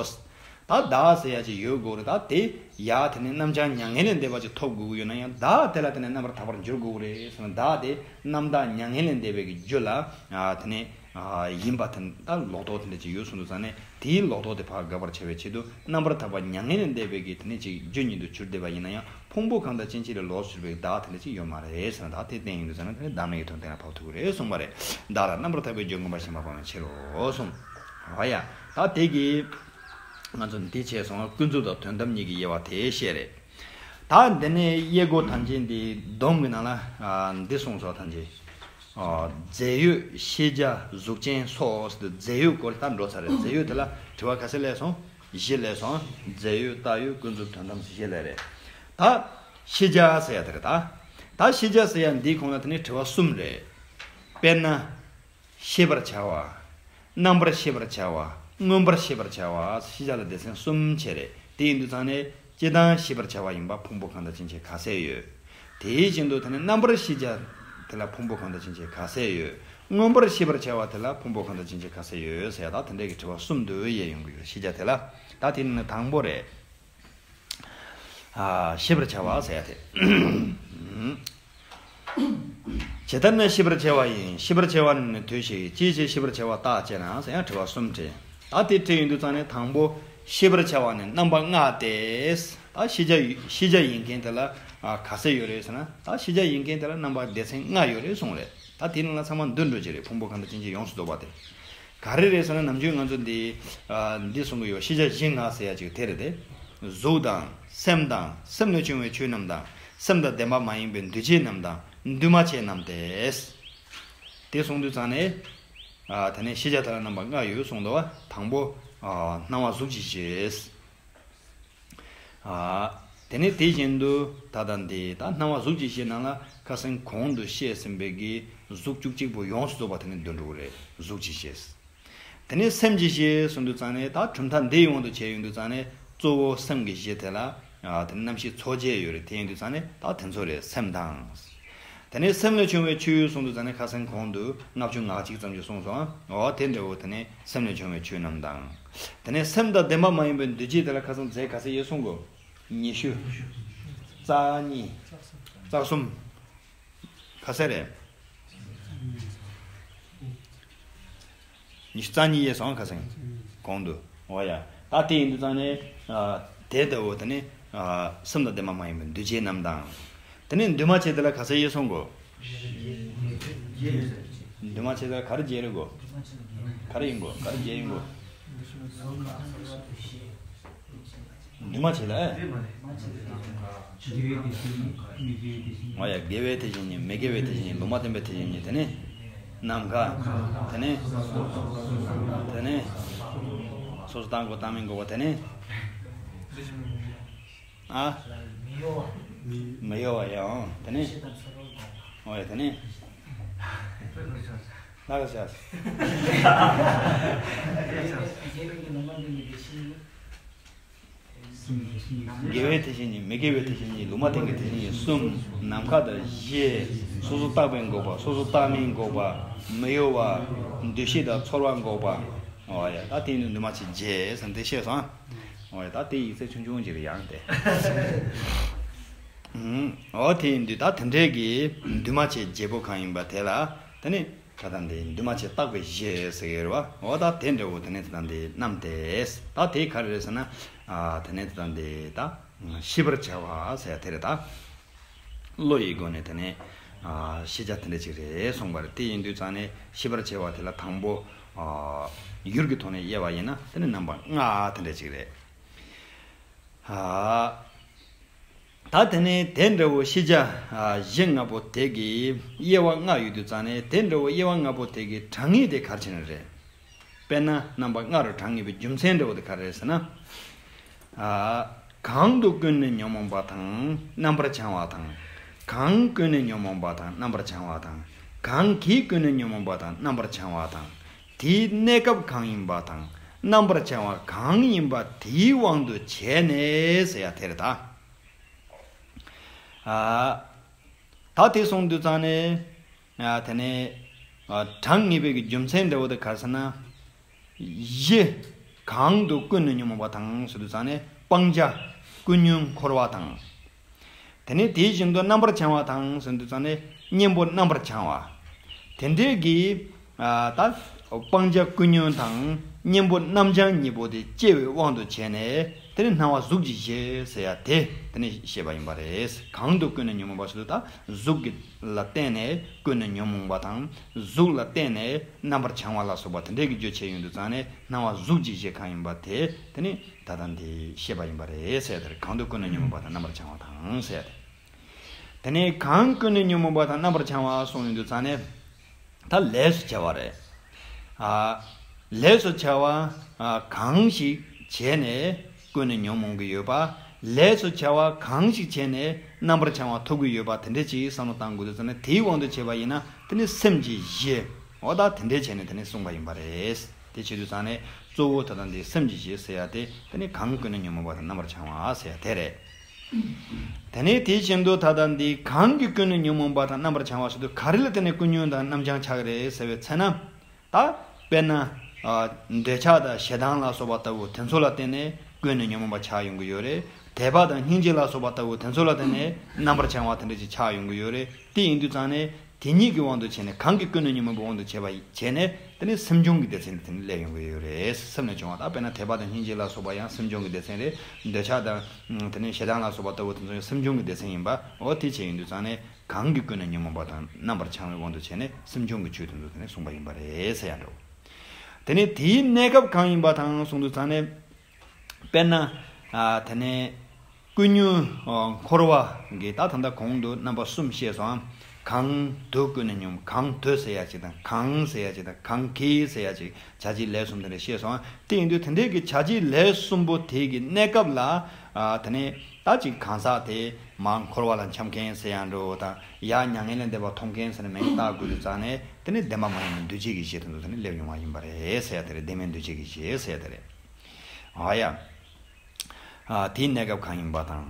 ད་བདག་ཟེར་ཡ་ཅིག་ཡོད་དགོས་རེད། ད་དེ་ཡ་དེ་ནས་རྣམ་བྱང་མྱ་ངན་ལས་འདས་པ་ཅིག་ཐོབ་དགོས་ཀྱི་ཡོད་ན་ཡང་། བདག་དེ་ལ་དེ་ནས་རྣམ་པར་དག་པར་འགྱུར་དགོས་རེད་ཟེར་ན། བདག་དེ་རྣམ་དག་མྱ་ངན་ལས་འདས་པའི་གི་རྒྱུ་ལ་དེ་ནས་ཡིན་པ་དེ། ད་ལོག་རྟོག་དེ་འདྲ་ཅིག་ཡོད་སོང་དུས་ཙང་ནས་དེའི་ལོག་རྟོག་དེ་ཕར་དགག་པར་བྱ་བའི་ཆེད་དུ། རྣམ་པར་ཐར་པ་མྱ་ངན་ལས་འདས་པའི་གི་དེ་ནས་ཅིག་རྒྱུ་ཉིད་དུ་གྱུར་བསྡད་པ་ཡིན་ན་ཡང་། ཕུང་པོ་ཁམས་དང་སྐྱེ་མཆེད་ལས་ལོགས་སུ་གྱུར་པའི་བདག་དེ་འདྲ་ཅིག་ཡོད་མ་རེད་ཟེར་ན། ད་དེ་བསྟན་ཡོང་དུས་ཙང་ནས་དེ་ནས་བདག་མེད་ཀྱི་དོན་གཏན་ལ་ཕབ་ཐུབ་ཀྱི་རེད་གསུངས་པ་རེད། བདག་ལ་རྣམ་པར་ཐར་པའི་རྒྱུ་མངོན་པར་ཞེན་པ་སྤངས་པའི་ཕྱིར་རོ་གསུངས། འོ་ཡ། ད་དེ་གི་ང་ཚོ་འདི་བྱས་སོང་། ཀུན་རྫོབ་དང་དོན་དམ་གཉིས་ཀྱི་དབྱེ་བ་དེ་བཤད་རེད། ད་འདི་ནས་དབྱེ་སྒོ་ཐམས་ཅད་འདི་སྡོམ་གྱི་ནང་ལ་འདི་གསུངས་སོ། ཐམས་ཅད། རྫས་ཡོད་ཤེས་བྱ་གཟུགས་ཅན་སོགས་ཟེར་དུས། རྫས་ཡོད་སྐོར་ད་འགྲོ་ཚར་རེད། རྫས་ཡོད་དེ་ལ་དྲི་བ་ག་ཚད་སླེབས་སོང་། བཞི་སླེབས་སོང་། རྫས་ཡོད་བཏགས་ཡོད་ཀུན་རྫོབ་དོན་དམ་ཟེར་བཞི་སླེབས་རེད། ད་ཤེས་བྱ་ཟེར་ཡ་དེ་རེད། ད་ད་ཤེས་བྱ་ཟེར་ཡ་འདིའི་ཁོངས་ལ་དེ་ནས་དྲི་བ་གསུམ་རེད། དཔེར་ན། ཤེས་པར་བྱ་བ། རྣམ་པར་ཤེས་པར་བྱ་བ། མངོན་པར་ཤེས་པར་བྱ་བ། ཤེས་བྱ་ལ་སྡེ་ཚན་གསུམ་བྱས་རེད། དེ་ཡིན་དུས་ཙང་ནས་སྤྱིར་བཏང་ཤེས་པར་བྱ་བ་ཡིན་པ་ཕུང་པོ་ཁམས་དང་སྐྱེ་མཆེད་ག་ཚད་ཡོད། དེའི་རྗེས་སུ་དེ་ནས་རྣམ་པར་ཤེས་བྱ་དེ་ལ་ཕུང་པོ་ཁམས་དང་སྐྱེ་མཆེད་ག་ཚད་ཡོད། མངོན་པར་ཤེས་པར་བྱ་བ་དེ་ལ་ཕུང་པོ་ཁམས་དང་སྐྱེ་མཆེད་ག་ཚད་ཡོད་ཟེར་ཡ། ད་དེ་འདྲའི་གི་དྲི་བ་གསུམ་དུ་དབྱེ་ཡོང་གི་ཡོད། ཤེས་བྱ་དེ་ལ། ད་དེ་ནི་དང་པོ་རེད། ཨ། ཤེས་པར་བྱ་བ་ཟེར་ཡ་དེ། ཇི་ལྟར་ན་ཤེས་པར་བྱ་བ་ཡིན། ཤེས་པར་བྱ་བ་ནི་དུ་ཞིག་ཅིའི་ཕྱིར་ཤེས་པར་བྱ་བ་བརྟག་ཅེ་ན་ཟེར་ཡང་དྲི་བ་གསུམ་དྲིས། ད་དེ་དྲིས་ཡོང་དུས་ཙང་ནས་དང་པོ་ཤེས་པར་བྱ་བ་ནི་རྣམ་པ་ལྔ་སྟེ། ད་ཤེས་བྱ་ཡོད། ཤེས་བྱ་ཡིན་མཁན་དེ་ལ་ཨ་ག་ཚད་ཡོད་རེད་ཟེར་ན། ད་ཤེས་བྱ་ཡིན་མཁན་དེ་ལ་རྣམ་པ་སྡེ་ཚན་ལྔ་ཡོད་རེད་གསུངས་རེད། ད་དེའི་ནང་ལ་ཚང་མ་འདུས་འགྲོ་གི་རེད། ཕུང་པོ་ཁམས་དང་སྐྱེ་མཆེད་ཡོངས་སུ་རྫོགས་པ་དེ། ག་རེ་རེད་ཟེར་ན། ནམ་རྒྱུན་ང་ཚོ་འདི་ཨ་འདི་གསུང་གི་ཡོད། ཤེས་བྱ་བཞི་ལྔ་ཟེར་ཡ་ཅིག་དེ་རེད་དེ། གཟུགས་དང་སེམས་དང་། སེམས་ལས་བྱུང་བའི་ཆོས་རྣམས་དང་། སེམས་དང་ལྡན་པ་མ་ཡིན་པའི་འདུས་བྱས་རྣམས་དང་། འདུས་མ་བྱས་རྣམས་ཏེ། དེ་གསུངས་དུས་ཙང་ནས་ཨ་དེ་ནས་ཤེས་བྱ་དེ་ལ་རྣམ་པ་ལྔ་ཡོད་གསུངས་འདུག་བ། དང་པོ་ཨ་སྣང་བ་གཟུགས་ཀྱི་གཞི། ཨ། དེ་ནས་དེ་བཞིན་དུ་ད་ལྟ་འདི་ད་སྣང་བ་གཟུགས་ཀྱི་གཞི་ནང་ལ་ཁ་སང་གོང་དུ་བཤད་ཟིན་པའི་གི་གཟུགས་བཅུ་གཅིག་པོ་ཡོངས་སུ་རྫོགས་པ་དེ་ནས་འདུས་འགྲོ་གི་རེད། གཟུགས་ཀྱི་གཞི། དེ་ནས་སེམས་ཀྱི་གཞི་གསུངས་དུས་ཙང་ནས། ད་གྲུབ་མཐའ་འདི་ཡོངས་དུ་བྱས་ཡོང་དུས་ཙང་ནས་གཙོ་བོ་སེམས་ཀྱི་གཞི་དེ་ལ་ ཨ་དེ་ནི་རྣམ་ཤེས་ཚོགས་བརྒྱད་ཡོད་རེད། དེ་ཡིན་དུས་ཙང་ནས་ད་དེ་ཚོ་རེད། སེམས་དང་། དེ་ནས་སེམས་ལས་བྱུང་བའི་ཆོས་གསུངས་དུས་ཙང་ནས་ཁ་སང་གོང་དུ་ལྔ་བཅུ་ང་གཅིག་ཙམ་ཞིག་གསུངས་སོང་། འོ་དེ་འདྲ་བོ་དེ་ནས་སེམས་ལས་བྱུང་བའི་ཆོས་རྣམས་དང་། དེ་ནས་སེམས་དང་ལྡན་པ་མ་ཡིན་པའི་འདུ་བྱེད་དེ་ལ་ཁ་སང་རྫས་ག་ཚད་ཡོད་གསུང་གོ། ཉི་ཤུ། རྩ་གཉིས། རྩ་གསུམ། ག་ཚད་རེད། ཉི་ཤུ་རྩ་གཉིས་ཡས་སོང་། ཁ་སང་གོང་དུ། འོ་ཡ། ད་དེ་ཡིན་དུས་ཙང་ནས་ཨ་དེ་ལྟ་བུ་དེ་ནི་ཨ་སེམས་དང་ལྡན་པ་མ་ཡིན་པའི་འདུ་བྱེད་རྣམས་དང་། དེ་ནས་འདུས་མ་བྱས་དེ་ལ་ག་ཚད་ཡས་སོང་གོ། འདུས་མ་བྱས་དེ་ལ་ག་རེ་བརྗེ་རེད་གོ། ག་རེ་ཡིན་གོ། ག་རེ་བརྗེ་ཡིན་གོ། འདུས་མ་བྱས་ལ། ཨེ། འོ་ཡ། དགེ་བའི་དེ་བཞིན་ཉིད། མི་དགེ་བའི་དེ་བཞིན་ཉིད། ལུང་མ་བསྟན་པའི་དེ་བཞིན་ཉིད། དེ་ནི་ནམ་མཁའ། དེ་ནི། དེ་ནི། སོ་སོ་བཏང་དགོས་བཏང་མིན་འགོག་པ། དེ་ནི། ཨ། མི་གཡོ་བ་ཡང་། དེ་ནི། འོ་ཡ། དེ་ནི། ལགས་སོ། དགེ་བའི་དེ་བཞིན་ཉིད། མི་དགེ་བའི་དེ་བཞིན་ཉིད། ལུང་མ་བསྟན་གྱི་དེ་བཞིན་ཉིད་གསུམ། ནམ་མཁའ་དང་བཞི། སོ་སོ་བཏགས་པའི་འགོག་པ། སོ་སོ་བཏགས་མིན་འགོག་པ། མི་གཡོ་བ། འདུ་ཤེས་དང་ཚོར་བ་འགོག་པ། འོ་ཡ། ད་དེ་ནི་འདུས་མ་བྱས་བརྒྱད་ཟེར་ཏེ་བཤད་སོང་། འོ་ཡ། ད་དེ་ཡིག་ཚད་ཆུང་ཆུང་ཅིག་རེད། ཡང་དེ། ཨུམ། འོ་དེ་ཡིན་དུས་ད་དེ་འདྲའི་གི་འདུས་མ་བྱས་བརྒྱད་པོ་གང་ཡིན་པ་དེ་ལ་དེ་ནི། ད་ལྟ་འདི་འདུས་མ་བྱས་བརྟག་པའི་གཞི་ཟེར་གྱི་རེད་བ། འོ་ད་དེ་འདྲ་བོ་དེ་ནས་ད་ལྟ་འདི་རྣམས་ཏེ། ད་དེ་ག་རེ་རེད་ཟེར་ན། ཨ་དེ་ནས་ད་ལྟ་འདི་ད་ཤེས་པར་བྱ་བ་ཟེར་ཡ་དེ་རེད་ད། བློ་ཡི་སྒོ་ནས་དེ་ནས་ཨ་ཤེས་བྱ་དེ་འདྲ་ཅིག་རེད་གསུངས་པ་རེད། དེ་ཡིན་དུས་ཙང་ནས་ཤེས་པར་བྱ་བ་དེ་ལ་དང་པོ་ཨ་ཡུལ་གྱི་ཐོག་ནས་དབྱེ་བ་ཡིན་ན་དེ་ནི་རྣམ་པ་ལྔ་དེ་འདྲ་ཅིག་རེད། ཨ། ད་དེ་ནས་དེ་འདྲ་བོ་ཤེས་བྱ་ཨ་གཞི་ལྔ་པོ་དེ་གི་དབྱེ་བ་ལྔ་ཡོད་དུས་ཙང་ནས། དེ་འདྲ་བོ་དབྱེ་བ་ལྔ་པོ་དེ་གི་གྲངས་ངེས་དེ་ག་རེ་བྱས་ནས་རེད། དཔེར་ན་རྣམ་པ་ལྔ་རུ་གྲངས་ངེས་པའི་རྒྱུ་མཚན་འདྲ་བོ་དེ་ག་རེ་རེད་ཟེར་ན། ཨ། གང་དུ་ཀུན་ནས་ཉོན་མོངས་པ་དང་རྣམ་པར་བྱང་བ་དང་། གང་ཀུན་ནས་ཉོན་མོངས་པ་དང་རྣམ་པར་བྱང་བ་དང་། གང་གིས་ཀུན་ནས་ཉོན་མོངས་པ་དང་རྣམ་པར་བྱང་བ་དང་། དེའི་གནས་སྐབས་གང་ཡིན་པ་དང་རྣམ་པར་བྱང་བ་གང་ཡིན་པ་དེའི་དབང་དུ་བྱས་ནས་ཟེར་ཡ་དེ་རེད་ད། ཨ། ད་དེ་གསུངས་དུས་ཙང་ནས། ཨ། དེ་ནས་ཨ་གྲངས་ངེས་པའི་གི་རྒྱུ་མཚན་འདྲ་བོ་དེ་ག་རེ་ཟེར་ན། གཞི་གང་དུ་ཀུན་ནས་ཉོན་མོངས་པ་དང་ཟེར་དུས་ཙང་ནས་སྤང་བྱ་ཀུན་ཉོན་འཁོར་བ་དང་། དེ་ནས་དེ་བཞིན་དུ་རྣམ་པར་བྱང་བ་དང་ཟེར་དུས་ཙང་ནས་གཉེན་པོ་རྣམ་པར་བྱང་བ། དེ་འདྲའི་གི་ཨ་ད་སྤང་བྱ་ཀུན་ཉོན་དང་གཉེན་པོ་རྣམ་བྱང་གཉིས་པོ་དེ་སྐྱེ་བའི་དབང་དུ་བྱས་ནས། དེ་ནི་སྣང་བ་གཟུགས་ཀྱི་གཞི་ཟེར་ཡ་དེ་དེ་ནི་བཤད་པ་ཡིན་པ་རེད། གང་དུ་ཀུན་ནས་ཉོན་མོངས་པ་ཟེར་དུས་ད་གཟུགས་ཀྱི་ལ་བརྟེན་ནས་ཀུན་ནས་ཉོན་མོངས་པ་དང་། གཟུགས་ལ་བརྟེན་ནས་རྣམ་པར་བྱང་བ་ལ་སོགས་པ་དེ་འདྲའི་གི་རྒྱུ་བྱས་ཡོང་དུས་ཙང་ནས་སྣང་བ་གཟུགས་ཀྱི་གཞི་གང་ཡིན་པ་དེ་དེ་ནི་ད་ལྟ་འདི་བཤད་པ་ཡིན་པ་རེད་ཟེར་ཡ་དེ་རེད། གང་དུ་ཀུན་ནས་ཉོན་མོངས་པ་དང་རྣམ་པར་བྱང་བ་དང་ཟེར་ཡ་དེ། དེ་ནས་གང་ཀུན་ནས་ཉོན་མོངས་པ་དང་རྣམ་པར་བྱང་བ་གསུངས་ཡོང་དུས་ཙང་ནས། ད་ལས་སུ་བྱ་བ་རེད། ཨ། ལས་སུ་བྱ་བ་ཨ་གང་ཞིག་བྱས་ནས་ཀུན་ནས་ཉོན་མོངས་ཀྱི་ཡོད་པ། ལས་སུ་བྱ་བ་གང་ཞིག་བྱས་ནས་རྣམ་པར་བྱང་བ་ཐོབ་ཀྱི་ཡོད་པ་དེ་འདྲ་ཅིག་བསམ་བློ་བཏང་དགོས་དུས་ཙང་ནས། དེའི་དབང་དུ་བྱས་པ་ཡིན་ན་དེ་ནི་སེམས་ཀྱི་གཞི། འོ་ད་དེ་འདྲ་བྱས་ནས་དེ་ནི་གསུངས་པ་ཡིན་པ་རེད། དེ་བྱེད་དུས་ཙང་ནས་གཙོ་བོ་ད་ལྟ་འདི་སེམས་ཀྱི་གཞི་ཟེར་ཡ་དེ་དེ་ནི་གང་ཀུན་ནས་ཉོན་མོངས་པ་དང་རྣམ་པར་བྱང་བ་ཟེར་ཡ་དེ་རེད། དེ་ནས་དེ་བཞིན་དུ་ད་ལྟ་འདི་གང་གིས་ཀུན་ནས་ཉོན་མོངས་པ་དང་རྣམ་པར་བྱང་བ་ཟེར་དུས་ག་རེ་ལ་བརྟེན་ནས་ཀུན་ཉོན་དང་རྣམ་བྱང་ཆགས་ཀྱི་རེད་ཟེར་བའི་ཚེ་ན། ད་དཔེར་ན་ཨ་འདོད་ཆགས་དང་ཞེ་སྡང་ལ་སོགས་པ་ལྟ་བུ་དེ་ཚོ་ལ་བརྟེན་ནས་ཀུན་ནས་ཉོན་མོངས་པ་ཆགས་ཡོང་གི་ཡོད་རེད། དད་པ་དང་སྙིང་རྗེ་ལ་སོགས་པ་ལྟ་བུ་དེ་ཚོ་ལ་བརྟེན་ནས་རྣམ་པར་བྱང་བ་དེ་འདྲ་ཅིག་ཆགས་ཡོང་གི་ཡོད་རེད། དེ་ཡིན་དུས་ཙང་ནས་དེ་གཉིས་ཀྱི་དབང་དུ་བྱས་ནས། གང་གིས་ཀུན་ནས་ཉོན་མོངས་པའི་དབང་དུ་བྱས་པ་བྱས་ནས་དེ་ནི་སེམས་བྱུང་གི་སྡེ་ཚན་དེ་ནི་སླེབས་ཡོང་གི་ཡོད་རེད། སེམས་ལས་བྱུང་བ། ད་དཔེར་ན་དད་པ་དང་སྙིང་རྗེ་ལ་སོགས་པ་ཡང་སེམས་བྱུང་གི་སྡེ་ཚན་རེད། འདོད་ཆགས་དང་དེ་ནི་ཞེ་སྡང་ལ་སོགས་པ་ལྟ་བུ་དེ་ཚོ་ཡང་སེམས་བྱུང་གི་སྡེ་ཚན་ཡིན་པ། འོ་དེ་བྱས་ཡིན་དུས་ཙང་ནས་གང་གིས་ཀུན་ནས་ཉོན་མོངས་པ་དང་རྣམ་པར་བྱང་བའི་དབང་དུ་བྱས་ནས་སེམས་བྱུང་གི་ཆོས་དེ་ཚོ་དེ་ནི་གསུངས་པ་ཡིན་པ་རེད་ཟེར་ཡ་འདྲ་བོ། དེ་ནས་དེའི་གནས་སྐབས་གང་ཡིན་པ་དང་གསུངས་དུས་ཙང་ནས། དཔེར་ན། ཨ་དེ་ནས་ཀུན་ཉོན་འཁོར་བ་གི་ད་ད་ལྟ་གོང་དུ་རྣམ་པ་གསུམ་བཤད་སོང་། གང་དུ་ཀུན་ནས་ཉོན། གང་དུ་ཟེར་ཡ་ཅིག་དང་། གང་ཟེར་ཡ་ཅིག་དང་། གང་གིས་ཟེར་ཡ་ཅིག། བྱ་བྱེད་ལས་གསུམ་དེ་འདྲ་བཤད་སོང་། དེ་ཡིན་དུས་དེ་འདྲའི་གི་བྱ་བྱེད་ལས་གསུམ་པོ་དེ་གི་གནས་སྐབས་ལ། ཨ་དེ་ནས་ད་ཅིག་གང་ཟག་དེ་མར་འཁོར་བ་ལ་འཁྱམས་མཁན་ཟེར་ཡ་འདྲ་བོ་དང་། ཡར་མྱ་ངན་ལས་འདས་པ་མཐོང་མཁན་ཟེར་ནས་མིང་བཏགས་དགོས་དུས་ཙང་ནས། དེ་ནི་བདེན་པ་མ་ཡིན་པའི་འདུ་བྱེད་ཀྱི་གཞི་དེ་ཚོ་དེ་ནི་སླེབས་ཡོང་བ་ཡིན་པ་རེད་ཟེར་ཡ་དེ་རེད། བདེན་མེད་འདུ་བྱེད་ཀྱི་གཞི་ཟེར་ཡ་དེ་རེད། ཨ་ཡ། ཨ་དེའི་གནས་སྐབས་གང་ཡིན་པ་དང་།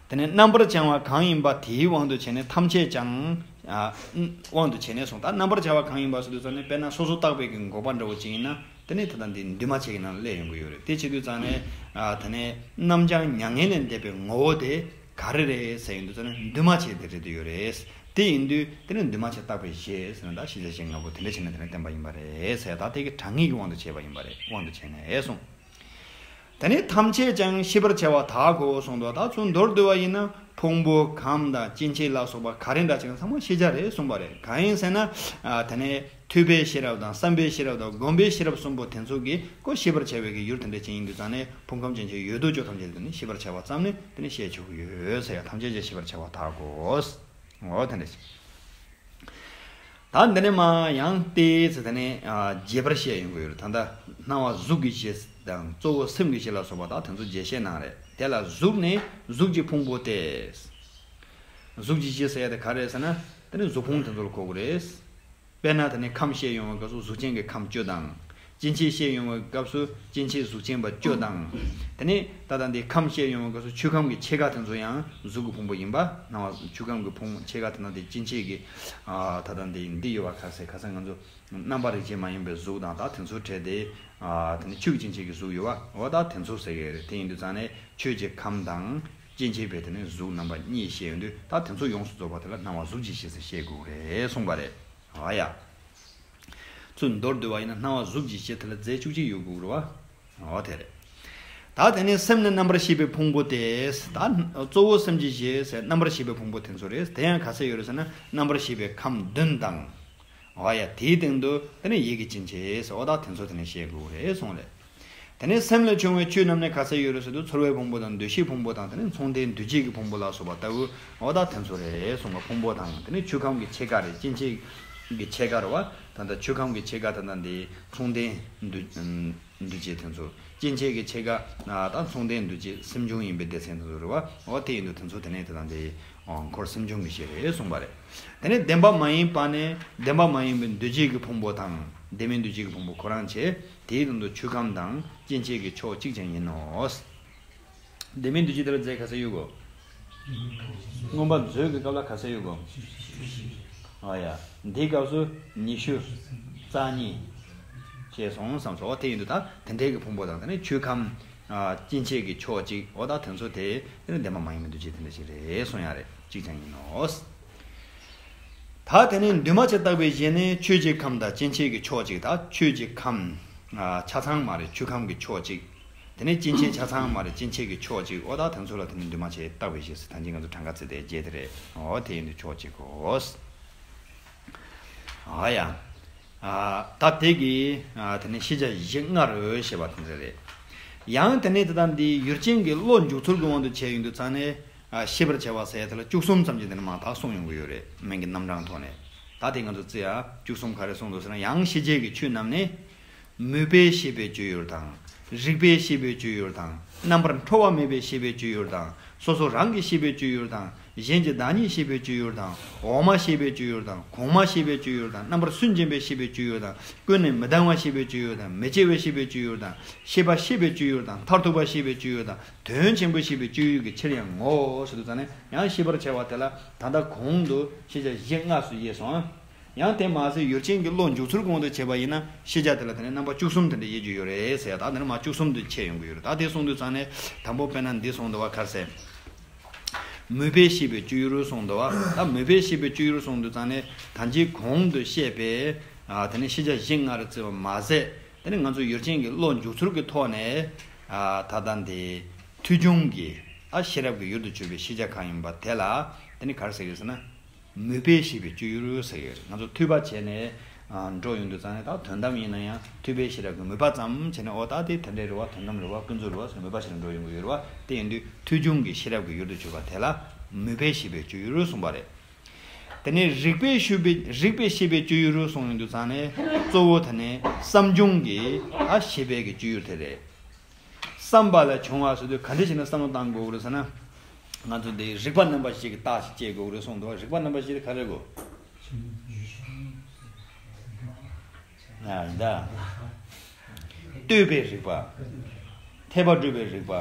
དེ་ནས་རྣམ་པར་བྱང་བ་གང་ཡིན་པ་དེའི་དབང་དུ་བྱས་ནས་ཐམས་ཅད་ཀྱང་། ཨ་དབང་དུ་བྱས་ནས་གསུངས། ད་རྣམ་པར་བྱང་བ་གང་ཡིན་པ་ཟེར་དུས་ཙམ་ནས་དཔེར་ན་སོ་སོ་བརྟགས་པའི་གི་འགོག་པ་འདྲ་བོ་ཅིག་ཡིན་ན། དེ་ནས་ད་ལྟ་འདི་འདུས་མ་བྱས་ཀྱི་ནང་ལ་སླེབས་ཡོང་གི་ཡོད་རེད། དེ་བྱེད་དུས་ཙམ་ནས་ཨ་དེ་ནས་རྣམ་བྱང་མྱ་ངན་ལས་འདས་པའི་ངོ་བོ་དེ་ག་རེ་རེད་ཟེར་ཡོང་དུས་ཙམ་ནས་འདུས་མ་བྱས་དེ་རེད་དུ་ཡོད་རེད། དེ་ཡིན་དུས་དེ་ནས་འདུས་མ་བྱས་བརྟགས་པའི་གཞི་ཟེར་ན་ད་ཤེས་བྱ་གཞན་ལྔ་པོ་དེ་འདྲ་བྱས་ནས་དེ་ནས་བསྟན་པ་ཡིན་པ་རེད་ཟེར། ད་དེ་གི་དྲང་ངེས་ཀྱི་དབང་དུ་བྱས་པ་ཡིན་པ་རེད། དབང་དུ་བྱས་ནས་གསུངས། དེ་ནས་ཐམས་ཅད་ཀྱང་ཤེས་པར་བྱ་བ་དག་གོ་གསུངས་འདུག་ད་ཚུར་མདོར་བསྡུ་བ་ཡིན་ན་ཕུང་པོ་ཁམས་དང་སྐྱེ་མཆེད་ལ་སོགས་པ་ག་རེ་འདྲ་ཅིག་ཚང་མ་ཤེས་བྱ་རེད་གསུངས་པ་རེད། གང་ཡིན་ཟེར་ན། ཨ་དེ་ནས་ཐོས་པའི་ཤེས་རབ་དང་བསམ་པའི་ཤེས་རབ་དང་སྒོམ་པའི་ཤེས་རབ་གསུམ་པོ་དེ་ཚོ་གིས་ཀོ་ཤེས་པར་བྱ་བའི་གི་ཡུལ་དེ་འདྲ་ཅིག་ཡིན་དུས་ཙང་ནས་ཕུང་ཁམས་སྐྱེ་མཆེད་ཡོད་དོ་ཅོག་ཐམས་ཅད་དེ་ནི་ཤེས་པར་བྱ་བ་ཙམ་ནི་དེ་ནི་ཤེས་ཆོག་གི་ཡོད་ཟེར་ཡ། ཐམས་ཅད་ཀྱང་ཤེས་པར་བྱ་བ་དག་གོ། འོ་དེ་འདྲ་ཅིག་ད་འདི་ནས་མ་ཡང་ཏེ་ཚེ་དེ་ནས་ཨ་རྒྱས་པར་བཤད་ཡོང་གི་ཡོད་རེད། ད་ལྟ་སྣང་བ་གཟུགས་ཀྱི་གཞི་དང་གཙོ་བོ་སེམས་ཀྱི་གཞི་ལ་སོགས་པ་དག་དེ་ཚོ་རྒྱས་བཤད་གནང་རེད། དེ་ལ་གཟུགས་ནི་གཟུགས་ཀྱི་ཕུང་པོ་སྟེ། གཟུགས་ཀྱི་གཞི་ཟེར་ཡ་དེ་ག་རེ་ཟེར་ན་དེ་ནི་གཟུགས་ཕུང་དེ་ཚོ་ལ་གོ་གི་རེད། དཔེར་ན་དེ་ནི་ཁམས་བཤད་ཡོང་བའི་སྐབས་སུ་གཟུགས་ཅན་གྱི་ཁམས་བཅུ་དང་། སྐྱེ་མཆེད་བཤད་ཡོང་བའི་སྐབས་སུ་སྐྱེ་མཆེད་གཟུགས་ཅན་པ་བཅུ་དང་། དེ་ནས་ད་ལྟ་འདི་ཁམས་བཤད་ཡོང་བའི་སྐབས་སུ་ཆོས་ཁམས་ཀྱི་ཕྱེད་ཀ་དེ་ཚོ་ཡང་གཟུགས་ཀྱི་ཕུང་པོ་ཡིན་པ། སྣང་བ་ཆོས་ཁམས་ཀྱི་ཕུང་ཕྱེད་ཀ་དེ་ན་དེ་སྐྱེ་མཆེད་ཀྱི་ཨ་ད་ལྟ་འདི་འདི་ཡོད་པ་ག་ཟེར་ག་ཟེར་ང་ཚོ་རྣམ་པ་རིགས་ཅན་མ་ཡིན་པའི་གཟུགས་དང་ད་དེ་ཚོ་བྲལ་ཏེ་ཨ་དེ་ནི་ཆོས་ཀྱི་སྐྱེ་མཆེད་ཀྱི་གཟུགས་ཡོད་པ་འོ་ད་དེ་ཚོ་ཟེར་གི་རེད། དེ་ཡིན་དུས་ཙང་ནས་ཆོས་ཀྱི་ཁམས་དང་སྐྱེ་མཆེད་པའི་དེ་ནི་གཟུགས་རྣམ་པ་གཉིས་བཤད་ཡོང་དུས་ད་དེ་ཚོ་ཡོངས་སུ་རྫོགས་པ་དེ་ལ་སྣང་བ་གཟུགས་ཀྱི་གཞི་ཟེར་བཤད་དགོས་རེད་གསུངས་པ་རེད། ཨ་ཡ། ཚུར་མདོར་བསྡུ་བ་ཡིན་ན་སྣང་བ་གཟུགས་ཀྱི་གཞི་དེ་ལ་རྫས་བཅུ་གཅིག་ཡོད་དགོས་རེད་བ། འོ་དེ་རེད། ད་དེ་ནས་སེམས་ནི་རྣམ་པར་ཤེས་པའི་ཕུང་པོ་སྟེ། ད་གཙོ་བོ་སེམས་ཀྱི་གཞི་ཟེར་རྣམ་པར་ཤེས་པའི་ཕུང་པོ་དེ་ཚོ་རེད། དེ་ཡང་ག་ཚད་ཡོད་རེད་ཟེར་ན་རྣམ་པར་ཤེས་པའི་ཁམས་བདུན་དང་། འོ་ཡ་དེའི་སྟེང་དུ་དེ་ནས་ཡིད་ཀྱི་སྐྱེ་མཆེད་ཟེར་འོ་ད་དེ་ཚོ་དེ་ནས་བཤད་དགོས་རེད་གསུངས་རེད། དེ་ནས་སེམས་ལས་བྱུང་བའི་ཆོས་རྣམས་ནི་ག་ཚད་ཡོད་རེད་ཟེར་དུས་ཚོར་བའི་ཕུང་པོ་དང་འདུ་ཤེས་ཕུང་པོ་དང་དེ་ནས་མཚུངས་ལྡན་འདུ་བྱེད་ཀྱི་ཕུང་པོ་ལ་སོགས་པ་ལྟ་བུ་འོ་ད་དེ་ཚོ་རེད་གསུངས་པ། ཕུང་པོ་དང་དེ་ནས་ཆོས་ཁམས་ཀྱི་ཕྱེད་ཀ་རེད། སྐྱེ་མཆེད་ཀྱི་ཕྱེད་ཀ་རེད་བ། ད་ལྟ་ཆོས་ཁམས་ཀྱི་ཕྱེད་ཀ་ད་ལྟ་འདི་མཚུངས་ལྡན་འདུ་འདུ་བྱེད་དེ་ཚོ། སྐྱེ་མཆེད་ཀྱི་ཕྱེད་ཀ་ད་མཚུངས་ལྡན་འདུ་བྱེད་སེམས་བྱུང་ཡིན་པའི་སྡེ་ཚན་དེ་ཚོ་རེད་བ། འོ་དེ་ཡིན་དུས་དེ་ཚོ་དེ་ནས་དེ་དང་དེ་འཁོར་སེམས་བྱུང་གི་གཞི་རེད་གསུངས་པ་རེད། དེ་ནས་བདེན་པ་མ་ཡིན་པ་ནི་བདེན་པ་མ་ཡིན་པའི་འདུ་བྱེད་ཀྱི་ཕུང་པོ་དང་བདེན་མིན་འདུ་བྱེད་ཀྱི་ཕུང་པོ་ཁོ་རང་བྱས། དེའི་སྟེང་དུ་ཆོས་ཁམས་དང་སྐྱེ་མཆེད་ཀྱི་ཕྱོགས་གཅིག་ཀྱང་ཡིན་ནོ། བདེན་མིན་འདུ་བྱེད་དེ་ལ་རྫས་ག་ཚད་ཡོད་གོ། མངོན་པ་མཛོད་ཀྱི་སྐབས་ལ་ག་ཚད་ཡོད་གོ། ཨ་ཡ། འདིའི་སྐབས་སུ་ཉི་ཤུ་རྩ་གཉིས་བཅས་སོང་བསམ་སོ། དེ་ཡིན་དུས་ད་དེ་འདྲའི་གི་ཕུང་པོ་དང་དེ་ནས་ཆོས་ཁམས་སྐྱེ་མཆེད་ཀྱི་ཕྱོགས་གཅིག་འོ་ད་དེ་ཚོ་དེ་དེ་ནི་བདེན་པ་མ་ཡིན་པའི་འདུ་བྱེད་དེ་འདྲ་ཞིག་རེད་གསུང་ཡ་རེད། གཅིག་ཀྱང་ཡིན་ནོ། ད་དེ་ནས་འདུས་མ་བྱས་བརྟགས་པའི་གཞི་ནི་ཆོས་ཀྱི་ཁམས་དང་སྐྱེ་མཆེད་ཀྱི་ཕྱོགས་གཅིག་ད་ཆོས་ཀྱི་ཁམས་ཆ་ཚང་མ་རེད། ཆོས་ཁམས་ཀྱི་ཕྱོགས་གཅིག་དེ་ནས་སྐྱེ་མཆེད་ཆ་ཚང་མ་རེད། སྐྱེ་མཆེད་ཀྱི་ཕྱོགས་གཅིག་འོ་ད་དེ་ཚོ་ལ་དེ་ནི་འདུས་མ་བྱས་བརྟགས་པའི་གཞི་ཟེར་ད་གིན་ང་ཚོ་གྲངས་ཀ་བརྩིས་ཏེ་བརྒྱད་དེ་རེད། འོ་དེ་ཡིན་དུས་ཕྱོགས་གཅིག་གོ། ཨ་ཡ། ད་དེ་གི་དེ་ནས་ཤེས་བྱ་གཞི་ལྔ་རུ་ཞེས་པ་དེ་འདྲ་རེད། ཡང་དེ་ནས་དེ་དང་འདི་ཡུལ་ཅན་གྱི་བློ་འཇུག་ཚུལ་གྱི་དབང་དུ་བྱས་ཡོང་དུས་ཙང་ནས། ཨ་ཤེས་པར་བྱ་བ་ཟེར་ཡ་དེ་ལ་བཅུ་གསུམ་ཙམ་གྱི་དེ་ནས་མ་དག་གསུངས་ཡོང་གི་ཡོད་རེད། མིང་གི་རྣམ་གྲངས་ཐོག་ནས། ད་དེ་ང་ཚོ་བརྩི་ཡ་བཅུ་གསུམ་ག་རེ་གསུངས་འདུག་ཟེར་ན། ཡང་ཤེས་བྱའི་གི་ཆོས་རྣམས་ནི། མོས་པས་ཤེས་པའི་སྤྱོད་ཡུལ་དང་། རིགས་པས་ཤེས་པའི་སྤྱོད་ཡུལ་དང་། རྣམ་པར་འཕྲོ་བ་མེད་པས་ཤེས་པའི་སྤྱོད་ཡུལ་དང་། སོ་སོ་རང་གིས་ཤེས་པའི་སྤྱོད་ཡུལ་དང་། གཞན་གྱི་བདག་ཉིད་ཤེས་པའི་སྤྱོད་ཡུལ་དང་། འོག་མ་ཤེས་པའི་སྤྱོད་ཡུལ་དང་། གོང་མ་ཤེས་པའི་སྤྱོད་ཡུལ་དང་། རྣམ་པར་སུན་འབྱིན་པས་ཤེས་པའི་སྤྱོད་ཡུལ་དང་། ཀུན་ནས་མི་ལྡང་བ་ཤེས་པའི་སྤྱོད་ཡུལ་དང་། མི་སྐྱེ་བ་ཤེས་པའི་སྤྱོད་ཡུལ་དང་། ཤེས་པ་ཤེས་པའི་སྤྱོད་ཡུལ་དང་། མཐར་ཐུག་པ་ཤེས་པའི་སྤྱོད་ཡུལ་དང་། དོན་ཆེན་པོ་ཤེས་པའི་སྤྱོད་ཡུལ་གྱི་ཕྱིར་ཡང་ངོ་། ཟེར་དུས་ཙང་ནས་ཡང་ཤེས་པར་བྱ་བ་དེ་ལ་ད་ལྟ་གོང་དུ་ཤེས་བྱ་གཞི་ལྔ་སུ་དབྱེ་སོང་། ཡང་དེ་མ་ཟད་ཡུལ་ཅན་གྱི་བློ་འཇུག་ཚུལ་གོང་དུ་བྱས་པ་ཡིན་ན་ཤེས་བྱ་དེ་ལ་དེ་ནས་རྣམ་པ་བཅུ་གསུམ་དེ་འདྲ་དབྱེ་རྒྱུ་ཡོད་རེད་ཟེར་ཡ། ད་དེ་ནས་མ་བཅུ་གསུམ་དུ་ཕྱེ་ཡོང་གི་ཡོད་རེད། ད་དེ་གསུངས་དུས་ཙང་ནས་དང་པོ་དཔེར་ན་འདི་གསུངས་འདུག་བ། ག་རེ་ཟེར། མོས་པས་ཤེས་པའི་སྤྱོད་ཡུལ་གསུངས་འདུག་བ། ད་མོས་པས་ཤེས་པའི་སྤྱོད་ཡུལ་གསུངས་དུས་ཙང་ནས་ད་ཅི་གོང་དུ་བཤད་པའི་ཨ་དེ་ནས་ཤེས་བྱ་གཞི་ལྔ་རུ་བརྩི་བ་མ་ཟད། དེ་ནས་ང་ཚོ་ཡུལ་ཅན་གྱི་བློ་འཇུག་ཚུལ་གྱི་ཐོག་ནས་ཨ་ད་ལྟ་འདི་ཐོས་བྱུང་གི་ཨ་ཤེས་རབ་ཀྱི་ཡུལ་དུ་གྱུར་པའི་ཤེས་བྱ་གང་ཡིན་པ་དེ་ལ་དེ་ནས་ག་རེ་ཟེར་གི་ཟེར་ན། མོས་པས་ཤེས་པའི་སྤྱོད་ཡུལ་ཟེར་ཡོད་རེད། ང་ཚོ་ཐོས་པ་བྱས་ནས་ཨ་འགྲོ་ཡོང་དུས་ཙང་ནས་ད་དོན་དམ་ཡིན་ན་ཡང་ཐོས་པའི་ཤེས་རབ་ཀྱི་མོས་པ་ཙམ་བྱས་ནས་འོ་ད་དེ་དེ་འདྲའི་རེད་བ། དོན་དམ་རེད་བ། ཀུན་རྫོབ་རེད་བ་ཟེར་མོས་པ་ཞིག་ལ་འགྲོ་ཡོང་གི་ཡོད་རེད་བ། དེ་ཡིན་དུས་ཐོས་བྱུང་གི་ཤེས་རབ་ཀྱི་ཡུལ་དུ་གྱུར་པ་དེ་ལ་མོས་པས་ཤེས་པའི་སྤྱོད་ཡུལ་གསུངས་པ་རེད། དེ་ནས་རིགས་པས་ཤེས་པའི་རིགས་པས་ཤེས་པའི་སྤྱོད་ཡུལ་གསུངས་ཡོང་དུས་ཙང་ནས་གཙོ་བོ་དེ་ནས་བསམ་བྱུང་གི་ཨ་ཤེས་པའི་གི་སྤྱོད་ཡུལ་དེ་རེད། བསམ་པ་ལ་བྱུང་བ་ཟེར་དུས་ག་འདྲ་ཞིག་ནས་བསམ་བློ་བཏང་དགོས་རེད་ཟེར་ན། ང་ཚོ་འདི་རིག་པ་རྣམ་པ་བཞི་གི་རྟགས་ཤིག་སྐྱེ་དགོས་རེད་གསུངས་འདུག་རིག་པ་རྣམ་པ་བཞི་དེ་ག་རེ་དགོས། ཨ་ད། ལྟོས་པའི་རིག་པ། འཐད་པ་སྒྲུབ་པའི་རིག་པ།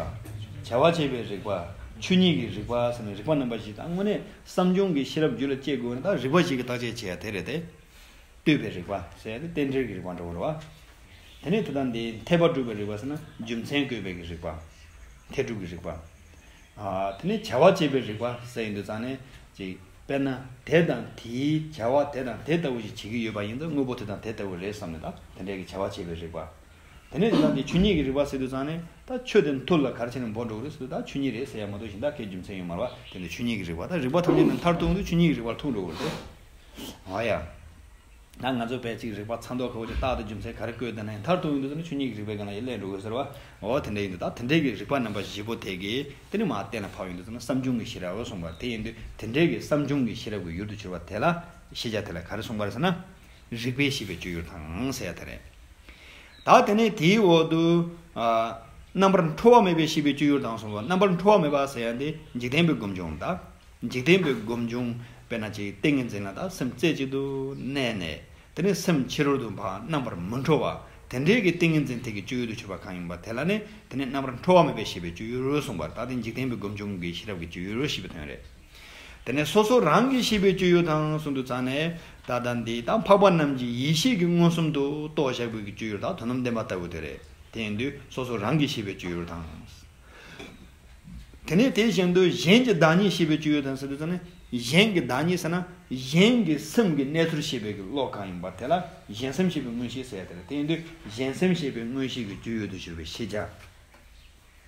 བྱ་བ་བྱེད་པའི་རིགས་པ། ཆོས་ཉིད་ཀྱི་རིགས་པ་ཟེར་ནས་རིགས་པ་རྣམ་པ་བཞི་དང་དངོས་གནས་བསམ་བྱུང་གི་ཤེས་རབ་རྒྱུད་ལ་སྐྱེ་དགོས་ན་ད་རིགས་པ་བཞི་གི་བརྟག་དཔྱད་བྱེད་ཡ་དེ་རེད་དེ། ལྟོས་པའི་རིགས་པ་ཟེར་ཡ་དེ་རྟེན་འབྲེལ་གྱི་རིགས་པ་འདྲ་བོ་རེད་བ། དེ་ནས་དེ་དང་དེའི་འཐད་པ་སྒྲུབ་པའི་རིགས་པ་ཟེར་ན་རྒྱུ་མཚན་བཀོད་པའི་གི་རིགས་པ། འཐད་སྒྲུབ་ཀྱི་རིགས་པ། ཨ། དེ་ནས་བྱ་བ་བྱེད་པའི་རིགས་པ་ཟེར་ཡིན་དུས་ཙང་ནས་ཅིག་དཔེར་ན་དེ་དང་དེའི་བྱ་བ་དེ་དང་དེ་ལྟ་བུ་ཞིག་བྱེད་ཀྱི་ཡོད་པ་ཡིན་ཙང་དངོས་པོ་དེ་དང་དེ་ལྟ་བུ་རེད་བསམ་ནས་ད་དེ་འདྲའི་གི་བྱ་བ་བྱེད་པའི་རིགས་པ། དེ་ནས་དེ་དང་དེ་ཆོས་ཉིད་ཀྱི་རིགས་པ་ཟེར་དུས་ཙང་ནས་ད་ཆོས་དེ་མཐུ་ལ་ག་རེ་བྱས་ནས་འབོར་འགྲོ་གི་རེད་ཟེར་དུས་ད་ཆོས་ཉིད་རེད་ཟེར་ཡ་མ་གཏོགས་གཞན་དག་གའི་རྒྱུ་མཚན་ཡོད་མ་རེད་བ། དེ་འདྲ་ཆོས་ཉིད་ཀྱི་རིགས་པ་ད་རིགས་པ་ཐམས་ཅད་ནི་མཐར་ཐུག་དུས་ཆོས་ཉིད་ཀྱི་རིགས་པར་ཐུག་འགྲོ་གི་རེད་དེ། ཨ་ཡ། ད་ང་ཚོ་ཕལ་ཆེར་རིགས་པ་ཚ་མདོག་ཁ་པོ་ཅིག་རྟག་ཏུ་རྒྱུ་མཚན་ག་རེ་བཀོད་བསྡད་ན་ཡང་མཐར་ཐུག་ཡིན་དུས་ཙམ་ན་ཆོས་ཉིད་ཀྱི་རིགས་པའི་སྒང་ལ་ཡང་སླེབས་འགྲོ་དགོས་ཟེར་བ། འོ་དེ་འདྲ་ཡིན་དུས་ད་དེ་འདྲའི་གི་རིགས་པ་རྣམ་པ་བཞི་པོ་དེ་གིས་དེ་ནི་མར་གཏན་ལ་ཕབ་ཡོང་དུས་ཙམ་ན་བསམ་བྱུང་གི་ཤེས་རབ་གསུངས་པ་དེ་ཡིན་དུས་དེ་འདྲའི་གི་བསམ་བྱུང་གི་ཤེས་རབ་ཀྱི་ཡུལ་དུ་གྱུར་པ་དེ་ལ་ཤེས་བྱ་དེ་ལ་ག་རེ་གསུངས་པ་རེད་ཟེར་ན། རིགས་པས་ཤེས་པའི་སྤྱོད་ཡུལ་དང་ཟེར་ཡ་དེ་རེད། ད་དེ་ནས་དེའི་འོག་ཏུ། ཨ། རྣམ་པར་འཕྲོ་བ་མེད་པའི་ཤེས་པའི་སྤྱོད་ཡུལ་དང་གསུངས་པ། རྣམ་པར་འཕྲོ་བ་མེད་པ་ཟེར་ཡ་འདི་འཇིག་རྟེན་པའི་སྒོམ་བྱུང་དང་། འཇིག་རྟེན་པའི་སྒོམ་བྱུང་དཔེར་ན་ཅིག་ཏིང་ངེ་འཛིན་ལ་ད་སེམས་རྩེ་གཅིག་ཏུ་གནས་ནས་དེ་ནས་སེམས་ཕྱི་རོལ་དུ་ཕར་རྣམ་པར་མི་འཕྲོ་བ་དེ་འདྲའི་གི་ཏིང་ངེ་འཛིན་དེ་གི་སྤྱོད་ཡུལ་དུ་གྱུར་པ་གང་ཡིན་པ་དེ་ལ་ནི་དེ་ནས་རྣམ་པར་འཕྲོ་བ་མེད་པའི་ཤེས་པའི་སྤྱོད་ཡུལ་གསུངས་པ། ད་དེ་འཇིག་རྟེན་པའི་སྒོམ་བྱུང་གི་ཤེས་རབ་ཀྱི་སྤྱོད་ཡུལ་ཞེས་པའི་དོན་རེད། དེ་ནས་སོ་སོ་རང་གི་ཤེས་པའི་སྤྱོད་ཡུལ་དང་གསུངས་དུས་ཙང་ནས་ད་ལྟ་འདི་དང་འཕགས་པ་རྣམས་ཀྱི་ཡེ་ཤེས་ཀྱིས་མངོན་སུམ་དུ་རྟོགས་བཞག་པའི་གི་སྤྱོད་ཡུལ་དང་དོན་དམ་བདེན་པ་ལྟ་བུ་དེ་རེད། དེ་ཡིན་དུས་སོ་སོ་རང་གི་ཤེས་པའི་སྤྱོད་ཡུལ་དང་། དེ་ནས་དེ་བཞིན་དུ་གཞན་གྱི་བདག་ཉིད་ཤེས་པའི་སྤྱོད་ཡུལ་དང་ཟེར་དུས་ཙང་ནས་གཞན་གྱི་བདག་ཉིད་ཟེར་ན་གཞན་གྱི་སེམས་ཀྱི་གནས་ཚུལ་ཤེས་པའི་གི་བློ་གང་ཡིན་པ་དེ་ལ་གཞན་སེམས་ཤེས་པའི་མངོན་ཤེས་ཟེར་ཡ་དེ་རེད། དེ་ཡིན་དུས་གཞན་སེམས་ཤེས་པའི་མངོན་ཤེས་ཀྱི་སྤྱོད་ཡུལ་དུ་གྱུར་པའི་ཤེས་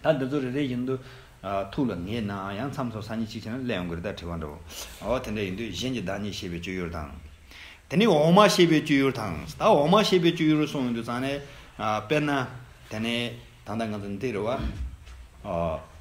བྱ། ད་འདི་ཚོ་རེ་རེ་བཞིན་དུ། ཨ། ཐུགས་ལ་ངེས་ནའང་མཚམས་སུ་སང་ཉིན་གཅིག་བྱས་ན་སླེབས་ཡོང་གི་རེད། ད་དྲི་བ་འདྲ་བོ། འོ་དེ་འདྲ་ཡིན་དུས་གཞན་གྱི་བདག་ཉིད་ཤེས་པའི་སྤྱོད་ཡུལ་དང་། དེ་ནས་འོག་མ་ཤེས་པའི་སྤྱོད་ཡུལ་དང་། ད་འོག་མ་ཤེས་པའི་སྤྱོད་ཡུལ་གསུངས་ཡོང་དུས་ཙང་ནས། ཨ། དཔེར་ན། དེ་ནས་ད་ལྟ་ང་ཚོ་འདི་རེད་བ། ཨ།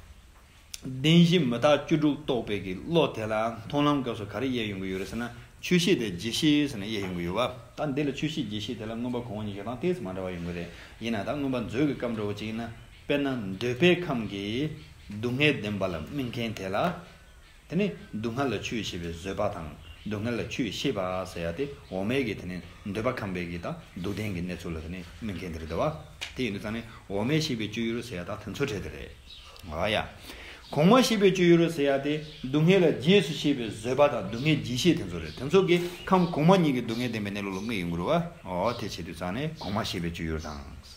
བདེན་བཞི་མི་རྟག་བཅུ་དྲུག་རྟོགས་པའི་གི་བློ་དེ་ལ་མཐོང་ལམ་སྐབས་སུ་ག་རེ་དབྱེ་ཡོང་གི་ཡོད་རེད་ཟེར་ན། ཆོས་ཤེས་དང་རྗེས་ཤེས་ཟེར་ནས་དབྱེ་ཡོང་གི་ཡོད་བ། ད་འདི་ལ་ཆོས་ཤེས་རྗེས་ཤེས་དེ་ལ་མངོན་པ་གོང་འོག་གཉིས་ཀྱི་དང་ཏོག་ཙམ་མ་འདྲ་བ་ཡོང་གི་རེད། ཡིན་ན་ད་མངོན་པ་མཛོད་ཀྱི་སྐབས་འདྲ་བོ་ཅིག་ཡིན་ན། དཔེར་ན་འདོད་པའི་ཁམས་ཀྱི་སྡུག་བསྔལ་བདེན་པ་ལ་དམིགས་མཁན་དེ་ལ། དེ་ནི་སྡུག་བསྔལ་ལ་ཆོས་ཞེས་པའི་བཟོད་པ་དང་སྡུག་བསྔལ་ལ་ཆོས་ཤེས་པ་ཟེར་ཡ་དེ་འོག་མའི་གི་དེ་ནི་འདོད་པ་ཁམས་པའི་གི་ད་སྡུག་བདེན་གྱི་གནས་ཚུལ་ལ་དེ་ནི་དམིགས་མཁན་དེ་རེད་དོ། དེ་ཡིན་དུས་ཙང་ནི་འོག་མའི་ཤེས་པའི་སྤྱོད་ཡུལ་ཟེར་ཡ་ད་དེ་ཚོ་གྲས་དེ་རེད། ཨ་ཡ། གོང་མ་ཤེས་པའི་སྤྱོད་ཡུལ་ཟེར་ཡ་དེ་སྡུག་བསྔལ་ལ་རྗེས་སུ་ཤེས་པའི་བཟོད་པ་དང་སྡུག་བསྔལ་རྗེས་ཤེས་དེ་ཚོ་རེད། དེ་ཚོ་གི་ཁམས་གོང་མ་གཉིས་ཀྱི་སྡུག་བསྔལ་བདེན་པའི་གནས་ལུགས་ལ་དམིགས་ཡོང་གི་རེད་བ། འོ་དེ་བྱེད་དུས་ཙང་ནས་གོང་མ་ཤེས་པའི་སྤྱོད་ཡུལ་དང་།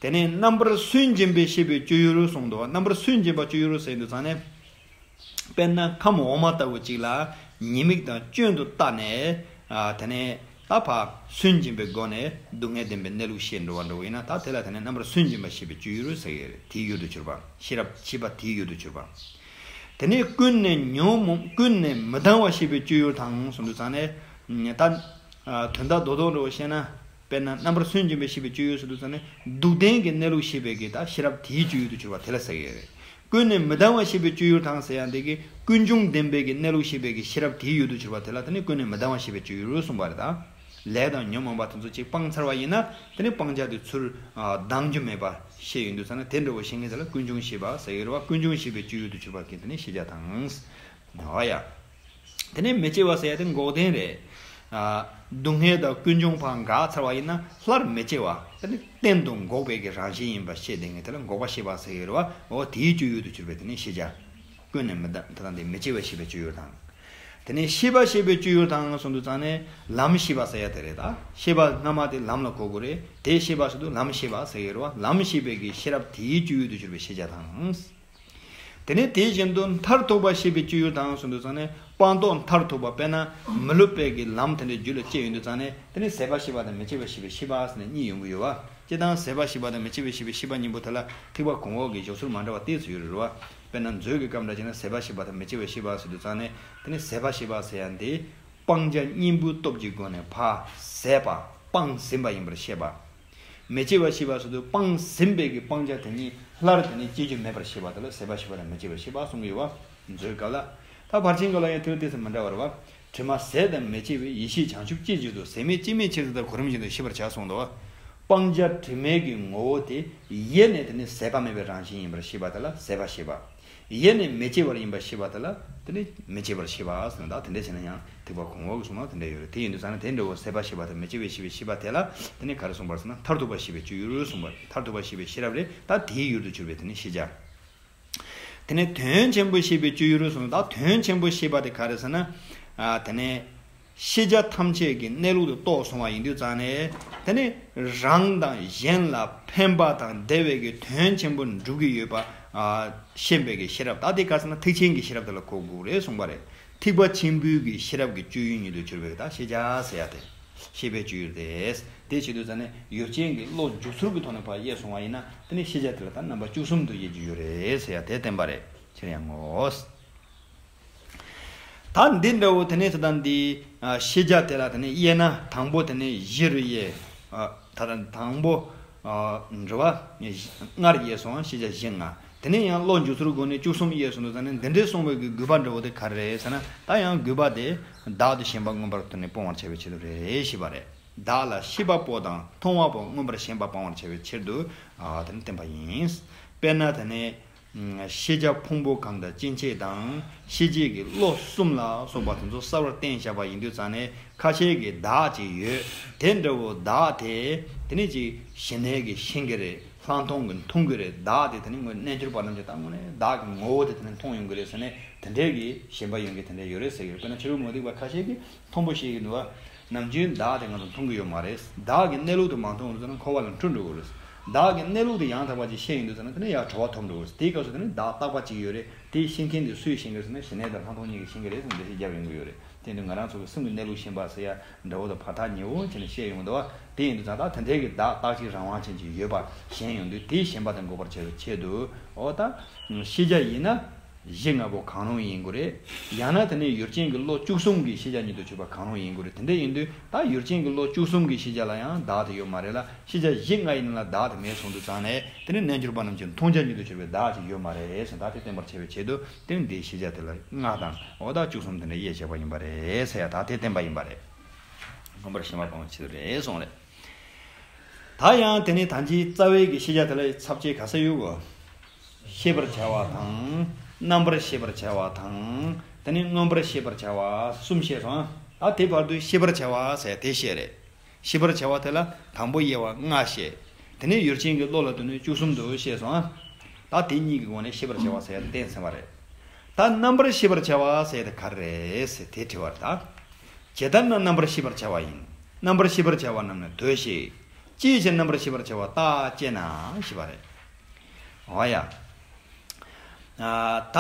དེ་ནས་རྣམ་པར་སུན་འབྱིན་པའི་ཤེས་པའི་སྤྱོད་ཡུལ་གསུངས་འདུག་རྣམ་པར་སུན་འབྱིན་པ་སྤྱོད་ཡུལ་ཟེར་དུས་ཙང་ནས། དཔེར་ན་ཁམས་འོག་མ་ལྟ་བུ་གཅིག་ལ་ཉེས་དམིགས་དང་སྐྱོན་དུ་བལྟས་ནས། ཨ། དེ་ནས་ད་ཕར་སུན་འབྱིན་པའི་སྒོ་ནས་སྡུག་བསྔལ་བདེན་པའི་གནས་ལུགས་ཤེས་འགྲོ་བ་འདྲ་བོ་ཡིན་ན། ད་དེ་ལ་དེ་ནས་རྣམ་པར་སུན་འབྱིན་པ་ཤེས་པའི་སྤྱོད་ཡུལ་ཟེར་གྱི་རེད། དེའི་ཡུལ་དུ་གྱུར་པ། ཤེས་རབ་ཤེས་པ་དེའི་ཡུལ་དུ་གྱུར་པ། དེ་ནས་ཀུན་ནས་ཉོན་མོངས་ཀུན་ནས་མི་ལྡང་བ་ཤེས་པའི་སྤྱོད་ཡུལ་དང་གསུངས་དུས་ཙང་ནས། ད་དོན་དག་རྡོག་རྡོག་འདྲ་བོ་བཤད་ན། དཔེར་ན་རྣམ་པར་སུན་འབྱིན་པའི་ཤེས་པའི་སྤྱོད་ཡུལ་ཟེར་དུས་ཙང་ནས་སྡུག་བདེན་གྱི་གནས་ལུགས་ཤེས་པའི་གི་ད་ཤེས་རབ་དེའི་སྤྱོད་ཡུལ་དུ་གྱུར་པ་དེ་ལ་ཟེར་གྱི་རེད། ཀུན་ནས་མི་ལྡང་བ་ཤེས་པའི་སྤྱོད་ཡུལ་དང་ཟེར་ཡ་འདི་གི་ཀུན་འབྱུང་བདེན་པའི་གི་གནས་ལུགས་ཤེས་པའི་གི་ཤེས་རབ་དེའི་ཡུལ་དུ་གྱུར་པ་དེ་ལ་དེ་ནི་ཀུན་ནས་མི་ལྡང་བ་ཤེས་པའི་སྤྱོད་ཡུལ་གསུངས་པ་རེད་ད། ལས་དང་ཉོན་མོངས་པ་དེ་ཚོ་གཅིག་སྤངས་ཚར་བ་ཡིན་ན་དེ་ནི་སྤང་བྱ་དེ་ཚུར་ལྡང་རྒྱུ་མེད་པ་ཤེས་ཡོང་དུས་ཙང་ནས་དེ་འདྲ་བོ་ཤེས་མཁན་དེ་ལ་ཀུན་འབྱུང་ཤེས་པ་ཟེར་གྱི་རེད་བ། ཀུན་འབྱུང་ཤེས་པའི་སྤྱོད་ཡུལ་དུ་གྱུར་པ་གི་དེ་ནི་ཤེས་བྱ་དང་། འོ་ཡ། དེ་ནས་མི་སྐྱེ་བ་ཟེར་ཡ་དེ་འགོག་བདེན་རེད། ཨ། སྡུག་བསྔལ་དང་ཀུན་འབྱུང་ཕར་འགག་ཚར་བ་ཡིན་ན་སླར་མི་སྐྱེ་བ་དེ་ནི་གཏན་དུ་འགོག་པའི་གི་རང་བཞིན་ཡིན་པ་ཤེས་བདེན་གྱི་དེ་ལ་འགོག་པ་ཤེས་པ་ཟེར་གྱི་རེད་བ། འོ་དེའི་སྤྱོད་ཡུལ་དུ་གྱུར་པའི་དེ་ནི་ཤེས་བྱ། ཀུན་ནས་མི་ལྡང་དེ་དང་དེ་མི་སྐྱེ་བ་ཤེས་པའི་སྤྱོད་ཡུལ་དང་། དེ་ནས་ཤེས་པ་ཤེས་པའི་སྤྱོད་ཡུལ་དང་གསུངས་དུས་ཙང་ནས་ལམ་ཤེས་པ་ཟེར་ཡ་དེ་རེད་ད། ཤེས་པ་སྔ་མ་དེ་ལམ་ལ་གོ་དགོས་རེད། དེ་ཤེས་པ་ཟེར་དུས་ལམ་ཤེས་པ་ཟེར་གྱི་རེད་བ། ལམ་ཤེས་པའི་གི་ཤེས་རབ་དེའི་སྤྱོད་ཡུལ་དུ་གྱུར་པའི་ཤེས་བྱ་དང་། དེ་ནས་དེ་བཞིན་དུ་མཐར་ཐུག་པ་ཤེས་པའི་སྤྱོད་ཡུལ་དང་གསུངས་དུས་ཙང་ནས་སྤངས་རྟོགས་མཐར་ཐུག་པ་དཔེར་ན་མི་སླུ་བའི་གི་ལམ་དེ་འདྲའི་རྒྱུད་ལ་སྐྱེས་ཡོང་དུས་ཙང་ནས་དེ་ནས་ཟད་པ་ཤེས་པ་དང་མི་སྐྱེ་བ་ཤེས་པའི་ཤེས་པ་ཟེར་ནས་གཉིས་ཡོང་གི་ཡོད་བ། སྤྱིར་བཏང་ཟད་པ་ཤེས་པ་དང་མི་སྐྱེ་བ་ཤེས་པའི་ཤེས་པ་གཉིས་པོ་དེ་ལ་ཐེག་པ་གོང་འོག་གི་བཞོགས་ཚུལ་མ་འདྲ་བ་ཏོག་ཙམ་ཡོད་རེད་བ། དཔེར་ན་མཛོད་ཀྱི་སྐབས་འདྲ་བྱས་ན་ཟད་པ་ཤེས་པ་དང་མི་སྐྱེ་བ་ཤེས་པ་ཟེར་དུས་ཙང་ནས་དེ་ནས་ཟད་པ་ཤེས་པ་ཟེར་ཡ་འདི་སྤང་བྱ་གཉེན་པོའི་སྟོབས་ཀྱི་སྒོ་ནས་ཕར་ཟད་པ་སྤངས་ཟིན་པ་ཡིན་པར་ཤེས་པ། མི་སྐྱེ་བ་ཤེས་པ་ཟེར་དུས་སྤངས་ཟིན་པའི་གི་སྤང་བྱ་དེ་ཉིད་སླར་དེ་ནས་སྐྱེ་རྒྱུ་མེད་པར་ཤེས་པ་དེ་ལ་ཟད་པ་ཤེས་པ་དང་མི་སྐྱེ་བ་ཤེས་པ་གསུངས་ཀྱི་ཡོད་བ། མཛོད་སྐབས་ལ། ད་ཕར་ཕྱིན་སྐབས་ལ་ཡང་དེ་ཏོག་ཙམ་མི་འདྲ་བ་རེད་བ། དྲི་མ་ཟད་དང་མི་སྐྱེ་བའི་ཡེ་ཤེས་བྱང་ཆུབ་སྐྱེ་བྱེད་དུ་ཟད་མེད་སྐྱེ་མེད་ཕྱིར་ཟད་དང་གོ་རིམ་བཞིན་དུ་ཤེས་པར་བྱ་གསུངས་འདུག་བ། སྤང་བྱ་དྲི་མའི་གི་ངོ་བོ་དེ་ཡེ་ནས་དེ་ནི་ཟད་པ་མེད་པའི་རང་བཞིན་ཡིན་པར་ཤེས་པ་དེ་ལ་ཟད་པ་ཤེས་པ། ཡེ་ནས་མི་སྐྱེ་བར་ཡིན་པར་ཤེས་པ་དེ་ལ་དེ་ནི་མི་སྐྱེ་བར་ཤེས་པ་ཟེར་ན། ད་དེ་འདྲ་བྱས་ན་ཡང་ཐེག་པ་གོང་འོག་གི་གསུང་ན་དེ་འདྲ་ཡོད་རེད། དེ་ཡིན་དུས་ཙང་ན་དེ་འདྲ་བོ་ཟད་པ་ཤེས་པ་དང་མི་སྐྱེ་བའི་ཤེས་པའི་ཤེས་པ་དེ་ལ་དེ་ནི་ག་རེ་གསུངས་པར་ཟེར་ན་མཐར་ཐུག་པ་ཤེས་པའི་སྤྱོད་ཡུལ་གསུངས་པ་རེད། མཐར་ཐུག་པ་ཤེས་པའི་ཤེས་རབ་རེད། ད་དེའི་ཡུལ་དུ་གྱུར་པའི་དེ་ནི་ཤེས་བྱ། དེ་ནས་དོན་ཆེན་པོ་ཤེས་པའི་སྤྱོད་ཡུལ་གསུངས། ད་དོན་ཆེན་པོ་ཤེས་པ་དེ་ག་རེ་ཟེར་ན། ཨ། དེ་ནས་ཤེས་བྱ་ཐམས་ཅད་ཀྱི་གནས་ལུགས་དེ་རྟོགས་སོང་བ་ཡིན་དུས་ཙང་ནས། དེ་ནས་རང་དང་གཞན་ལ་ཕན་པ་དང་བདེ་བའི་གི་དོན་ཆེན་པོ་འགྲུབ་ཀྱི་ཡོད་པ། ཨ། ཤེས་པའི་གི་ཤེས་རབ། ད་དེ་ག་རེ་ཟེར་ན་ཐེག་ཆེན་གྱི་ཤེས་རབ་དེ་ལ་གོ་དགོས་རེད་གསུངས་པ་རེད། ཐེག་པ་ཆེན་པོའི་གི་ཤེས་རབ་ཀྱི་སྤྱོད་ཡུལ་ཉིད་དུ་གྱུར་པའི་གི་ད་ཤེས་བྱ་ཟེར་ཡ་དེ། ཤེས་པའི་སྤྱོད་ཡུལ་རེད། དེ་བྱེད་དུས་ཙང་ནས་ཡུལ་ཅན་གྱི་བློ་འཇུག་ཚུལ་གྱི་ཐོག་ནས་ཕར་དབྱེ་སོང་བ་ཡིན་ན། དེ་ནས་ཤེས་བྱ་དེ་ལ་ད་རྣམ་པ་བཅུ་གསུམ་དུ་དབྱེ་རྒྱུ་ཡོད་རེད་ཟེར་ཡ་དེ་བསྟན་པ་རེད། ཁྱེད་ཡང་ངོ་། ད་འདི་འདྲ་བོ་དེ་ནས་ད་ལྟ་འདི། ཨ། ཤེས་བྱ་དེ་ལ་དེ་ནས་དབྱེ་ན། དང་པོ་དེ་ནས་བཞི་རུ་དབྱེ། ཨ། ད་ལྟ་དང་པོ། ཨ། འགྲོ་བ་ལྔར་དབྱེ་སོང་། ཤེས་བྱ་བཞི་ལྔ། དེ་ནས་ཡང་བློ་འཇུག་ཚུལ་སྒོ་ནས་བཅུ་གསུམ་དབྱེ་སོང་དུས་ཙང་ནས། འདི་འདྲའི་གསུངས་པའི་གི་དགོས་པ་འདྲ་བོ་དེ་ག་རེ་རེད་ཟེར་ན། ད་ཡང་དགོས་པ་དེ་བདག་ཏུ་ཞེན་པ་མངོན་པར་དེ་ནས་སྤོང་བར་བྱ་བའི་ཆེད་དུ་རེད་ཞེས་པ་རེད། བདག་ལ་ཤེས་པ་པོ་དང་མཐོང་བ་པོ་མངོན་པར་ཞེན་པ་སྤང་བར་བྱ་བའི་ཕྱིར་དུ། ཨ། དེ་ནི་བསྟན་པ་ཡིན། དཔེར་ན་དེ་ནས། ཨ། ཤེས་བྱ་ཕུང་པོ་གང་དང་སྐྱེ་མཆེད་དང་། ཤེས་བྱེད་ཀྱི་བློ་གསུམ་ལ་སོགས་པ་དེ་ཚོ་གསལ་བར་བསྟན་བཞག་པ་ཡིན་དུས་ཙང་ནས། ཁ་ཤས་ཀྱིས་བདག་ཅིག་ཡོད། དེ་འདྲ་བོ་བདག་དེ། དེ་ནས་ཅིག་ཞི་གནས་ཀྱིས་ཤེས་ཀྱི་རེད། ལྷག་མཐོང་གིས་མཐོང་གི་རེད། བདག་དེ་དེ་ནི་དངོས་རྣལ་འབྱོར་པ་རྣམས་ཀྱིས་ད་དངོས་གནས་བདག་གི་ངོ་བོ་དེ་དེ་ནི་མཐོང་ཡོང་གི་རེད་ཟེར་ནས། དེ་འདྲའི་གི་ཞེན་པ་ཡོད་མཁན་དེ་འདྲ་ཡོད་རེད་ཟེར་གི་རེད། དཔེར་ན་ཕྱི་རོལ་མུ་སྟེགས་པ་ཁ་ཤས་ཀྱིས། མཐོང་པོ་ཤེས་ཀྱི་འདུག་བ། ནམ་རྒྱུན་བདག་དེ་ང་ཚོ་མཐོང་གི་ཡོད་མ་རེད། བདག་གི་གནས་ལུགས་དེ་མ་མཐོང་བ་ཡིན་ན་འཁོར་བ་ལ་འཁྲུལ་འགྲོ་གི་རེད། བདག་གི་གནས་ལུགས་དེ་ཡང་དག་པ་ཅིག་ཤེས་ཡོང་དུས་ཙམ་ན། དེ་ནས་ཡང་གྲོལ་བ་ཐོབ་འགྲོ་གི་རེད། དེའི་སྐབས་སུ་དེ་ནི་བདག་རྟག་པ་ཅིག་ཡོད་རེད། དེ་ཤེས་མཁན་དེ་སུས་ཤེས་ཀྱི་རེད་ཟེར་ན། ཞི་གནས་དང་ལྷག་མཐོང་གཉིས་ཀྱིས་ཤེས་ཀྱི་རེད་ཟེར་ནས་འགྲེལ་བཤད་བརྒྱབ་ཡོང་གི་ཡོད་རེད། དེ་ཡིན་དུས་ང་རང་ཚོ་གི་སེམས་ཀྱི་གནས་ལུགས་ཤེས་པ་ཟེར་ཡ་འདྲ་བོ་དང་བར་ཐག་ཉེ་བོ་བྱས་ནས་བཤད་ཡོང་གི་འདུག་བ། དེ་ཡིན་དུས་ཙང་ད་དེ་འདྲའི་གི་བདག་རྟག་གཅིག་རང་དབང་ཅན་ཅིག་ཡོད་པ་ཞེན་ཡོང་དུས། དེའི་ཞེན་པ་དེ་འགོག་པར་བྱ་བའི་ཆེད་དུ། འོ་ད་ཤེས་བྱ་ཡིན་ན། བཞི་ལྔ་པོ་གང་རུང་ཡིན་དགོས་རེད། ཡང་ན་དེ་ནི་ཡུལ་ཅན་གྱི་བློ་བཅུ་གསུམ་གྱི་ཤེས་བྱ་ཉིད་དུ་གྱུར་པ་གང་རུང་ཡིན་དགོས་རེད། དེ་འདྲ་ཡིན་དུས་ད་ཡུལ་ཅན་གྱི་བློ་བཅུ་གསུམ་གྱི་ཤེས་བྱ་ལ་ཡང་བདག་དེ་ཡོད་མ་རེད་ལ། ཤེས་བྱ་བཞི་ལྔ་ཡི་ནང་ལ་བདག་དེ་མེད་སོང་དུས་ཙང་ནས། དེ་ནི་རྣལ་འབྱོར་པ་རྣམས་ཀྱི་མཐོང་བྱ་ཉིད་དུ་གྱུར་པའི་བདག་ཅིག་ཡོད་མ་རེད་ཟེར། ད་དེ་བསྟན་པར་བྱ་བའི་ཆེད་དུ། དེ་ནི་འདིའི་ཤེས་བྱ་དེ་ལ་ལྔ་དང་། འོ་ད་བཅུ་གསུམ་དེ་འདྲ་དབྱེ་བྱས་པ་ཡིན་པ་རེད་ཟེར་ཡ། ད་དེ་བསྟན་པ་ཡིན་པ་རེད། མངོན་པར་ཞེན་པ་སྤང་བའི་ཆེད་དུ་རེད་གསུངས་རེད། ད་ཡང་དེ་ནས་ད་ཅིའི་རྩ་བའི་གི་ཤེས་བྱ་དེ་ལ་ཚབ་བྱེད་ག་ས་ཡོད་གོ། ཤེས་པར་བྱ་བ་དང་། རྣམ་པར་ཤེས་པར་བྱ་བ་དང་། དེ་ནས་མངོན་པར་ཤེས་པར་བྱ་བ་གསུམ་བཤད་སོང་། ད་དེ་བར་དུ་ཤེས་པར་བྱ་བ་ཟེར་དེ་བཤད་རེད། ཤེས་པར་བྱ་བ་དེ་ལ་དང་པོ་དབྱེ་བ་ལྔ་བཤད། དེ་ནས་ཡུལ་ཅན་གྱི་བློ་ལ་དོན་ནི་བཅུ་གསུམ་དུ་བཤད་སོང་། ད་དེ་གཉིས་ཀྱི་སྒོ་ནས་ཤེས་པར་བྱ་བ་ཟེར་ཡ་དེ་བསྟན་ཟིན་པ་རེད། ད་རྣམ་པར་ཤེས་པར་བྱ་བ་ཟེར་ཡ་དེ་ག་རེ་རེད་ཟེར་དེ་དྲི་བ་རེད་ད། ཇི་ལྟར་ན་རྣམ་པར་ཤེས་པར་བྱ་བ་ཡིན། རྣམ་པར་ཤེས་པར་བྱ་བ་རྣམས་ནི་དོ་ཞེས། ཅིའི་ཕྱིར་རྣམ་པར་ཤེས་པར་བྱ་བ་རྟག་ཅེ་ན་ཞེས་པ་རེད། འོ་ཡ། ཨ། ད་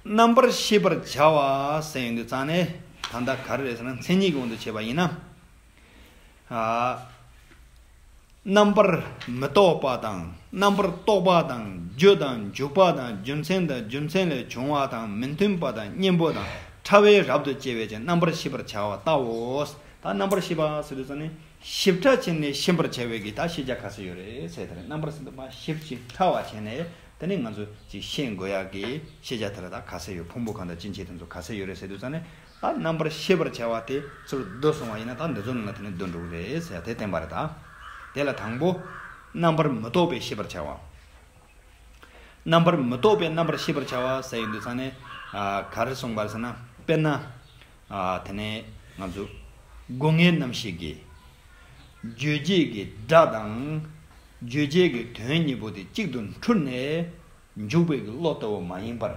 རྣམ་པར་ཤེས་པར་བྱ་བ་ཟེར་ཡོང་དུས་ཙང་ནས། ད་ལྟ་ག་རེ་རེད་ཟེར་ན། མཚན་ཉིད་ཀྱི་དབང་དུ་བྱས་པ་ཡིན་ན། ཨ། རྣམ་པར་མི་རྟོག་པ་དང་། རྣམ་པར་རྟོག་པ་དང་། རྒྱུ་དང་འཇུག་པ་དང་། རྒྱུ་མཚན་དང་། རྒྱུ་མཚན་ལས་བྱུང་བ་དང་། མི་མཐུན་པ་དང་། གཉེན་པོ་དང་། ཕྲ་བའི་རབ་ཏུ་དབྱེ་བའི་ཕྱིར། རྣམ་པར་ཤེས་པར་བྱ་བ་ལྟའོ། ད་རྣམ་པར་ཤེས་པ་ཟེར་དུས་ཙང་ནས། ཞིབ་ཕྲ་བྱས་ནས་ཤེས་པར་བྱ་བའི་གི་ད་ཤེས་བྱ་ག་ཚོད་ཡོད་རེད་ཟེར་དེ་རེད། རྣམ་པར་ཤེས་པ་ཞིབ་ཅིང་ཕྲ་བ་བྱས་ནས། དེ་ནས་ང་ཚོ་ཅིག་ཤེས་དགོས་ཡག་གི་ཤེས་བྱ་དེ་ལ་ད་ག་ཚོད་ཡོད། ཕུང་པོ་གང་དང་སྐྱེ་མཆེད་དེ་ཚོ་ག་ཚོད་ཡོད་རེད་ཟེར་དུས་ཙང་ནས། ད་རྣམ་པར་ཤེས་པར་བྱ་བ་དེ་ཚུར་བསྡུ་སོང་བ་ཡིན་ན། ད་འདི་ཚོ་ནང་ལ་དེ་ནས་བསྡུ་འགྲོ་གི་རེད་ཟེར་ཡ་དེ་བསྟན་པ་རེད་ད། དེ་ལ་དང་པོ། རྣམ་པར་མི་རྟོག་པས་ཤེས་པར་བྱ་བ། རྣམ་པར་མི་རྟོག་པས་རྣམ་པར་ཤེས་པར་བྱ་བ་ཟེར་ཡོང་དུས་ཙང་ནས། ཨ། ག་རེ་གསུངས་པ་རེད་ཟེར་ན། དཔེར་ན། ཨ། དེ་ནས་ང་ཚོ་སྒོ་ལྔའི་རྣམ་ཤེས་ཀྱིས་རྗོད་བྱེད་ཀྱི་སྒྲ་དང་། རྗོད་བྱེད་ཀྱི་དོན་གཉིས་པོ་དེ་གཅིག་ཏུ་འཁྲུལ་ནས་འཇུག་པའི་གི་བློ་ལྟ་བུ་མ་ཡིན་པར།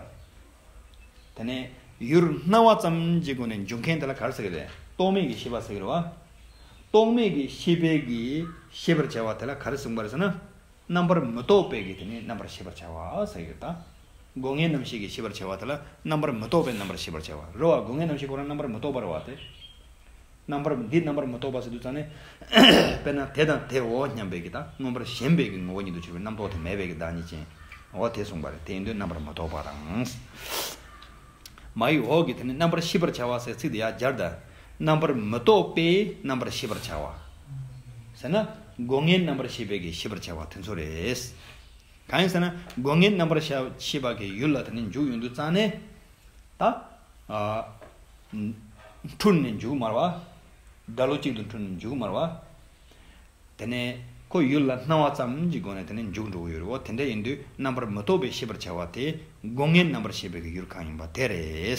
དེ་ནས་ཡུལ་སྣང་བ་ཙམ་གྱི་སྒོ་ནས་འཇུག་མཁན་དེ་ལ་ག་རེ་ཟེར་གི་རེད། རྟོག་མེད་ཀྱི་ཤེས་པ་ཟེར་གི་རེད་བ། རྟོག་མེད་ཀྱི་ཤེས་པའི་གི་ཤེས་པར་བྱ་བ་དེ་ལ་ག་རེ་གསུངས་པ་རེད་ཟེར་ན། རྣམ་པར་མི་རྟོག་པའི་གི་དེ་ནི་རྣམ་པར་ཤེས་པར་བྱ་བ་ཟེར་གི་རེད་ད། སྒོ་ལྔའི་རྣམ་ཤེས་ཀྱིས་ཤེས་པར་བྱ་བ་དེ་ལ་རྣམ་པར་མི་རྟོག་པའི་རྣམ་པར་ཤེས་པར་བྱ་བ་རེད་བ། སྒོ་ལྔའི་རྣམ་ཤེས་ཁོ་རང་རྣམ་པར་མི་རྟོག་པ་རེད་བ་དེ། རྣམ་པར་འདི་རྣམ་པར་མི་རྟོག་པ་ཟེར་དུས་ཙང་ནས། དཔེར་ན་དེ་དང་དེའོ་སྙམ་པའི་གི་ད་མངོན་པར་ཞེན་པའི་གི་ངོ་བོ་ཉིད་དུ་གྱུར་པའི་རྣམ་རྟོག་དེ་མེད་པའི་གི་བདག་ཉིད་ཅན། འོ་དེ་གསུངས་པ་རེད། དེ་ཡིན་དུས་རྣམ་པར་མི་རྟོག་པ་དང་། མ་ཡི་འོག་གི་དེ་ནི་རྣམ་པར་ཤེས་པར་བྱ་བ་ཟེར་ཚིག་དེ་ཡར་སྦྱར་ད། རྣམ་པར་མི་རྟོག་པས་རྣམ་པར་ཤེས་པར་བྱ་བ། ཟེར་ན། སྒོ་ལྔའི་རྣམ་པར་ཤེས་པའི་གི་ཤེས་པར་བྱ་བ་དེ་ཚོ་རེད། གང་ཡིན་ཟེར་ན། སྒོ་ལྔའི་རྣམ་པར་ཤ- ཤེས་པ་གི་ཡུལ་ལ་དེ་ནི་འཇུག་ཡོང་དུས་ཙང་ནས། ད། ཨ། འཁྲུལ་ནས་འཇུག་མ་རེད་བ། སྒྲ་བློ་གཅིག་ཏུ་འཁྲུལ་ནས་འཇུག་མ་རེད་བ། དེ་ནས་ཁོ་ཡུལ་ལ་སྣང་བ་ཙམ་གྱི་སྒོ་ནས་དེ་ནས་འཇུག་འགྲོ་གི་ཡོད་རེད་བ། དེ་འདྲ་ཡིན་དུས་རྣམ་པར་མི་རྟོག་པས་ཤེས་པར་བྱ་བ་དེ་སྒོ་ལྔའི་རྣམ་པར་ཤེས་པའི་གི་ཡུལ་གང་ཡིན་པ་དེ་རེད།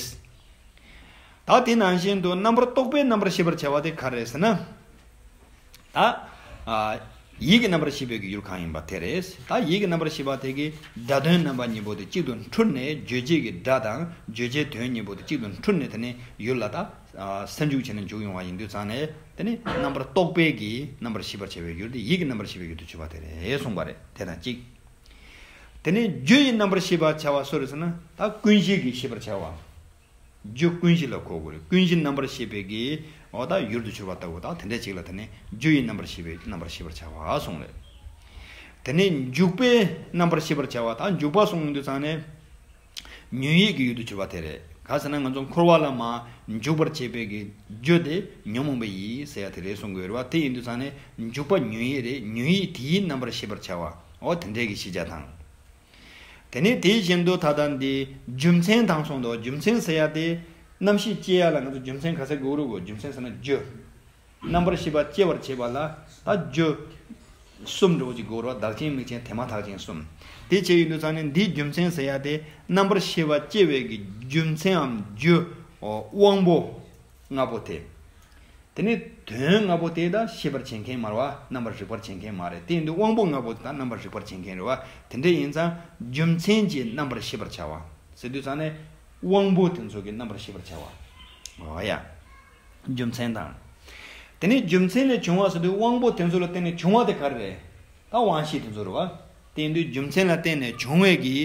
ད་དེ་ནང་བཞིན་དུ་རྣམ་པར་རྟོག་པས་རྣམ་པར་ཤེས་པར་བྱ་བ་དེ་ག་རེ་རེད་ཟེར་ན། ད། ཨ། ཡིད་ཀྱི་རྣམ་པར་ཤེས་པའི་གི་ཡུལ་གང་ཡིན་པ་དེ་རེད། ད་ཡིད་ཀྱི་རྣམ་པར་ཤེས་པ་དེ་གི་སྒྲ་དོན་རྣམ་པ་གཉིས་པོ་དེ་གཅིག་ཏུ་འཁྲུལ་ནས། རྗོད་བྱེད་ཀྱི་སྒྲ་དང་རྗོད་བྱེད་དོན་གཉིས་པོ་དེ་གཅིག་ཏུ་འཁྲུལ་ནས། དེ་ནས་ཡུལ་ལ་ད་ཨ་སེལ་འཇུག་བྱས་ནས་འཇུག་ཡོང་བ་ཡིན་དུས་ཙང་ནས། དེ་ནི་རྣམ་པར་རྟོག་པའི་གི་རྣམ་པར་ཤེས་པར་བྱ་བའི་ཡུལ་དེ་ཡིད་ཀྱི་རྣམ་པར་ཤེས་པའི་ཡུལ་དུ་གྱུར་པ་དེ་རེད་གསུངས་པ་རེད། དེ་དང་གཅིག་དེ་ནས་རྒྱུ་ཡི་རྣམ་པར་ཤེས་པར་བྱ་བ་སུ་རེད་ཟེར་ན། ད་ཀུན་གཞི་གིས་ཤེས་པར་བྱ་བ། རྒྱུ་ཀུན་གཞི་ལ་གོ་དགོས་རེད། ཀུན་གཞི་རྣམ་པར་ཤེས་པའི་གི་འོ་ད་ཡུལ་དུ་གྱུར་པ་ལྟ་བུ། ད་དེ་འདྲ་ཅིག་ལ་དེ་ནས་རྒྱུ་ཡི་རྣམ་པར་ཤེས་པའི་རྣམ་པར་ཤེས་པར་བྱ་བ་གསུངས་རེད། དེ་ནས་འཇུག་པའི་རྣམ་པར་ཤེས་པར་བྱ་བ། ད་འཇུག་པ་གསུངས་ཡོང་དུས་ཙང་ནས། ཉོན་ཡིད་ཀྱི་ཡུལ་དུ་གྱུར་པ་དེ་རེད། ག་ཟེར་ན་ང་ཚོ་འཁོར་བ་ལ་མར་འཇུག་པར་བྱེད་པའི་གི་རྒྱུ་དེ་ཉོན་མོངས་པའི་ཡིད་ཟེར་ཡ་དེ་རེད་གསུང་གི་ཡོད་རེད་བ། དེ་ཡིན་དུས་ཙང་ནས་འཇུག་པ་ཉོན་ཡིད་རེད། ཉོན་ཡིད་དེའི་རྣམ་པར་ཤེས་པར་བྱ་བ། འོ་དེ་འདྲའི་གི་ཤེས་བྱ་དང་། དེ་ནས་དེ་བཞིན་དུ་ད་ལྟ་འདི་རྒྱུ་མཚན་དང་གསུངས་འདུག་རྒྱུ་མཚན་ཟེར་ཡ་དེ་རྣམ་ཤེས་སྐྱེ་ཡ་ལ་ང་ཚོ་རྒྱུ་མཚན་ག་ཟེར་དགོས་རེད་གོ། རྒྱུ་མཚན་ཟེར་ན་རྒྱུ། རྣམ་པར་ཤེས་པ་སྐྱེ་བར་བྱེད་པ་ལ་ད་རྒྱུ་གསུམ་འདྲ་བོ་ཅིག་དགོས་རེད་བ། བདག་རྐྱེན་དམིགས་རྐྱེན་དེ་མ་ཐག་རྐྱེན་གསུམ། དེ་བྱས་ཡོང་དུས་ཙང་ནས་འདིའི་རྒྱུ་མཚན་ཟེར་ཡ་དེ་རྣམ་པར་ཤེས་པ་སྐྱེ་བའི་གི་རྒྱུ་མཚན་འམ་རྒྱུ་དབང་པོ་ལྔ་པོ་དེ། དེ་ནས་དོན་ལྔ་པོ་དེ་ད་ཤེས་པར་བྱེད་མཁན་མ་རེད་བ། རྣམ་པར་རིག་པར་བྱེད་མཁན་མ་རེད། དེ་ཡིན་དུས་དབང་པོ་ལྔ་པོ་དེ་ད་རྣམ་པར་རིག་པར་བྱེད་མཁན་རེད་བ། དེ་འདྲ་ཡིན་ཙང་རྒྱུ་མཚན་གྱིས་རྣམ་པར་ཤེས་པར་བྱ་བ་ཟེར་དུས་ཙང་ནས་དབང་པོ་དེ་ཚོ་གིས་རྣམ་པར་ཤེས་པར་བྱ་བ། འོ་ཡ། རྒྱུ་མཚན་དང་། དེ་ནས་རྒྱུ་མཚན་ལས་བྱུང་བ་ཟེར་དུས་དབང་པོ་དེ་ཚོ་ལ་བརྟེན་ནས་བྱུང་བ་དེ་ག་རེ་རེད། ད་དབང་ཤེས་དེ་ཚོ་རེད་བ། དེ་ཡིན་དུས་རྒྱུ་མཚན་ལ་བརྟེན་ནས་བྱུང་བའི་གི་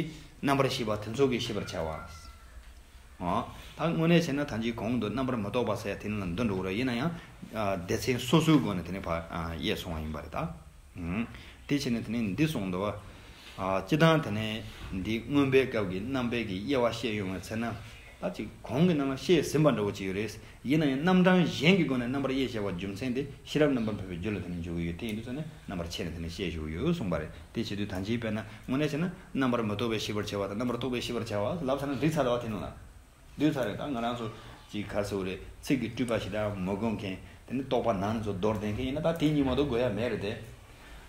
རྣམ་པར་ཤེས་པ་དེ་ཚོ་གིས་ཤེས་པར་བྱ་བ། འོ། ད་དངོས་གནས་བྱས་ན་ད་ཅིག་གོང་དུ་རྣམ་པར་མི་རྟོག་པ་ཟེར་ཡ་དེ་ནི་ལ་འདུ་འགྲོ་གི་རེད། ཡིན་ན་ཡང་སྡེ་ཚན་སོ་སོའི་སྒོ་ནས་དེ་ནི་ཕར་དབྱེ་སོང་བ་ཡིན་པ་རེད་ད། ཨུམ། དེ་བྱས་ནས་དེ་ནས་འདི་གསུངས་འདུག་བ། ཨ། སྤྱིར་བཏང་དེ་ནས་འདི་མངོན་པའི་སྐབས་ཀྱི་རྣམ་པའི་གི་དབྱེ་བ་བཤད་ཡོང་བའི་ཚེ་ན། ད་ཅིག་གོང་གི་ནང་ལ་བཤད་ཟིན་པ་འདྲ་བོ་ཅིག་ཡོད་རེད། ཡིན་ན་ཡང་རྣམ་གྲངས་གཞན་གྱི་སྒོ་ནས་རྣམ་པར་དབྱེ་བྱ་བ་རྒྱུ་མཚན་དེ་ཤེས་རབ་རྣམ་པར་འཕེལ་བའི་རྒྱུད་ལ་དེ་ནས་འཇུག་གི་ཡོད། དེ་ཡིན་དུས་ཙང་ནས་རྣམ་པར་ཕྱེ་ནས་དེ་ནས་བཤད་བཞག་གི་ཡོད་གསུངས་པ་རེད། དེ་བྱེད་དུས་ད་ཅིག་དཔེར་ན་དངོས་གནས་བྱས་ན་རྣམ་པར་མི་རྟོག་པའི་ཤེས་པར་བྱ་བ་དང་རྣམ་པར་རྟོག་པའི་ཤེས་པར་བྱ་བ་ལབ་ཚར་ན་འགྲིག་ཚར་རེད་བ། དེ་ནང་ལ། དུས་ཚོད་རེད། ད་ང་རང་ཚོ་ཅིག་ག་རེ་ཟེར་དགོས་རེད། ཚིག་གི་སྤྲོས་པ་ཞེ་དྲག་མི་དགོས་མཁན། དེ་ནི་རྟོག་པ་ནང་ནས་ཚོ་མདོར་བསྟན་མཁན་ཡིན་ན་ད་དེ་གཉིས་མ་གཏོགས་དགོས་ཡ་མེད་རེད་དེ།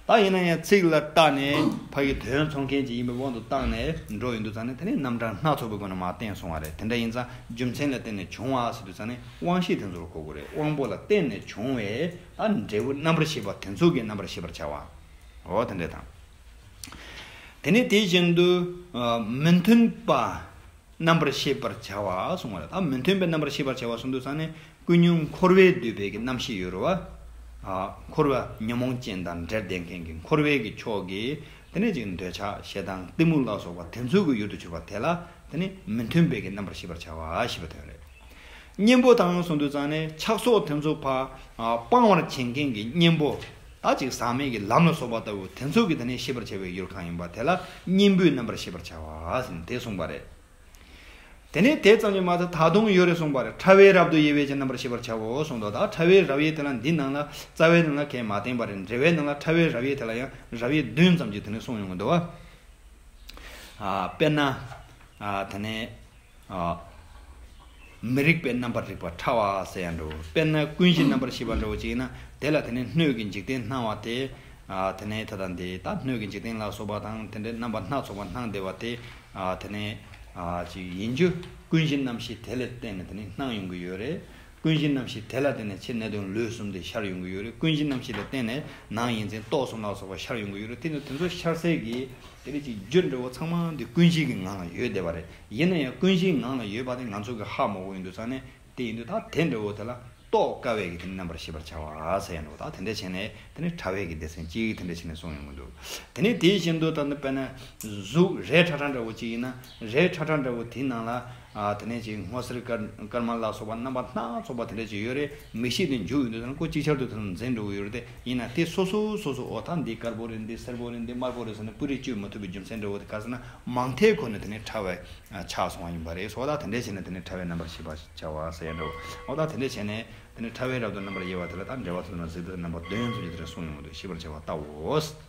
ད་ཡིན་ན་ཡང་ཚིག་ལ་བལྟས་ནས་ཕ་གི་དོན་མཚོན་མཁན་ཅིག་ཡིན་པའི་དབང་དུ་བཏང་ནས་འགྲོ་ཡོང་དུས་ཙང་ནས་དེ་ནི་རྣམ་གྲངས་སྣ་ཚོགས་པའི་སྒོ་ནས་མར་བསྟན་སོང་བ་རེད། དེ་འདྲ་ཡིན་ཙང་རྒྱུ་མཚན་ལ་བརྟེན་ནས་བྱུང་བ་ཟེར་དུས་ཙང་ནས་དབང་ཤེས་དེ་ཚོར་གོ་དགོས་རེད། དབང་པོ་ལ་བརྟེན་ནས་བྱུང་བའི་ད་འབྲས་བུ་རྣམ་པར་ཤེས་པ་དེ་ཚོ་གི་རྣམ་པར་ཤེས་པར་བྱ་བ། འོ་དེ་འདྲ་དང་། དེ་ནས་དེ་བཞིན་དུ་མི་མཐུན་པ། རྣམ་པར་ཤེས་པར་བྱ་བ་གསུངས་པ་རེད། ད་མི་མཐུན་པའི་རྣམ་པར་ཤེས་པར་བྱ་བ་གསུངས་དུས་ཙང་ནས་ཀུན་ཉོན་འཁོར་བས་བསྡུས་པའི་གི་རྣམ་ཤེས་ཡོད་རེད་བ། ཨ། འཁོར་བ་ཉོན་མོངས་ཅན་དང་འབྲེལ་ལྡན་མཁན་གྱི་འཁོར་བའི་གི་ཕྱོགས་ཀྱི་དེ་ནས་ཅིག་འདོད་ཆགས་ཞེ་སྡང་གཏི་མུག་ལ་སོགས་པ་དེ་ཚོ་གི་ཡུལ་དུ་གྱུར་པ་དེ་ལ་དེ་ནས་མི་མཐུན་པའི་གི་རྣམ་པར་ཤེས་པར་བྱ་བ་ཞེས་པ་དོན་རེད། གཉེན་པོ་དང་གསུངས་དུས་ཙང་ནས་ཆགས་སོགས་དེ་ཚོ་ཕར་ཨ་སྤང་བར་བྱེད་མཁན་གྱི་གཉེན་པོ། ད་ཅིག་ཟག་མེད་ཀྱི་ལམ་ལ་སོགས་པ་ལྟ་བུ་དེ་ཚོ་གི་དེ་ནས་ཤེས་པར་བྱ་བའི་ཡུལ་གང་ཡིན་པ་དེ་ལ་གཉེན་པོའི་རྣམ་པར་ཤེས་པར་བྱ་བ་ཟེར་ནས་དེ་གསུངས་པ་རེད། དེ་ནས་དེ་ཙམ་གྱིས་མ་ཚད་ད་དུང་ཡོད་རེད་གསུངས་པ་རེད། ཕྲ་བའི་རབ་ཏུ་དབྱེ་བའི་ཕྱིར་རྣམ་པར་ཤེས་པར་བྱའོ་གསུངས་འདུག་ད་ཕྲ་བའི་རབ་དབྱེ་དེ་ལ་འདི་ནང་ལ་རྩ་བའི་ནང་ལ་གས་མ་བསྟན་པ་རེད། འགྲེལ་བའི་ནང་ལ་ཕྲ་བའི་རབ་དབྱེ་དེ་ལ་ཡང་རབ་དབྱེ་བདུན་ཙམ་གྱིས་དེ་ནས་གསུངས་ཡོང་གི་འདུག་བ། ཨ། དཔེར་ན། ཨ། དེ་ནས། ཨ། མི་རིགས་པའི་རྣམ་པར་རིག་པ་ཕྲ་བ་ཟེར་ཡ་འདྲ་བོ། དཔེར་ན་ཀུན་གཞི་རྣམ་པར་ཤེས་པ་འདྲ་བོ་ཅིག་ཡིན་ན་དེ་ལ་དེ་ནས་སྣོད་ཀྱི་འཇིག་རྟེན་སྣང་བ་དེ། ཨ། དེ་ནས་ད་ལྟ་འདི་ད་སྣོད་ཀྱི་འཇིག་རྟེན་ལ་སོགས་པ་དང་དེ་འདྲའི་རྣམ་པ་སྣ་ཚོགས་པ་སྣང་བསྡད་པ་དེ། ཨ། དེ་ནས། ཨ། ཅིག་ཡིན་རྒྱུ་ཀུན་གཞི་རྣམ་ཤེས་དེ་ལ་བརྟེན་ནས་དེ་ནས་སྣང་ཡོང་གི་ཡོད་རེད། ཀུན་གཞི་རྣམ་ཤེས་དེ་ལ་བརྟེན་ནས་ཕྱི་གནས་དོན་ལུས་གསུམ་དེ་ཤར་ཡོང་གི་ཡོད་རེད། ཀུན་གཞི་རྣམ་ཤེས་ལ་བརྟེན་ནས་ནང་ཡིན་མཚན་རྟོག་གསུམ་ལ་སོགས་པ་ཤར་ཡོང་གི་ཡོད་རེད། དེ་ནི་དེ་ཚོ་ཤར་སའི་གི་དེ་རིགས་ཀྱི་རྒྱུ་འདྲ་བོ་ཚང་མ་འདི་ཀུན་གཞི་གི་ངང་ལ་ཡོད་བསྡད་པ་རེད། ཡིན་ན་ཡང་ཀུན་གཞིའི་ངང་ལ་ཡོད་པ་དེ་ང་ཚོ་གི་ཧ་མ་གོ་ཡོང་དུས་ཙང་ནས་དེ་ཡིན་དུས་ད་དེ་འདྲ་བོ་དེ་ལ་རྟོགས་དཀའ་བའི་གི་དེ་ནི་རྣམ་པར་ཤེས་པར་བྱ་བ་ཟེར་ཡ་འདྲ་བོ། ད་དེ་འདྲ་བྱས་ནས་དེ་ནི་ཕྲ་བའི་གི་སྡེ་ཚན་གཅིག་དེ་འདྲ་བྱས་ནས་གསུངས་ཡོང་གི་འདུག་དེ་ནས་དེ་བཞིན་དུ་ད་ནི་དཔེར་ན་གཟུགས་རས་ཁྲ་ཁྲ་འདྲ་བོ་གཅིག་ཡིན་ན་རས་ཁྲ་ཁྲ་འདྲ་བོ་དེའི་ནང་ལ། ཨ། དེ་ནས་ཅིག་སྔོ་སེར་དཀར་དཀར་དམར་ལ་སོགས་པ་རྣམ་པ་སྣ་ཚོགས་པ་དེ་འདྲ་ཅིག་ཡོད་རེད། མིག་ཤེས་དེ་འཇུག་ཡོང་དུས་ཙང་ཁོ་ཅིག་ཆར་དུ་དེ་ཚོ་འཛིན་འགྲོ་གི་ཡོད་རེད་དེ། ཡིན་ན་དེ་སོ་སོ་སོ་སོ་འོ་ད་འདི་དཀར་པོ་རེད། འདི་སེར་པོ་རེད། འདི་དམར་པོ་རེད་ཟེར་ནས་སྤུ་རིས་གཅོད་མི་ཐུབ་པའི་རྒྱུ་མཚན་འདྲ་བོ་དེ་ག་ཟེར་ན་མང་མཐའི་ཁོ་ནས་དེ་ནས་ཕྲ་བའི་ཆགས་སོང་བ་ཡིན་པ་རེད། སོ་ད་དེ་འདྲ་བྱས་ནས་དེ་ནས་ཕྲ་བའི་རྣམ་པར་ཤེས་པར་བྱ་བ་ཟེར་ཡ་འདྲ་བོ། འོ་ད་དེ་འདྲ་བྱས་ནས་དེ་ནས་ཕྲ་བའི་རབ་ཏུ་རྣམ་པར་དབྱེ་བ་དེ་ལ་ད་འགྲེལ་པ་དེ་ཚོ་ནང་གཟིགས་དུས་རྣམ་པ་བདུན་ཙམ་གྱིས་དེ་འདྲ་གསུངས་ཡོང་གི་འདུག་ཤེས་པར་བྱ་བ་ལྟའོ།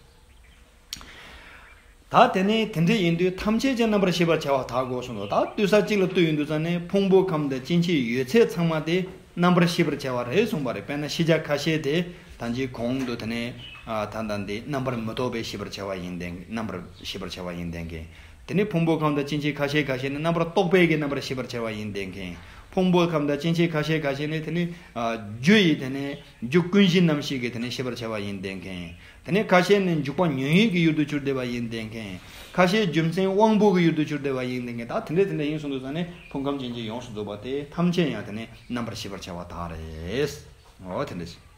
ད་དེ་ནས་དེ་འདྲ་ཡིན་དུས་ཐམས་ཅད་ཀྱང་རྣམ་པར་ཤེས་པར་བྱ་བ་དག་གོ་གསུངས་འདུག་ད་ལྟོས་ས་གཅིག་ལ་ལྟོས་ཡོང་དུས་ཙང་ནས་ཕུང་པོ་ཁམས་དང་སྐྱེ་མཆེད་ཡོད་ཚད་ཚང་མ་དེ་རྣམ་པར་ཤེས་པར་བྱ་བ་རེད་གསུངས་པ་རེད། དཔེར་ན་ཤེས་བྱ་ཁ་ཤས་དེ་ད་ཅིག་གོང་དུ་དེ་ནས། ཨ། ད་ལྟ་འདི་རྣམ་པར་མི་རྟོག་པས་ཤེས་པར་བྱ་བ་ཡིན་ཏེ། རྣམ་པར་ཤེས་པར་བྱ་བ་ཡིན་ཏེ་གིན། དེ་ནས་ཕུང་པོ་ཁམས་དང་སྐྱེ་མཆེད་ཁ་ཤས་ཁ་ཤས་ནི་རྣམ་པར་རྟོག་པས་ཀྱི་རྣམ་པར་ཤེས་པར་བྱ་བ་ཡིན་ཏེ་གིན། ཕུང་པོའི་ཁམས་དང་སྐྱེ་མཆེད་ཁ་ཤས་ཁ་ཤས་ནི་དེ་ནི་ཨ་རྒྱུ་ཡི་དེ་ནི་རྒྱུ་ཀུན་གཞི་རྣམ་ཤེས་ཀྱིས་དེ་ནི་ཤེས་པར་བྱ་བ་ཡིན་བསྟན་མཁན། དེ་ནས་ཁ་ཤས་ནི་འཇུག་པ་ཉོན་ཡིད་ཀྱི་ཡུལ་དུ་གྱུར་བསྡད་པ་ཡིན་བསྟན་མཁན། ཁ་ཤས་རྒྱུ་མཚན་དབང་པོ་གི་ཡུལ་དུ་གྱུར་བསྡད་པ་ཡིན་བསྟན་མཁན། ད་དེ་འདྲ་དེ་འདྲ་ཡིན་གསུངས་འདུག་ས་ནས་ཕུང་ཁམས་ཅན་གྱི་ཡོངས་སུ་རྫོགས་པ་དེ་ཐམས་ཅད་ཡང་དེ་ནས་རྣམ་པར་ཤེས་པར་བྱ་བ་དག་རེད། འོ་དེ་འདྲ་ཞིག་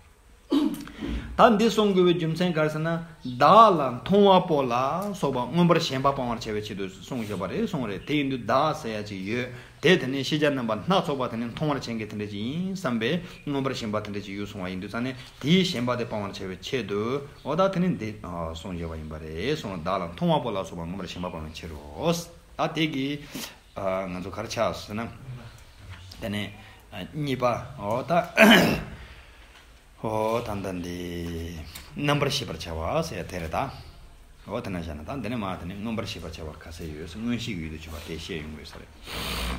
ད་འདི་གསུང་དགོས་པའི་རྒྱུ་མཚན་ག་རེ་ཟེར་ན། བདག་ལ་མཐོང་བ་པོ་ལ་སོགས་པ་མངོན་པར་ཞེན་པ་སྤང་བར་བྱ་བའི་ཆེད་དུ་གསུངས་བཞག་པ་རེད་གསུངས་རེད། དེ་ཡིན་དུས་བདག་ཟེར་ཡ་ཅིག་ཡོད། དེ་དེ་ནས་ཤེས་བྱ་རྣམ་པ་སྣ་ཚོགས་པ་དེ་ནི་མཐོང་བར་བྱེད་མཁན་དེ་འདྲ་ཅིག་ཡིན་བསམ་པས་མངོན་པར་ཞེན་པ་དེ་འདྲ་ཅིག་ཡོད་གསུང་བ་ཡིན་དུས་ཙང་ནས་དེའི་ཞེན་པ་དེ་སྤང་བར་བྱ་བའི་ཆེད་དུ་འོ་ད་དེ་ནི་འདི་གསུངས་བཞག་པ་ཡིན་པ་རེད་གསུངས། བདག་ལ་མཐོང་བ་པོ་ལ་སོགས་པ་མངོན་པར་ཞེན་པ་སྤང་བའི་ཕྱིར་རོ། ད་དེ་གི་ང་ཚོ་ག་རེ་ཆགས་ཟེར་ན། དེ་ནས་གཉིས་པ་འོ་ད། ཨོ་ད་ལྟ་འདི་རྣམ་པར་ཤེས་པར་བྱ་བ་ཟེར་ཡ་དེ་རེད་ད། ཨོ་དེ་ན་བཞག་ན་ད་འདི་ནས་མ་དེ་ནས་མངོན་པར་ཤེས་པར་བྱ་བ་ག་ཚད་ཡོད་ཟེར་མངོན་ཤེས་ཀྱི་ཡུལ་དུ་གྱུར་པ་དེ་བཤད་ཡོང་དགོས་ས་རེད།